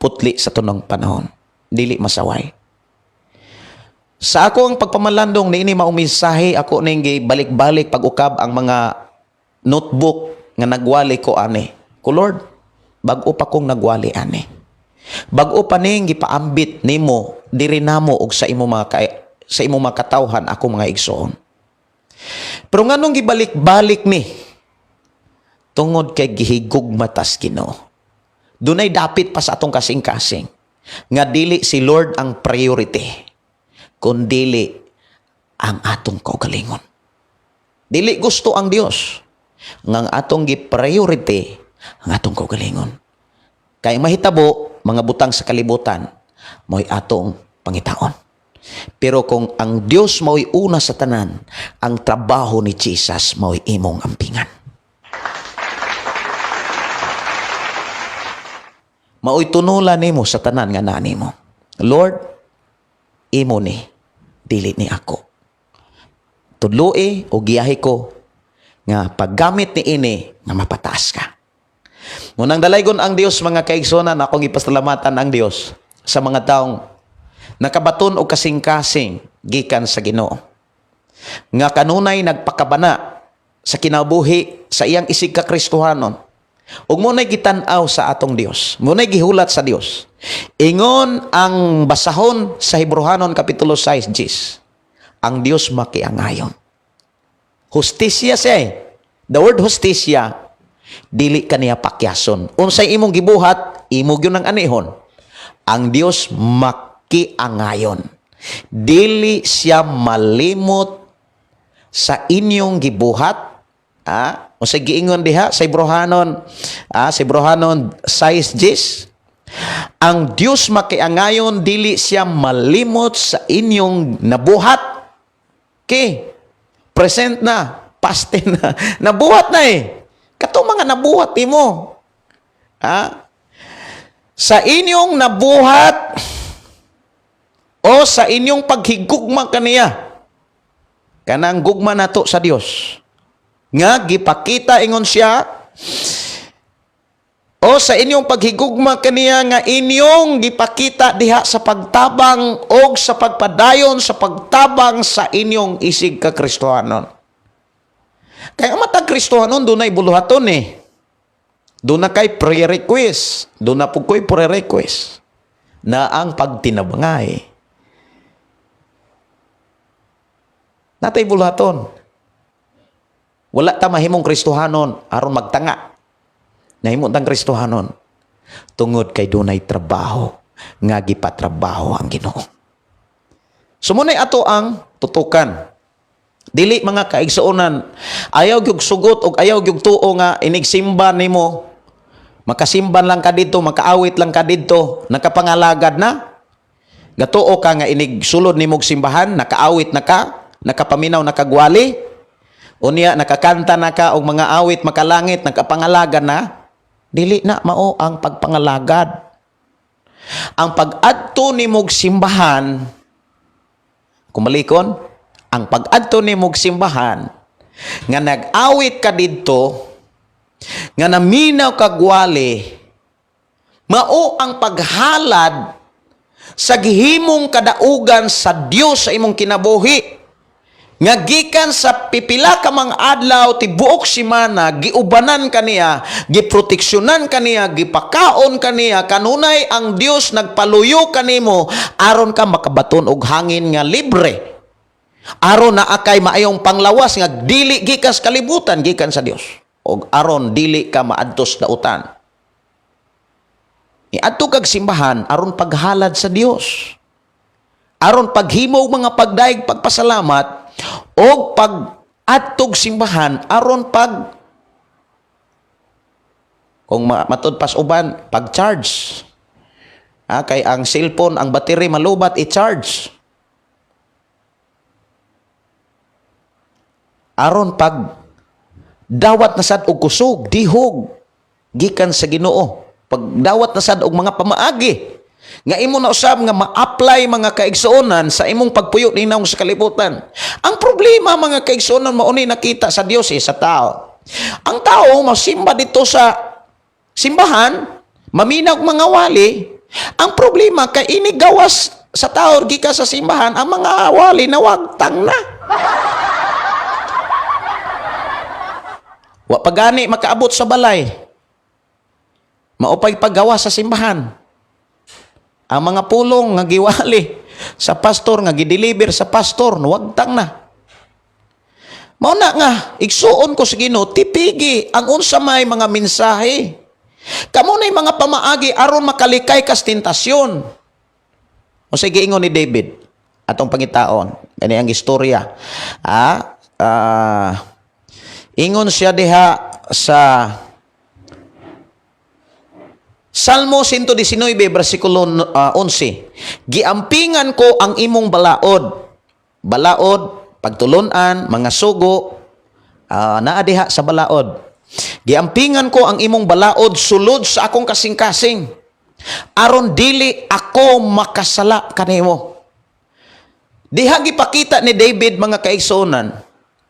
putli sa tunong panahon, dili masaway. Sa ako ang pagpamalandong niini maong mensahe, ako ning balik-balik pag-ukab ang mga notebook nga nagwali ko ani. Ko, "Lord, bag-o pa kong nagwali ani. Bag-o pa ning gipaambit nimo diri namo og sa imong mga katawhan, ako mga igsoon." Pero nganong gibalik-balik ni? Tungod kay gihigugma tas Ginoo. Dunay dapit pa sa atong kasing-kasing nga dili si Lord ang priority, kundili ang atong kaugalingon. Dili gusto ang Dios nga ang atong gi-priority ang atong kaugalingon. Kay mahitabo, mga butang sa kalibutan mo'y atong pangitaon. Pero kung ang Dios mo'y una sa tanan, ang trabaho ni Jesus mo'y imong ampingan. Mao'y tunulan nimo sa tanan nga naa nimo. Lord, imo ni, dili ni ako. Tudloi o giyahe ko nga paggamit ni ini nga mapataas ka. Munang dalaygon ang Dios, mga kaigsunan, akong ipasalamatan ang Dios sa mga taong nakabaton og kasing-kasing gikan sa Ginoo. Nga kanunay nagpakabana sa kinabuhi sa iyang isig ka Kristohanon. Ug muna'y gitan-aw sa atong Dios. Muna'y gihulat sa Dios. Ingon ang basahon sa Hebreohanon kapitulo 6 Gis. Ang Dios makiangayon. Hustisya siya eh. The word hustisya, dili kaniya pakyason. Unsay imong gibuhat, imo gyud ang anihon. Ang Dios makiangayon. Dili siya malimot sa inyong gibuhat. Ah, unsay giingon diha sa Hebreohanon? Ah, sa Hebreohanon 6 Gis. Ang Dios makiangayon, dili siya malimot sa inyong nabuhat. Okay. Present na, past tense na. Nabuhat na eh. Katong mga nabuhat nimo. Ha? Sa inyong nabuhat o sa inyong paghigugma kaniya. Kanang gugma nato sa Dios. Nga gipakita, ingon siya, o sa inyong paghigugma kaniya nga inyong gipakita diha sa pagtabang og sa pagpadayon sa pagtabang sa inyong isig ka Kristohanon. Kaya ang matag Kristohanon dunay buluhaton eh. Duna kay prayer request. Duna pud ko'y prayer request. Na ang pagtinabangay. Natay buluhaton. Wala ta mahimong Kristohanon aron magtanga. Nahimo tang Kristohanon tungod kay dunay trabaho nga gipatrabaho ang Ginoo. So muna'y ato ang tutukan. Dili, mga kaigsuonan, ayaw gyud sugot og ayaw gyud tuo nga inigsimba nimo. Makasimban lang ka didto, makaawit lang ka didto, nakapangalagad na. Gatuo ka nga inig sulod nimog simbahan, nakaawit na ka, nakapaminaw, nakagwali. Unya nakakanta na ka og mga awit makalangit, nakapangalagad na. Dili na mao ang pagpangalagad. Ang pag-adto nimog simbahan, kumalikon, ang pag-adto nimog simbahan nga nag-awit ka didto, nga naminaw kag wali, mao ang paghalad sa gihimong kadaugan sa Dios sa imong kinabuhi. Nga gikan sa pipila ka mga adlaw, tibuok simana, giubanan kaniya, giproteksyonan kaniya, gipakaon kaniya, kanunay ang Dios nagpaluyo kanimo aron ka makabaton og hangin nga libre. Aron naa kay maayong panglawas nga dili gikan sa kalibutan, gikan sa Dios. Og aron dili ka maadtos dautan. Niadto kag simbahan aron paghalad sa Dios. Aron paghimo og mga pagdayeg, pagpasalamat, og pag-adtog simbahan aron pag, kung matud pas uban, pag-charge. Ah, kay ang cellphone, ang battery malubat, i-charge. Aron pag dawat na sad og kusog, dihog gikan sa Ginoo. Pagdawat na sad og mga pamaagi nga imo na usab nga ma-apply, mga kaigsuonan, sa imong pagpuyo ninawong sa kalibutan. Ang problema, mga kaigsuonan, mao ni nakita sa Dios eh, sa tao. Ang tao masimba dito sa simbahan, maminaw og mga wali. Ang problema kay inig gawas sa tao gikan sa simbahan, ang mga wali nawagtang na. Wa pa gani makaabot sa balay. Maupay paggawas sa simbahan. Ang mga pulong nga giwali sa pastor, nga gideliver sa pastor, nawagtang na. Mao na nga, igsuon ko sa Ginoo, tipigi ang unsa may mga mensahe. Kamo na'y mga pamaagi aron makalikay kas tentasyon. O sige, ingon ni David, atong pangitaon, kani ang istorya. Ingon siya diha sa Salmo 119, versikulo 11. "Giampingan ko ang imong balaod." Balaod, pagtulunan, mga sugo, naa diha sa balaod. "Giampingan ko ang imong balaod sulod sa akong kasing-kasing, aron dili ako makasala kanimo." Diha gipakita ni David, mga kaigsuonan,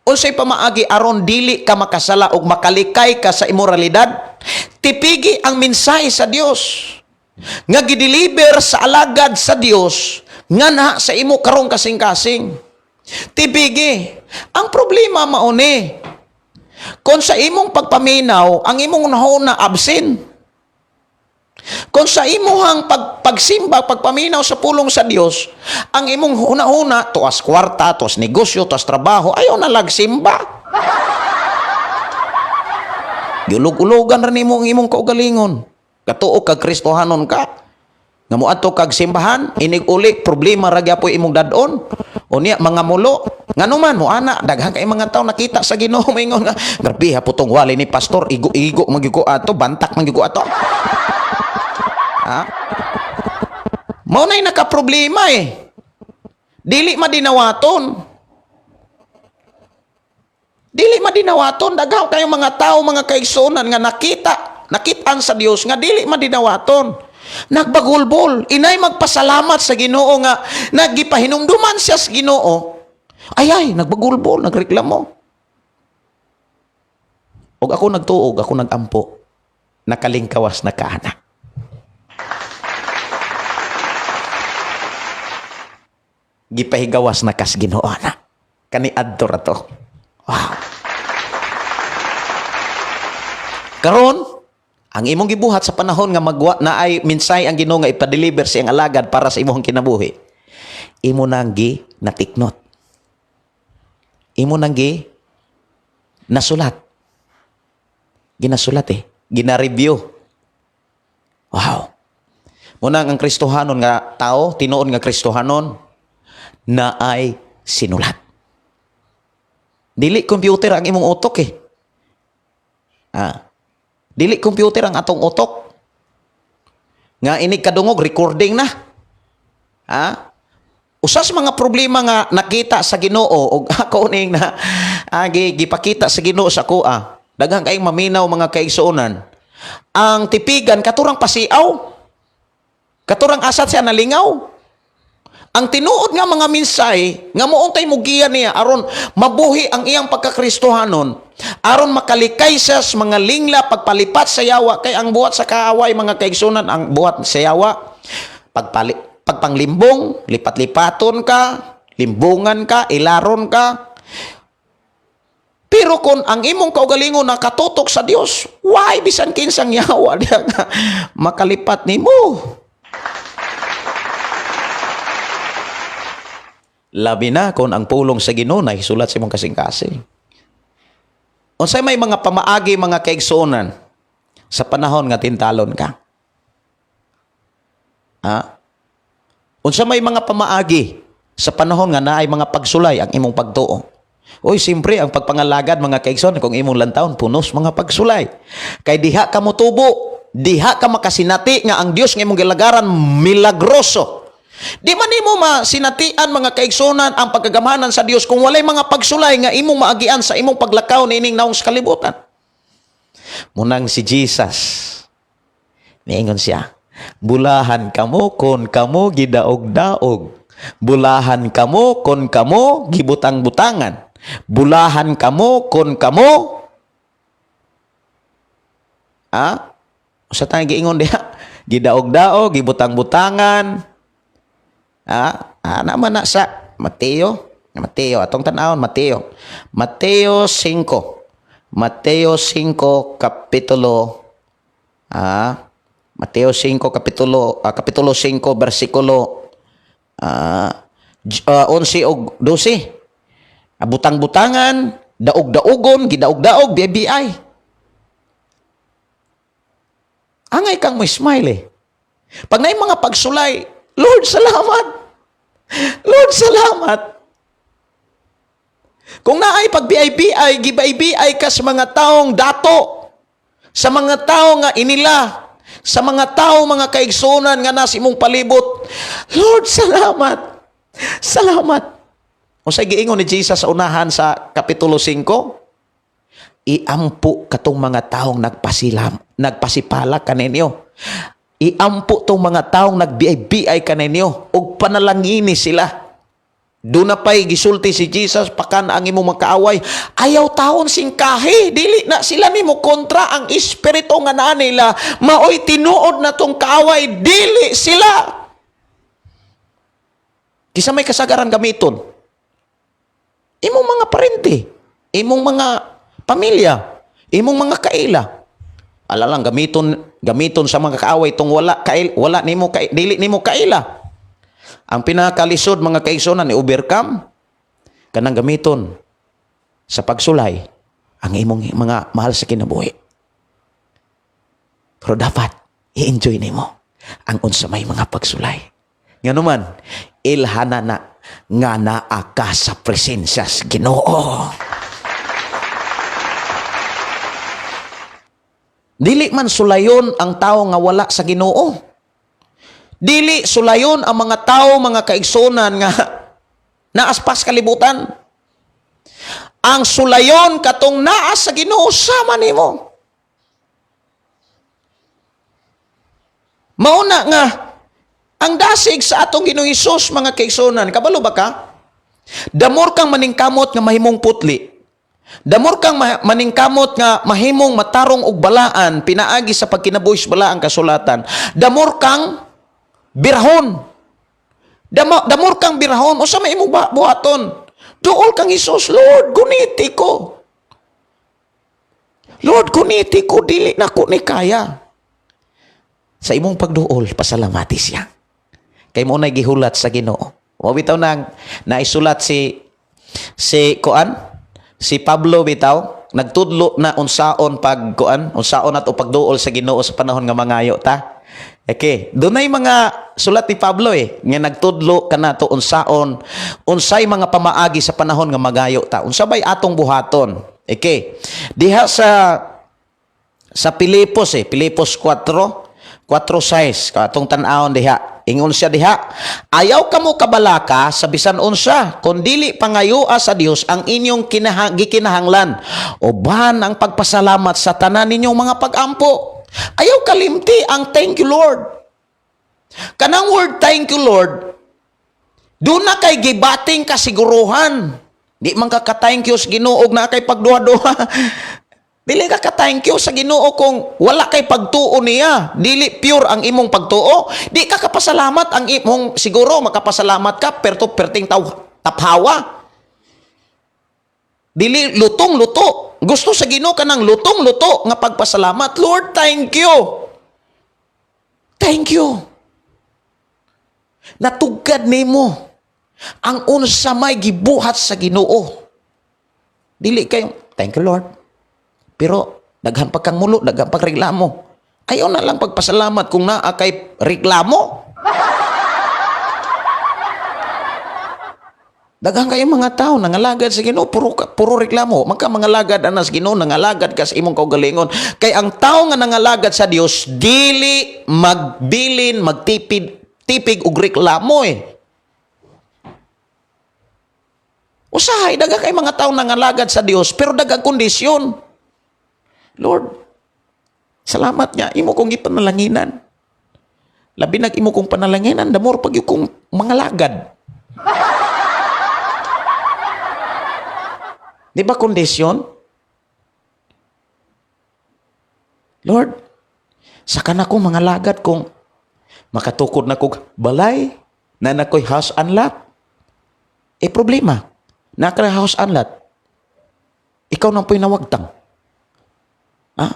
unsay pamaagi aron dili ka makasala ug makalikay ka sa imoralidad? Tipigi ang mensahe sa Dios nga gideliver sa alagad sa Dios nga na sa imo karong kasing-kasing. Tipigi. Ang problema mauni, kung sa imong pagpaminaw, ang imong nahuna absent. Kung sa imuhang pagsimba, pagpaminaw sa pulong sa Dios, ang imong huna-huna, tuas kwarta, tuas negosyo, tuas trabaho, ayaw na lagsimba. Giulog-ulogan ra nimo ang imong kaugalingon. Katuo kag Kristohanon ka. Nga moadto kag simbahan, inig uli, problema ra gyapoy imong dad-on. Unya mga mulo, ngano man mo ana, daghan kay mga tawo nakita sa Ginoo, moingon nga, "Grabe ha putong wali ni pastor, igo-igo man gyud ko ato, bantak man gyud ko ato." Ha? Mao na'y nakaproblema eh. Dili madinawaton. Dili madinawaton. Daghan kayong mga tao, mga kaigsuonan nga nakitaan sa Dios nga dili madinawaton. Nagbagulbol, inay magpasalamat sa Ginoo nga nagipahinumduman siya sa Ginoo. Ay ay, nagbagulbol, nagreklamo. Og ako nagtuog, ako nagampo. Nakalingkawas na kaana. Gipahigawas na kas Ginoo na. Kani adto ra to. Wow. Karon, ang imong gibuhat sa panahon nga magwa na ay minsay ang Ginoo nga ipa-deliver sa iyang alagad para sa imong kinabuhi, imo nang gi natiknot. Imo nang gi nasulat. Ginasulat eh. Gina-review. Wow. Muna ang Kristohanon nga tao, tinuod nga Kristohanon, na ay sinulat. Dili computer ang imong utok eh. Dili computer ang atong utok. Nga inig kadungog, recording na. Usa sa mga problema nga nakita sa Ginoo og ako ning na gipakita sa Ginoo sa akoa. Daghan kayong maminaw, mga kaigsuonan. Ang tipigan katurang pasiaw. Katurang asat siya nalingaw. Ang tinuod nga mga minsay nga moontay mugiya niya aron mabuhi ang iyang pagkakristohanon, aron makalikay siya sa mga lingla pagpalipat sa yawa, kay ang buhat sa kaaway, mga kaigsunan, ang buhat sa yawa pagpanglimbong, lipat-lipaton ka, limbungan ka, ilaron ka. Pero kung ang imong kaugalingon nakatutok sa Dios, why bisan kinsang yawa diha nga makalipat nimo? Labi na kung ang pulong sa Ginoo nahisulat sa imong kasing-kasing. Unsay may mga pamaagi, mga kaigsuonan, sa panahon nga tintalon ka? Ha? Unsa may mga pamaagi sa panahon nga naay mga pagsulay ang imong pagtuo? Uy, siyempre, ang pagpangalagad, mga kaigsoon, kung imong lantawon, punos mga pagsulay. Kay diha ka motubo, diha ka makasinati nga ang Dios nga imong gilagaran milagroso. Di man nimo masinatian, mga kaigsunan, ang pagkagamhanan sa Dios kung walay mga pagsulay nga imong maagian sa imong paglakaw niining naong sa kalibutan. Munang si Jesus, niingon siya, "Bulahan kamo kon kamo gidaog-daog. Bulahan kamo kon kamo gibutang-butangan. Bulahan kamo kon kamo Ha? Usa tayong giingon diha? Gidaog-daog, gibutang-butangan. Ha? Ana man na sa Mateo. Mateo, atong tan-awon Mateo. Mateo 5. Mateo 5 kapitulo Mateo 5 kapitulo kapitulo 5 bersikulo 11 og 12. Butang-butangan, daog-daogon, gidaog-daog, BBI. Angay kang mo smile eh. Pag naay mga pagsulay, Lord, salamat. Lord, salamat. Kung naay pag BIBI, gibay-BI ka sa mga taong dato, sa mga tao nga inila, sa mga tao mga kaigsunan nga nasa imong palibot, Lord, salamat. Salamat. Unsay giingon ni Jesus sa unahan sa Kapitulo 5? Iampo katong mga taong nagpasipala kaninyo. Iampo tong mga taong nagbiay-biay kaninyo ug panalangini sila. Doon na pa'y gisulti si Jesus, pakan ang imong makaaway. Ayaw taon singkahi, dili na sila nimo kontra ang espiritu nga naa nila. Maoy tinuod na tong kaaway, dili sila. Kisa may kasagaran gamiton. Imong mga parente, imong mga pamilya, imong mga kaila. Ala lang gamiton sa mga kaaway tong wala kail, wala nimo kay, dili nimo kaila. Ang pinakalisod mga kaigsunan ni overcome kanang gamiton sa pagsulay ang imong mga mahal sa kinabuhi. Pero dapat i-enjoy nimo ang unsa may mga pagsulay. Nganuman, ilhana na nga naa ka sa presensya sa Ginoo. Dili man sulayon ang tao nga wala sa Ginoo. Dili sulayon ang mga tao, mga kaigsunan nga naaspas kalibutan. Ang sulayon katong naa sa Ginoo sama nimo. Mauna nga ang dasig sa atong Ginoong Hesus, mga kaigsunan, kabalo ba ka? Damor kang maningkamot nga mahimong putli. Damor kang maningkamot nga mahimong matarong og balaan pinaagi sa pagkinabuhi sa balaang kasulatan. Damor kang birahon. Damor kang birahon. Usa may imong buhaton? Duol kang Hesus, Lord, guniti ko. Lord, guniti ko, dili na ko ni kaya. Sa imong pagduol, pasalamati siya. Kay mo na'y gihulat sa Ginoo. Mo bitaw nang naisulat si kuan, si Pablo bitaw, nagtudlo na unsaon pag kuan, unsaon ato pagduol sa Ginoo sa panahon nga mangayo ta. Okay, dunay mga sulat ni Pablo nga nagtudlo kanato unsaon, unsay mga pamaagi sa panahon nga magayo ta. Unsa bay atong buhaton? Okay. Diha sa Pilipos Pilipos 4:6, katong tan-awon diha. Ingon siya diha, ayaw kamo kabalaka sa bisan unsa, kun dili pangayoa sa Dios ang inyong gikinahanglan, uban ang pagpasalamat sa tanan ninyong mga pag-ampo. Ayaw kalimti ang thank you Lord. Kanang word thank you Lord, doon na kay gibating kasiguruhan. Di man ka ka-thank you sa Ginoo og naa kay pagduha-duha. Dili ka ka-thank you sa Ginoo kung wala kay pagtuo niya. Dili pure ang imong pagtuo. Di ka kapasalamat ang imong, siguro makapasalamat ka perto perting taphawa. Dili lutong luto. Gusto sa Ginoo kanang lutong luto nga pagpasalamat. Lord, thank you. Thank you. Natugkad nimo ang unsa may gibuhat sa Ginoo. Dili kayo, thank you Lord. Pero daghan pa kang mulo, daghan pag reklamo. Ayaw na lang pagpasalamat kung naa kay reklamo. Daghan kayo mga tao nangalagad sa Ginoo, puro reklamo. Magka mangalagad ana sa Ginoo, nangalagad ka sa imong kaugalingon. Kay ang tao nga nangalagad sa Dios dili magbilin, magtipid, tipig og reklamo. Usahay daghan kay mga tao nangalagad sa Dios pero daghang kondisyon. Lord, salamat nga imo kong gipanalanginan. Labi nag imo kong panalanginan, damor pag kong mangalagad. Di ba kondisyon? Lord, Sa kanako mga lagad kung makatukod na kog balay, na nakoy house and lot. Eh problema, naka house and lot. Ikaw nang po'y nawagtang. Ha?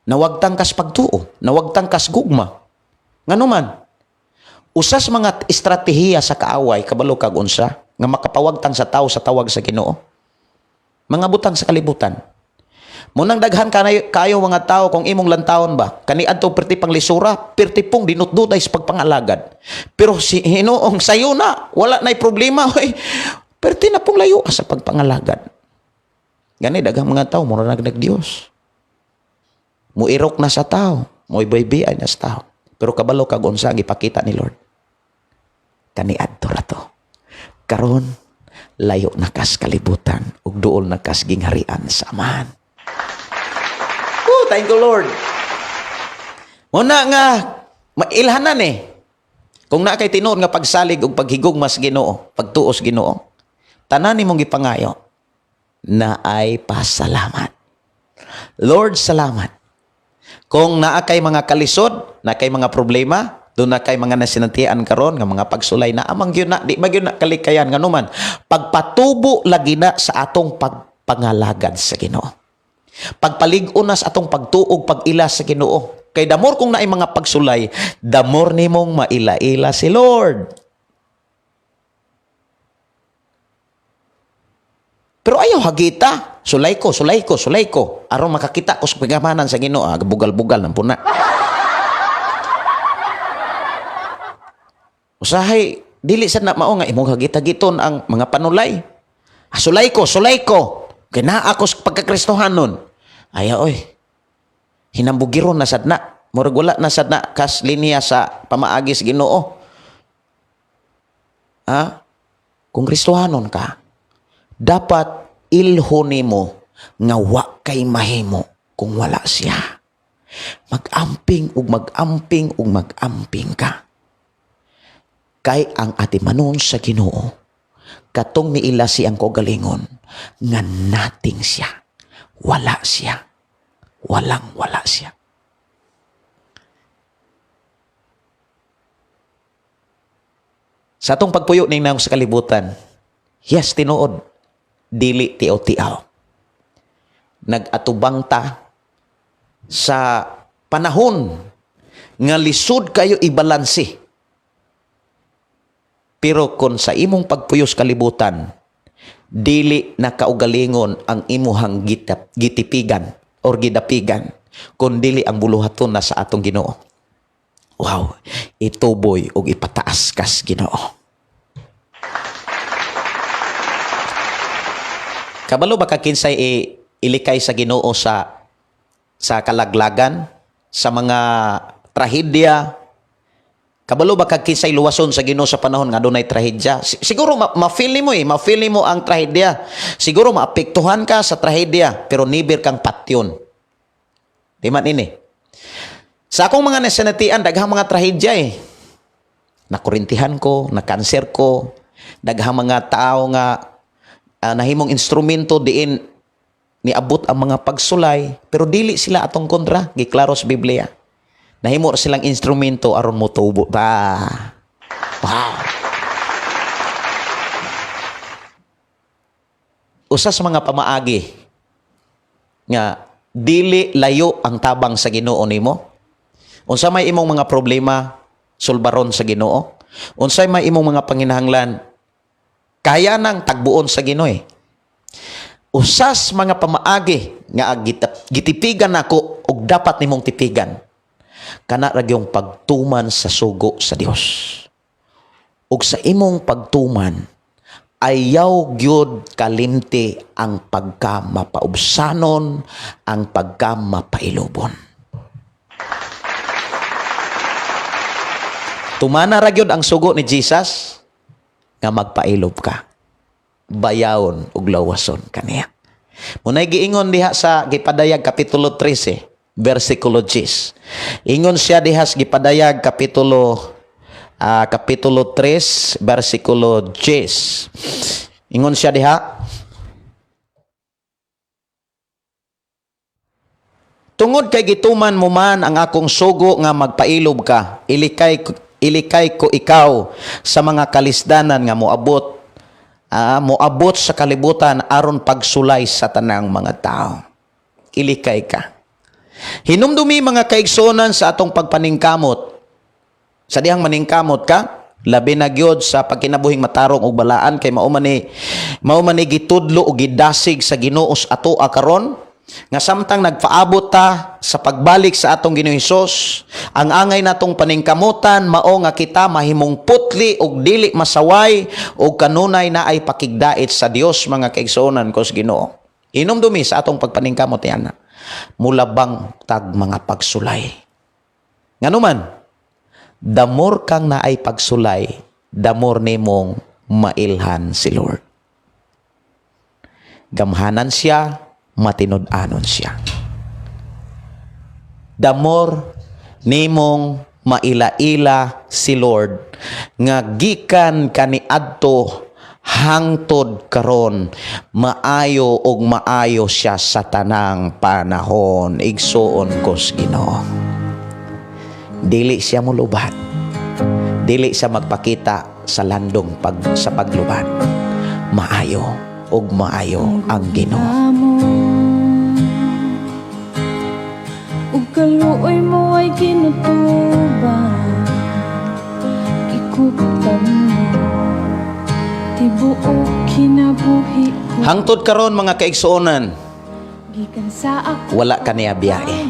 Nawagtang kas pagtuo, nawagtang kas gugma. Ngano man, usas mga estratehiya sa kaaway, kabalo kag unsa, nga makapawagtang sa tao sa tawag sa Ginoo. Mga butang sa kalibutan. Munang daghan kanayo, kayo mga tao kung imong lantawon ba, kaniadto perti pang lisura, perti pong dinutdutay sa pagpangalagad. Pero si Hinoong sayo na, wala na'y problema, oy. Perti na pong layo sa pagpangalagad. Gani daghang mga tao mura nag Diyos. Muirok na sa tao, moibaybiay na sa tao. Pero kabalo kag unsa ang ipakita ni Lord. Kaniadto ra to. Karon layo na kas kalibutan ug duol na kas gingharian sa Amahan. Oh, thank you Lord. Muna nga mailhanan eh. Kung naa kay tinuod nga pagsalig ug paghigugma sa Ginoo, pagtuos Ginoo, tanan nimong gipangayo na ay pasalamat. Lord, salamat. Kung naa kay mga kalisod, naa kay mga problema, doon na kay mga nasinatian karon nga mga pagsulay na amang gyud na di magyud na kalikayan nganuman pagpatubo lagi na sa atong pagpangalagad sa Ginoo. Pagpalig-on na sa atong pagtuog pag-ila sa Ginoo. Kay damor kung naay mga pagsulay, damor nimong maila-ila si Lord. Pero ayaw hagita. Sulay ko, sulay ko, sulay ko. Aron makakita ko sa pagamanan sa Ginoo. Ah, bugal-bugal ng puna. Usahay, dili sad na mao nga imong hagita-giton ang mga panulay. Ah, sulay ko, sulay ko. Kay naa ako sa pagkakristohanon. Ayaw oy. Hinambugiron na sad na. Murag wala na sad na kas linya sa pamaagi sa Ginoo. Ha? Kung Kristohanon ka, dapat ilho nimo nga wa kay mahimo kung wala siya. Mag-amping ug mag-amping ug mag-amping ka. Kay ang atimanon sa Ginoo, katong niila siyang kaugalingon, nga nating siya, wala siya, walang wala siya. Sa atong pagpuyo ning naong sa kalibutan, yes, tinuod, dili tiaw-tiaw. Nag-atubang ta sa panahon nga lisod kayo ibalanse. Pero kung sa imong pagpuyo sa kalibutan, dili na kaugalingon ang imuhang gitipigan or gidapigan, kun dili ang buluhaton na sa atong Ginoo. Wow, ituboy og ipataas kas Ginoo. Kabalo ba ka kinsay ilikay sa Ginoo sa kalaglagan, sa mga trahedya? Kabalo ba ka kinsay luwason sa Ginoo sa panahon nga adunay trahedya? Siguro ma-feel nimo ma-feel nimo ang trahedya. Siguro maapektuhan ka sa trahedya, pero never kang patyon. Di man ini. Sa akong mga nasanatian, daghang mga trahedya. Nakurintihan ko, nakanser ko, daghang mga tao nga nahimong instrumento diin niabot ang mga pagsulay, pero dili sila atong kontra, giklaro sa Biblia. Nahimo ra silang instrumento aron motubo ba. Wow. Usa sa mga pamaagi nga dili layo ang tabang sa Ginoo nimo. Unsa may imong mga problema, sulbaron sa Ginoo. Unsay may imong mga panginahanglan, kaya nang tagbuon sa Ginoo. Usas mga pamaagi nga gitipigan nako og dapat nimong tipigan, kana ra gyung pagtuman sa sugo sa Dios. Ug sa imong pagtuman, ayaw gyud kalimti ang pagkamapaubsanon, ang pagkamapailobon. Tumana ra gyud ang sugo ni Jesus nga magpailob ka. Bayawon ug lawason kaniya. Munay giingon diha sa gipadayag kapitulo 13, versikulo 10. Ingon siya diha sa gipadayag kapitulo 3, versikulo 10. Ingon siya diha, Tungod kay gituman mo man ang akong sugo nga magpailob ka, ilikay ilikay ko ikaw sa mga kalisdanan nga moabot sa kalibutan aron pagsulay sa tanang mga tao. Ilikay ka. Hinumdumi, mga kaigsuonan, sa atong pagpaningkamot. Sa dihang maningkamot ka, labi na gyud sa pagkinabuhing matarong ug balaan, kay mao man ni gitudlo ug gidasig sa Ginoo sa atoa karon nga samtang nagpaabot ta sa pagbalik sa atong Ginoong Hesus, ang angay natong paningkamutan mao nga kita mahimong putli ug dili masaway ug kanunay na ay pakigdait sa Dios. Mga kaigsuonan ko sa Ginoo, hinumdumi sa atong pagpaningkamot yan, mulabang tag mga pagsulay. Nganuman, the more kang naay pagsulay, the more nimong mailhan si Lord. Gamhanan siya, matinud-anon siya. The more nimong maila-ila si Lord nga gikan kaniadto hangtod karon, maayo og maayo siya sa tanang panahon. Igsuon ko sa Ginoo, dili siya mulubat, dili siya magpakita sa landong sa paglubat. Maayo og maayo ang Ginoo. Amo. Ug kaluoy mo ay ginutuban. Gikuptan mo tibuok kinabuhi ko. Hangtod karon, mga kaigsuonan, Gikan sa ako wala ka niya biyahe.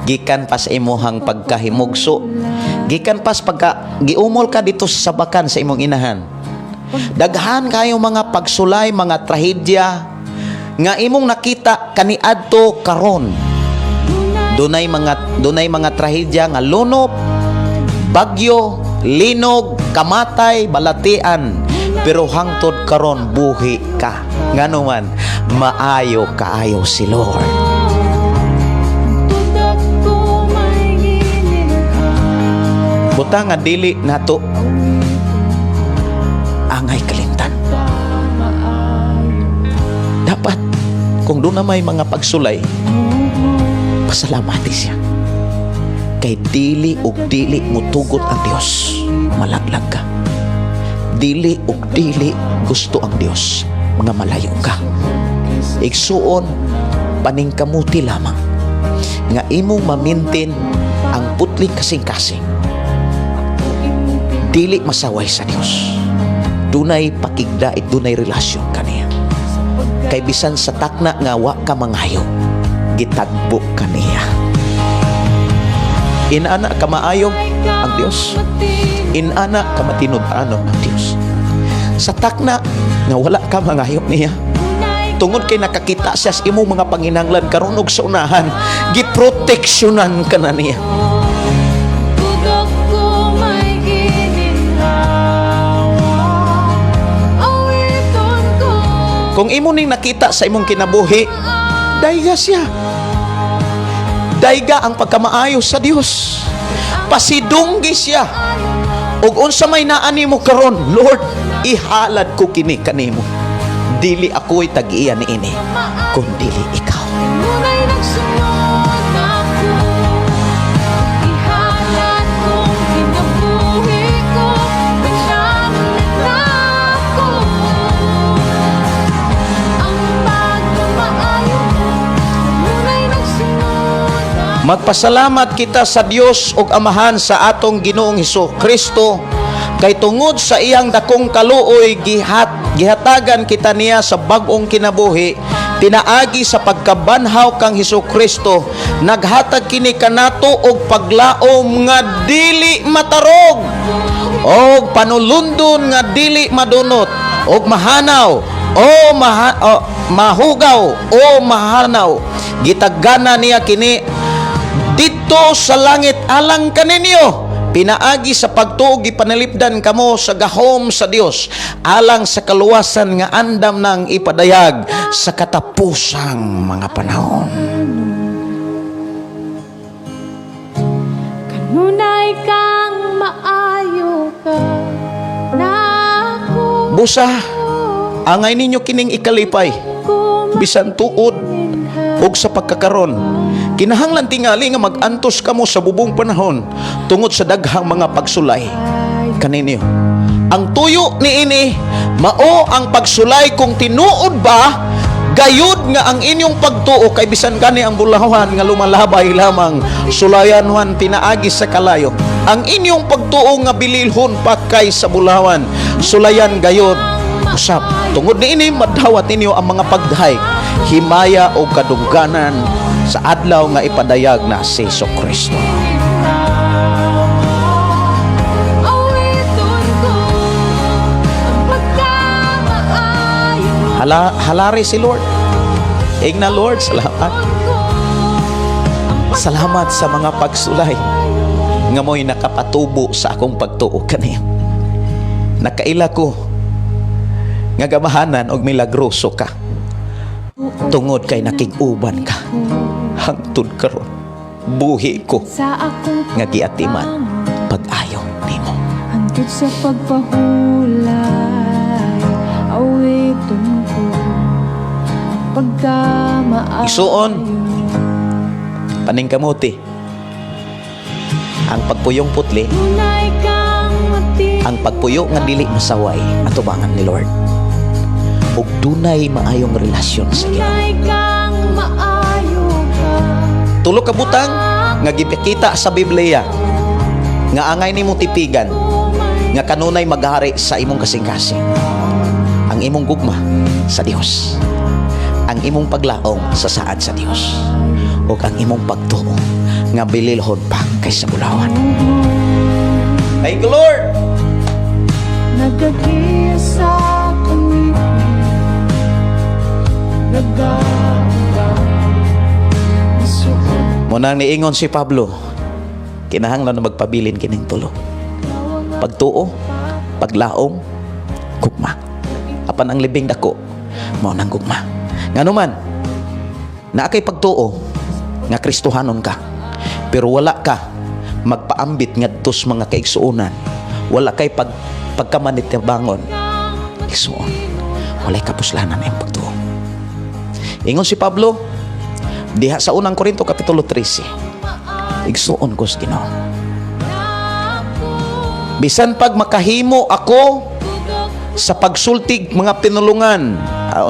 Gikan pa sa imuhang pagkahimugso, gikan pa sa pagka giumol ka dito sa sabakan sa imong inahan, daghan kayo mga pagsulay, mga trahedya nga imong nakita kaniadto karon. Dunay mga trahedya nga lunop, bagyo, linog, kamatay, balatian, pero hangtod karon buhi ka. Ngano man, maayo kaayo si Lord. Tudak ko may gininhawa. Buta nga dili nato angay kalimtan. Dapat kung duna may mga pagsulay, pasalamati siya. Kay dili ug dili mutugot ang Dios malaglag ka. Dili ug dili gusto ang Dios mga malayo ka. Igsuon, paningkamuti lamang nga imong ma-maintain ang putling kasing-kasing. Dili masaway sa Dios. Dunay pakigdait, dunay relasyon kaniya. Kay bisan sa takna nga wa ka mangayo, gitagbo kaniya. Inana kamaayo ang Dios. Inana kamatinud-anon ang Dios. Sa takna nga wala ka mangayo niya, tungod kay nakakita siya sa imong mga panginahanglan karon ug sa unahan, giproteksyonan ka na niya. Tudak ko may gininhawa. Awiton ko. Kung imo ning nakita sa imong kinabuhi, dayga siya. Dayga ang pagkamaayo sa Dios. Pasidunggi siya. Ug unsa may naa nimo karon, Lord, ihalad ko kini kanimo. Dili ako'y tag-iya niini, kun dili ikaw. Nunay nagsunod ako. Ihalad kong kinabuhi ko. Pinamit na ako. Ang pagkamaayo mo. Nunay nagsunod ako. Magpasalamat kita sa Dios ug Amahan sa atong Ginoong Hesus Kristo, kay tungod sa iyang dakong kaluoy, gihatagan kita niya sa bag-ong kinabuhi pinaagi sa pagkabanhaw kang Hesus Kristo. Naghatag kini kanato og paglaom nga dili matarog og panulundon nga dili madunot og mahanaw o mahugaw o mahanaw. Gitagana niya kini dito sa langit alang kaninyo. Pinaagi sa pagtuo, gipanalipdan kamo sa gahom sa Dios alang sa kaluwasan nga andam nang ipadayag sa katapusang mga panahon. Kanunay kang maayo ka nako. Busa, angay ninyo kining ikalipay bisan tuod. Ug sa pagkakaron, kinahanglan tingali nga mag-antos kamo sa bubong panahon tungod sa daghang mga pagsulay kaninyo. Ang tuyo niini mao ang pagsulay kung tinuod ba gayud nga ang inyong pagtuo, kay bisan gani ang bulawan nga lumalabay lamang, sulayan man pinaagi sa kalayo. Ang inyong pagtuo nga bililhon pa kay sa bulawan, sulayan gayud usab. Tungod niini madawat ninyo ang mga pagdahay, himaya o kadungganan sa adlaw nga ipadayag na si Kristo. Awiton ko ang pagkamaayo mo. Hala, halari si Lord. Ingna, Lord, salamat. Salamat sa mga pagsulay nga mo'y nakapatubo sa akong pagtuo kaniyo. Nakaila ko nga gamahanan og milagroso ka tungod kay nakig-uban ka hangtod karon. Buhi ko Sa akong nga giatiman pag-ayo nimo. Hangtod sa pagpahulay, awiton ko pagkamaayo. Isuon. Paningkamuti ang pagpuyong putli, Tunay kang matino. ang pagpuyo nga dili masaway atubangan ni Lord ug dunay maayong relasyon sa Ginoo. Tunay kang maayo ka. Tulo ka butang nga gipakita sa Biblia nga angay nimo tipigan nga kanunay maghari sa imong kasing-kasing: ang imong gugma sa Dios, ang imong paglaom sa saad sa Dios, ug ang imong pagtuo nga bililhon pa kaysa bulawan. Thank you, Lord. Nagagiya sa kalipin, nagawa, nasuot. Munang niingon si Pablo, kinahanglan na magpabilin kining tulo: pagtuo, paglaom, gugma. Apan ang libing dako mao nang gugma. Ngano man, naa kay pagtuo nga Kristohanon ka, pero wala ka magpaambit ngadto sa mga kaigsuonan, wala kay pagkamanitibangon, igsuon, walay kapuslanan ang pagtuo. Ingon si Pablo diha sa Unang Korinto kapitulo 13, "Igsuon ko sa Ginoo, bisan pag makahimo ako sa pagsultig mga pinulungan."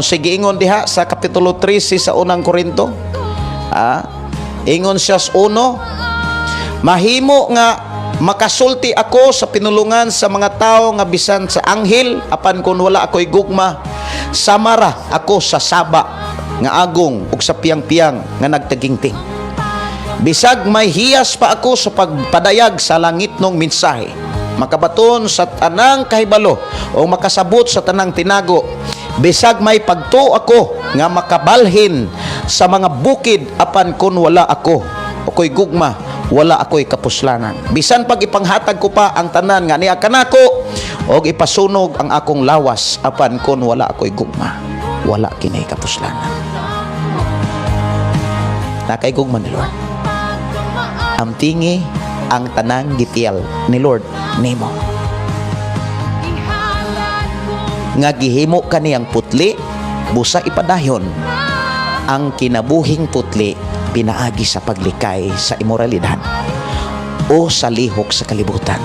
Sige, ingon diha sa kapitulo 13 sa Unang Korinto, ingon siya sa uno, "Mahimo nga makasulti ako sa pinulungan sa mga tao nga bisan sa anghel, apan kung wala ako'y gugma, samara ako sa saba nga agong ug sa piyang-piyang nga nagtagingting. Bisag may hiyas pa ako sa pagpadayag sa langit nung mensahe, makabaton sa tanang kahibalo o makasabot sa tanang tinago, bisag may pagtuo ako nga makabalhin sa mga bukid, apan kun wala ako'y gugma, wala ako'y kapuslanan. Bisan pag ipanghatag ko pa ang tanan nga niya kanako og ipasunog ang akong lawas, apan kun wala ako'y gugma, wala kinay kapuslanan." Naa kay gugma ni Lord, ampingi ang tanang gitiyal ni Lord nimo nga gihimo kaniyang putli, busa ipadayon ang kinabuhing putli pinaagi sa paglikay sa imoralidad o sa lihok sa kalibutan.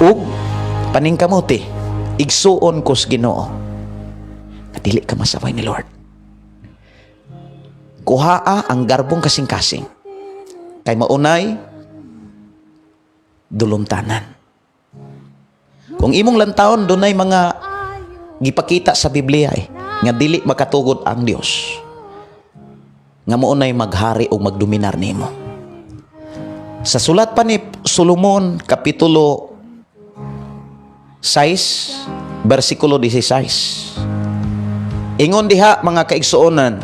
Ug paningkamuti, igsuon ko sa Ginoo nga dili ka masaway ni Lord. Kuhaa ang garbong kasing-kasing kay maunay dulumtanan. Kung imong lantawon, dunay mga gipakita sa Biblia nga dili makatugod ang Dios nga maunay maghari o magdominar nimo. Sa sulat pa ni Solomon, kapitulo 6 bersikulo 16, ingon diha, mga kaigsuonan,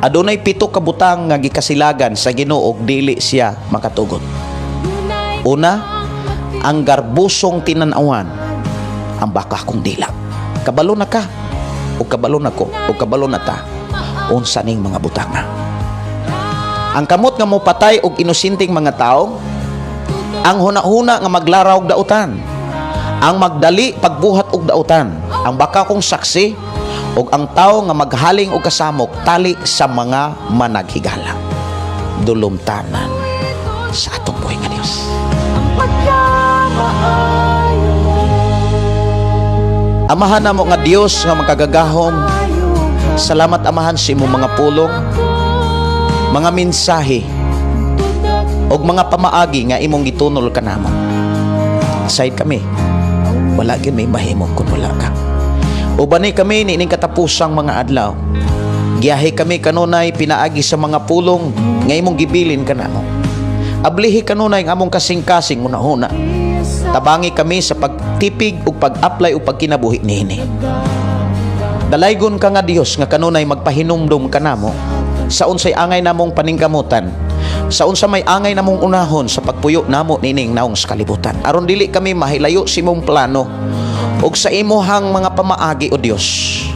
adunay pito ka butang nga gikasilagan sa Ginoo ug dili siya makatugot. Una, ang garbusong tinan-awan, ang bakakong dila. Kabalo na ka o kabalo na ko o kabalo na ta unsa ning mga butanga: ang kamot nga mopatay og inosenteng mga tao, ang hunahuna nga maglaraw og dautan, ang magdali pagbuhat og dautan, ang bakakong saksi Ug ang tawo nga maghaling og kasamok tali sa mga managhigala. Dulumtanan sa atong buhi nga Dios. Ang pagkamaayo mo. Amahan namo nga Dios nga makagagahom, salamat, Amahan, sa imong mga pulong, mga mensahe ug mga pamaagi nga imong gitunol kanamo. Aside kami, wala gyud may mahimo kung wala ka. Ubani kami niining katapusang mga adlaw. Giyahe kami kanunay pinaagi sa mga pulong nga imong gibilin kanamo. Ablihi kanunay ang among kasing-kasing hunahuna. Tabangi kami sa pagtipig ug pag-apply ug pagkinabuhi niini. Dalaygon ka nga Dios nga kanunay magpahinumdum kanamo sa unsay angay namong paningkamutan, sa unsa may angay namong unahon sa pagpuyo namo niining naong sa kalibutan, aron dili kami mahilayo sa imong plano ug sa imuhang mga pamaagi, o Dios.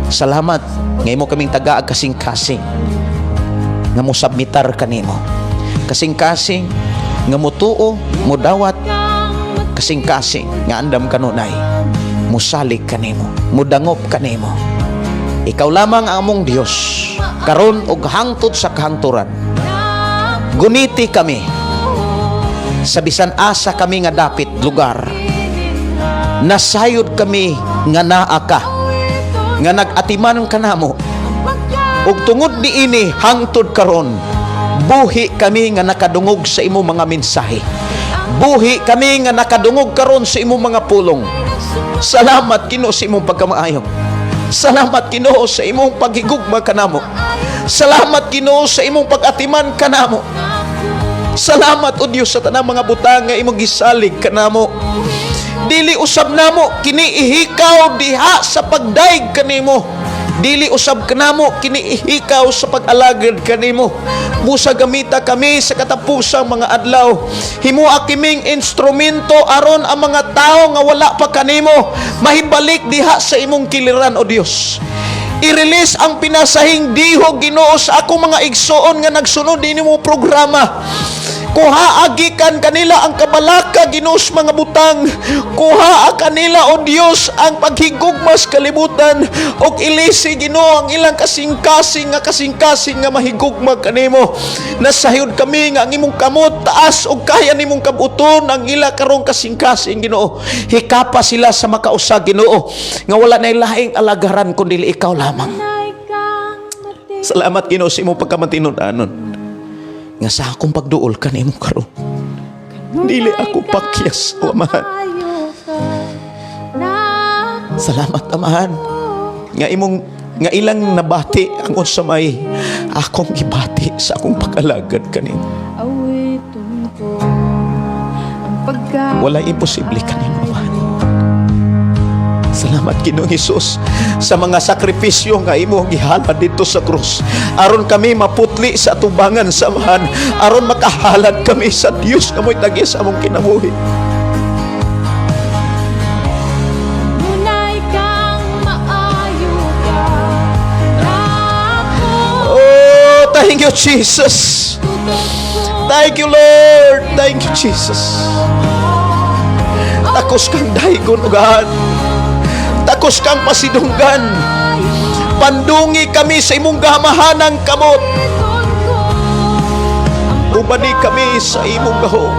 Salamat nga imo kaming tagaag kasing-kasing nga mosubmitar kanimo, kasing-kasing nga mutuo, mudawat, kasing-kasing nga andam kanunay musalig kanimo, mudangop kanimo. Ikaw lamang ang among Dios karon ug hangtod sa kahangturan. Guniti kami sa bisan asa kami nga dapit lugar. Nasayod kami nga naa ka, nga nag-atiman kanamo, ug tungod niini hangtod karon buhi kami nga nakadungog sa imong mga mensahe, buhi kami nga nakadungog karon sa imong mga pulong. Salamat, Ginoo, sa imong pagkamaayo. Salamat, Ginoo, sa imong paghigugma kanamo. Salamat, Ginoo, sa imong pag-atiman kanamo. Salamat, o Dios, sa tanang mga butang nga imong gisalig kanamo. Dili usab namo kini ihikaw diha sa pagdayeg kanimo. Dili usab kanamo kini ihikaw sa pag-alagad kanimo. Busa gamita kami sa katapusang mga adlaw. Himoa kiming instrumento aron ang mga tao nga wala pa kanimo mahibalik diha sa imong kiliran, o Dios. I-release ang pinasahing dihog, Ginoo, sa akong mga igsoon nga nagsunod dinhi mo programa. Kuha gikan kanila ang kabalaka, Ginoo, sa mga butang. Kuha kanila, o Dios, ang paghigugma sa kalibutan ug ilisi, Ginoo, ang ilang kasing-kasing nga kasing-kasing nga mahigugma kanimo. Nasayod kami nga ang imong kamot taas ug kaya nimong kabuton ang ila karong kasing-kasing, Ginoo. Hikapa sila sa makausa, Ginoo, nga wala na laing alagaran kundi ikaw lamang. Salamat, Ginoo, sa imong pagkamatinud-anon. Nga sa akong pagduol kanimo karon, dili ako pakyas, o Amahan. Salamat, Amahan, nga imong nga ilang nabati ang unsa may akong gibati sa akong pag-alagad kanimo. Awiton ko ang pagka Walay imposible kanimo, Amahan. Salamat, Ginoong Hesus, sa mga sakripisyo nga imo gihalad dito sa krus. Aron kami maputli sa atubangan sa Amahan, aron makahalad kami sa Dios nga mo'y tagi sa among kinabuhi. Kanunay kang maayo ka. Ako Oh, thank you, Jesus. Thank you, Lord. Thank you, Jesus. Takos kang daygon, ugahan. Takos kang pasidunggan. Pandungi kami sa imong gamahanang kamot. Ubani kami sa imong gahom.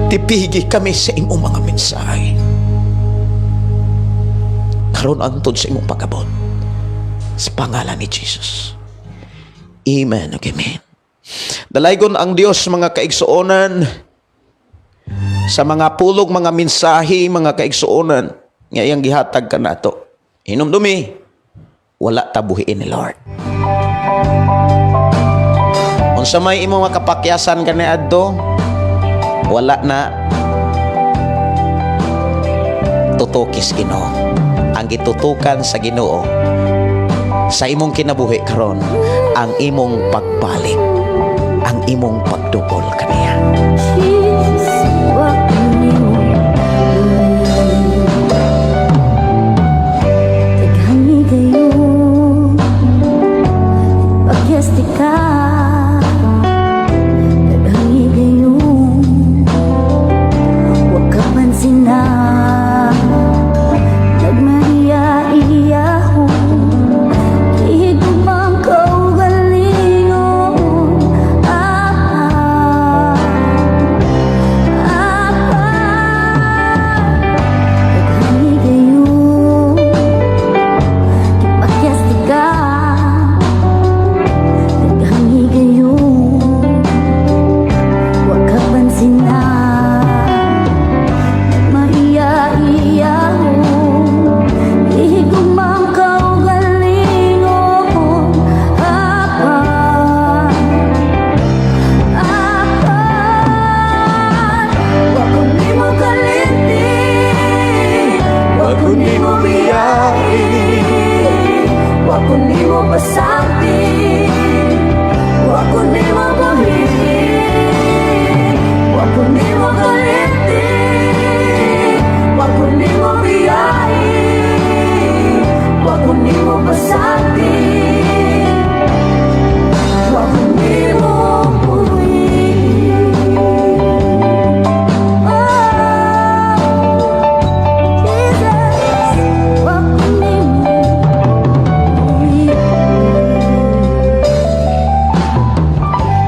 Tipigi kami sa imong mga mensahe. Karon hangtod sa imong pag-abot. Sa pangalan ni Jesus. Amen ug amen. Dalaygon ang Dios, mga kaigsuonan, sa mga pulong, mga mensahe, mga kaigsuonan, nga iyang gihatag kanato. Hinumdumi, wala ta buhiin ni Lord. Unsa may imong makapakyasan kaniadto, wala na tutukis Ginoo. Ang gitutukan sa Ginoo sa imong kinabuhi karon, ang imong pagbalik, ang imong pagduol kaniya. Jesus, wa nimo. Daghang higayon, pakyas di ka. Daghang higayon, wa ka pansina. Nagmaria.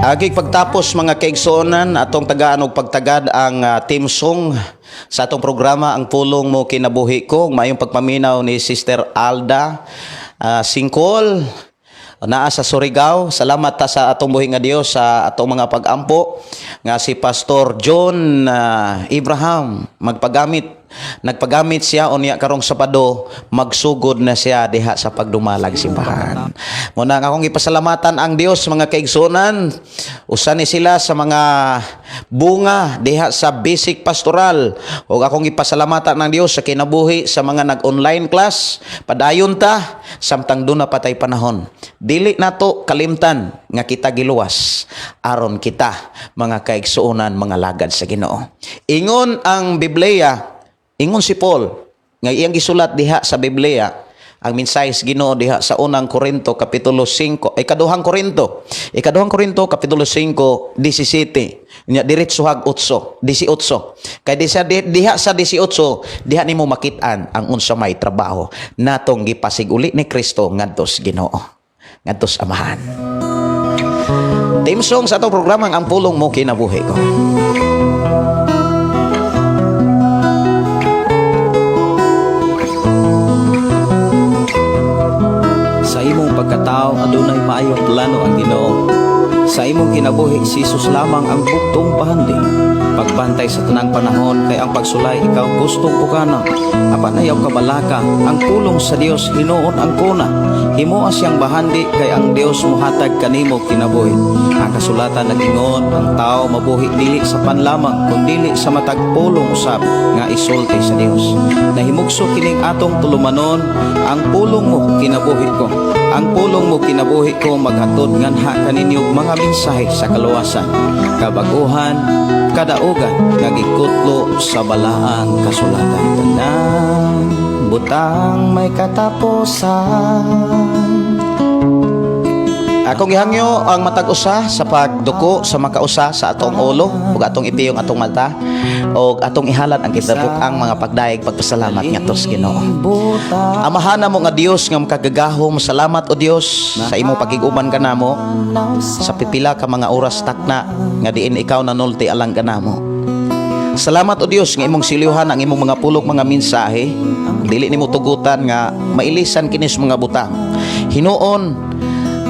Agig pagtapos, mga kaigsuonan, atong tagaan og pagtagad ang theme song sa atong programa, "Ang Pulong Mo Kinabuhi Ko." Maayong pagpaminaw ni Sister Alda Singkol naa sa Surigao. Salamat ta sa atong buhi nga Dios sa atong mga pag-ampo nga si Pastor John Abraham. Nagpagamit siya unya karong Sabado magsugod na siya diha sa pagdumalag simbahan. Mao na nga akong ipasalamatan ang Dios, mga kaigsuonan. Usa ni sila sa mga bunga diha sa basic pastoral ug akong ipasalamatan ng Dios sa kinabuhi sa mga nag-online class. Padayon ta samtang duna pa tay panahon. Dili nato kalimtan nga kita giluwas aron kita, mga kaigsuonan, mga lagad sa Ginoo. Ingon ang Biblia, ingon si Paul nga iyang gisulat diha sa Biblia ang mensahe sa Ginoo diha sa Unang Korinto kapitulo 5, Ikaduhang Korinto, Ikaduhang Korinto kapitulo 5, 17 nya diretso hag 8, 18. Kay di sa diha sa 18 diha nimo makit-an ang unsa may trabaho natong gipasig-uli ni Kristo ngadto sa Ginoo, ngadto sa Amahan. Theme song sa atong programa, "Ang Pulong Mo Kinabuhi Ko." Sa imong pagkatao, adunay maayong plano ang Ginoo. Sa imong kinabuhi, si Jesus lamang ang bugtong bahandi. Pagbantay sa tanang panahon kay ang pagsulay ikaw gustong pugana. Apan ayaw kabalaka, ang pulong sa Dios hinuon ang kuna. Himoa siyang bahandi kay ang Dios muhatag kanimo kinabuhi. Ang kasulatan nag-ingon, ang tao mabuhi dili sa pan lamang kundili sa matag pulong usab nga isulti sa Dios. Nahimugso kining atong tulumanon, "Ang Pulong Mo Kinabuhi Ko." "Ang Pulong Mo Kinabuhi Ko" maghatod nganha kaninyo mga mensahe sa kaluwasan, kabaguhan, kadaugan nga gikutlo sa balaang kasulatan. Tanang butang may katapusan. Akong gihangyo ang matag usa sa pagduko sa makausa sa atong ulo ug atong ipiyong atong mata ug atong ihalad ang kitabuk-ang mga pagdayeg pagpasalamat ngadto sa Ginoo. Amahan namo nga Dios nga makagagahom, salamat o Dios sa imong pakig-uban kanamo sa pipila ka mga oras takna nga diin ikaw nanulti alang kanamo. Salamat o Dios nga imong silyuhan ang imong mga pulong, mga mensahe. Dili nimo tugutan nga mailisan kini sa mga butang. Hinuon,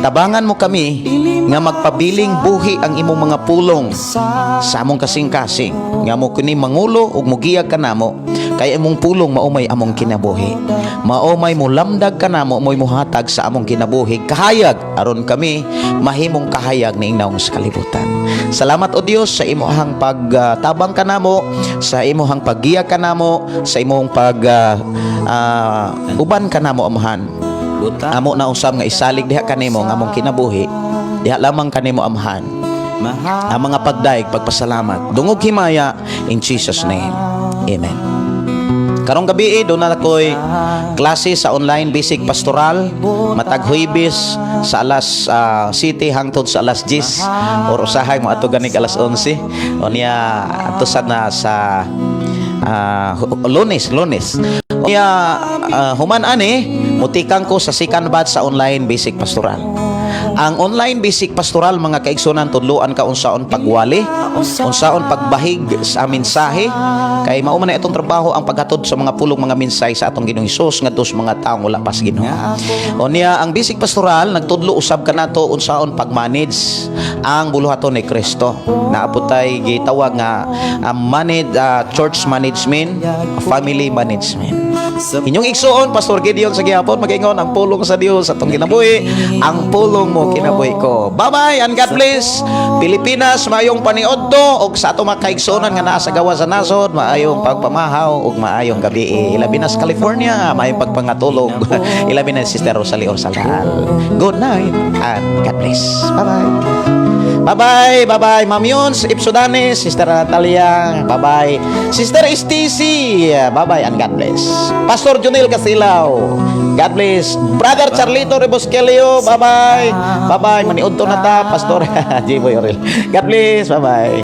tabangan mo kami nga magpabiling buhi ang imong mga pulong sa among kasing-kasing nga mo kini mangulo ug mugiya kanamo, kay imong pulong mao may among kinabuhi. Mao may mulamdag kanamo, mo'y muhatag sa among kinabuhi kahayag aron kami mahimong kahayag ni nawong sa kalibutan. Salamat o Dios sa imong pagtabang kanamo, sa imong paggiya kanamo, sa imong pag uban kanamo, Amahan. Amo na usab nga isalig diha kanimo ang among kinabuhi, diha lamang kanimo, Amahan, ang mga pagdayeg pagpasalamat, dungog, himaya, in Jesus' name, amen. Karong gabi eh, duna ko'y klase sa online basic pastoral matag Huwebes sa alas 7 hangtod sa alas 10 or usahay mo ato ganig alas 11 unya adto sad na sa Lunes, Lunes. Unya human ani mutikang ko sa second batch sa online basic pastoral. Ang online basic pastoral, mga kaigsunan, tudluan ka unsaon pagwali, unsaon pagbahig sa mensahe, kay mao man na itong trabaho ang paghatod sa mga pulong, mga mensahe sa atong Ginoong Hesus ngadto sa mga taong wala pa sa Ginoo. Unya ang basic pastoral nagtudlo usab kanato unsaon pag-manage ang buluhaton ni Kristo. Naa pod tay gitawag nga manage, church management, family management. Inyong igsuon, Pastor Gideon sa gihapon, magaingon ang pulong sa Dios sa atong kinabuhi, "Ang pulong mo kinabuhi ko." Bye-bye and God bless. Pilipinas, maayong paniudto ug sa atong mga kaigsuonan nga naa sa gawas sa nasod, maayong pagpamahaw ug maayong gabi. Ilabi na sa California, maayong pagpangatulog. Ilabi na si Sister Rosalie Orsalal. Good night and God bless. Bye-bye. Bye-bye, bye-bye, Ma'am Yons, Ipsodane, Sister Natalia, bye-bye. Sister STC, bye-bye and God bless. Pastor Junil Casilao, God bless. Brother Charlito Rebosquelio, bye-bye. Bye-bye, maniudto na ta, Pastor J. Boy Orel. God bless, bye-bye.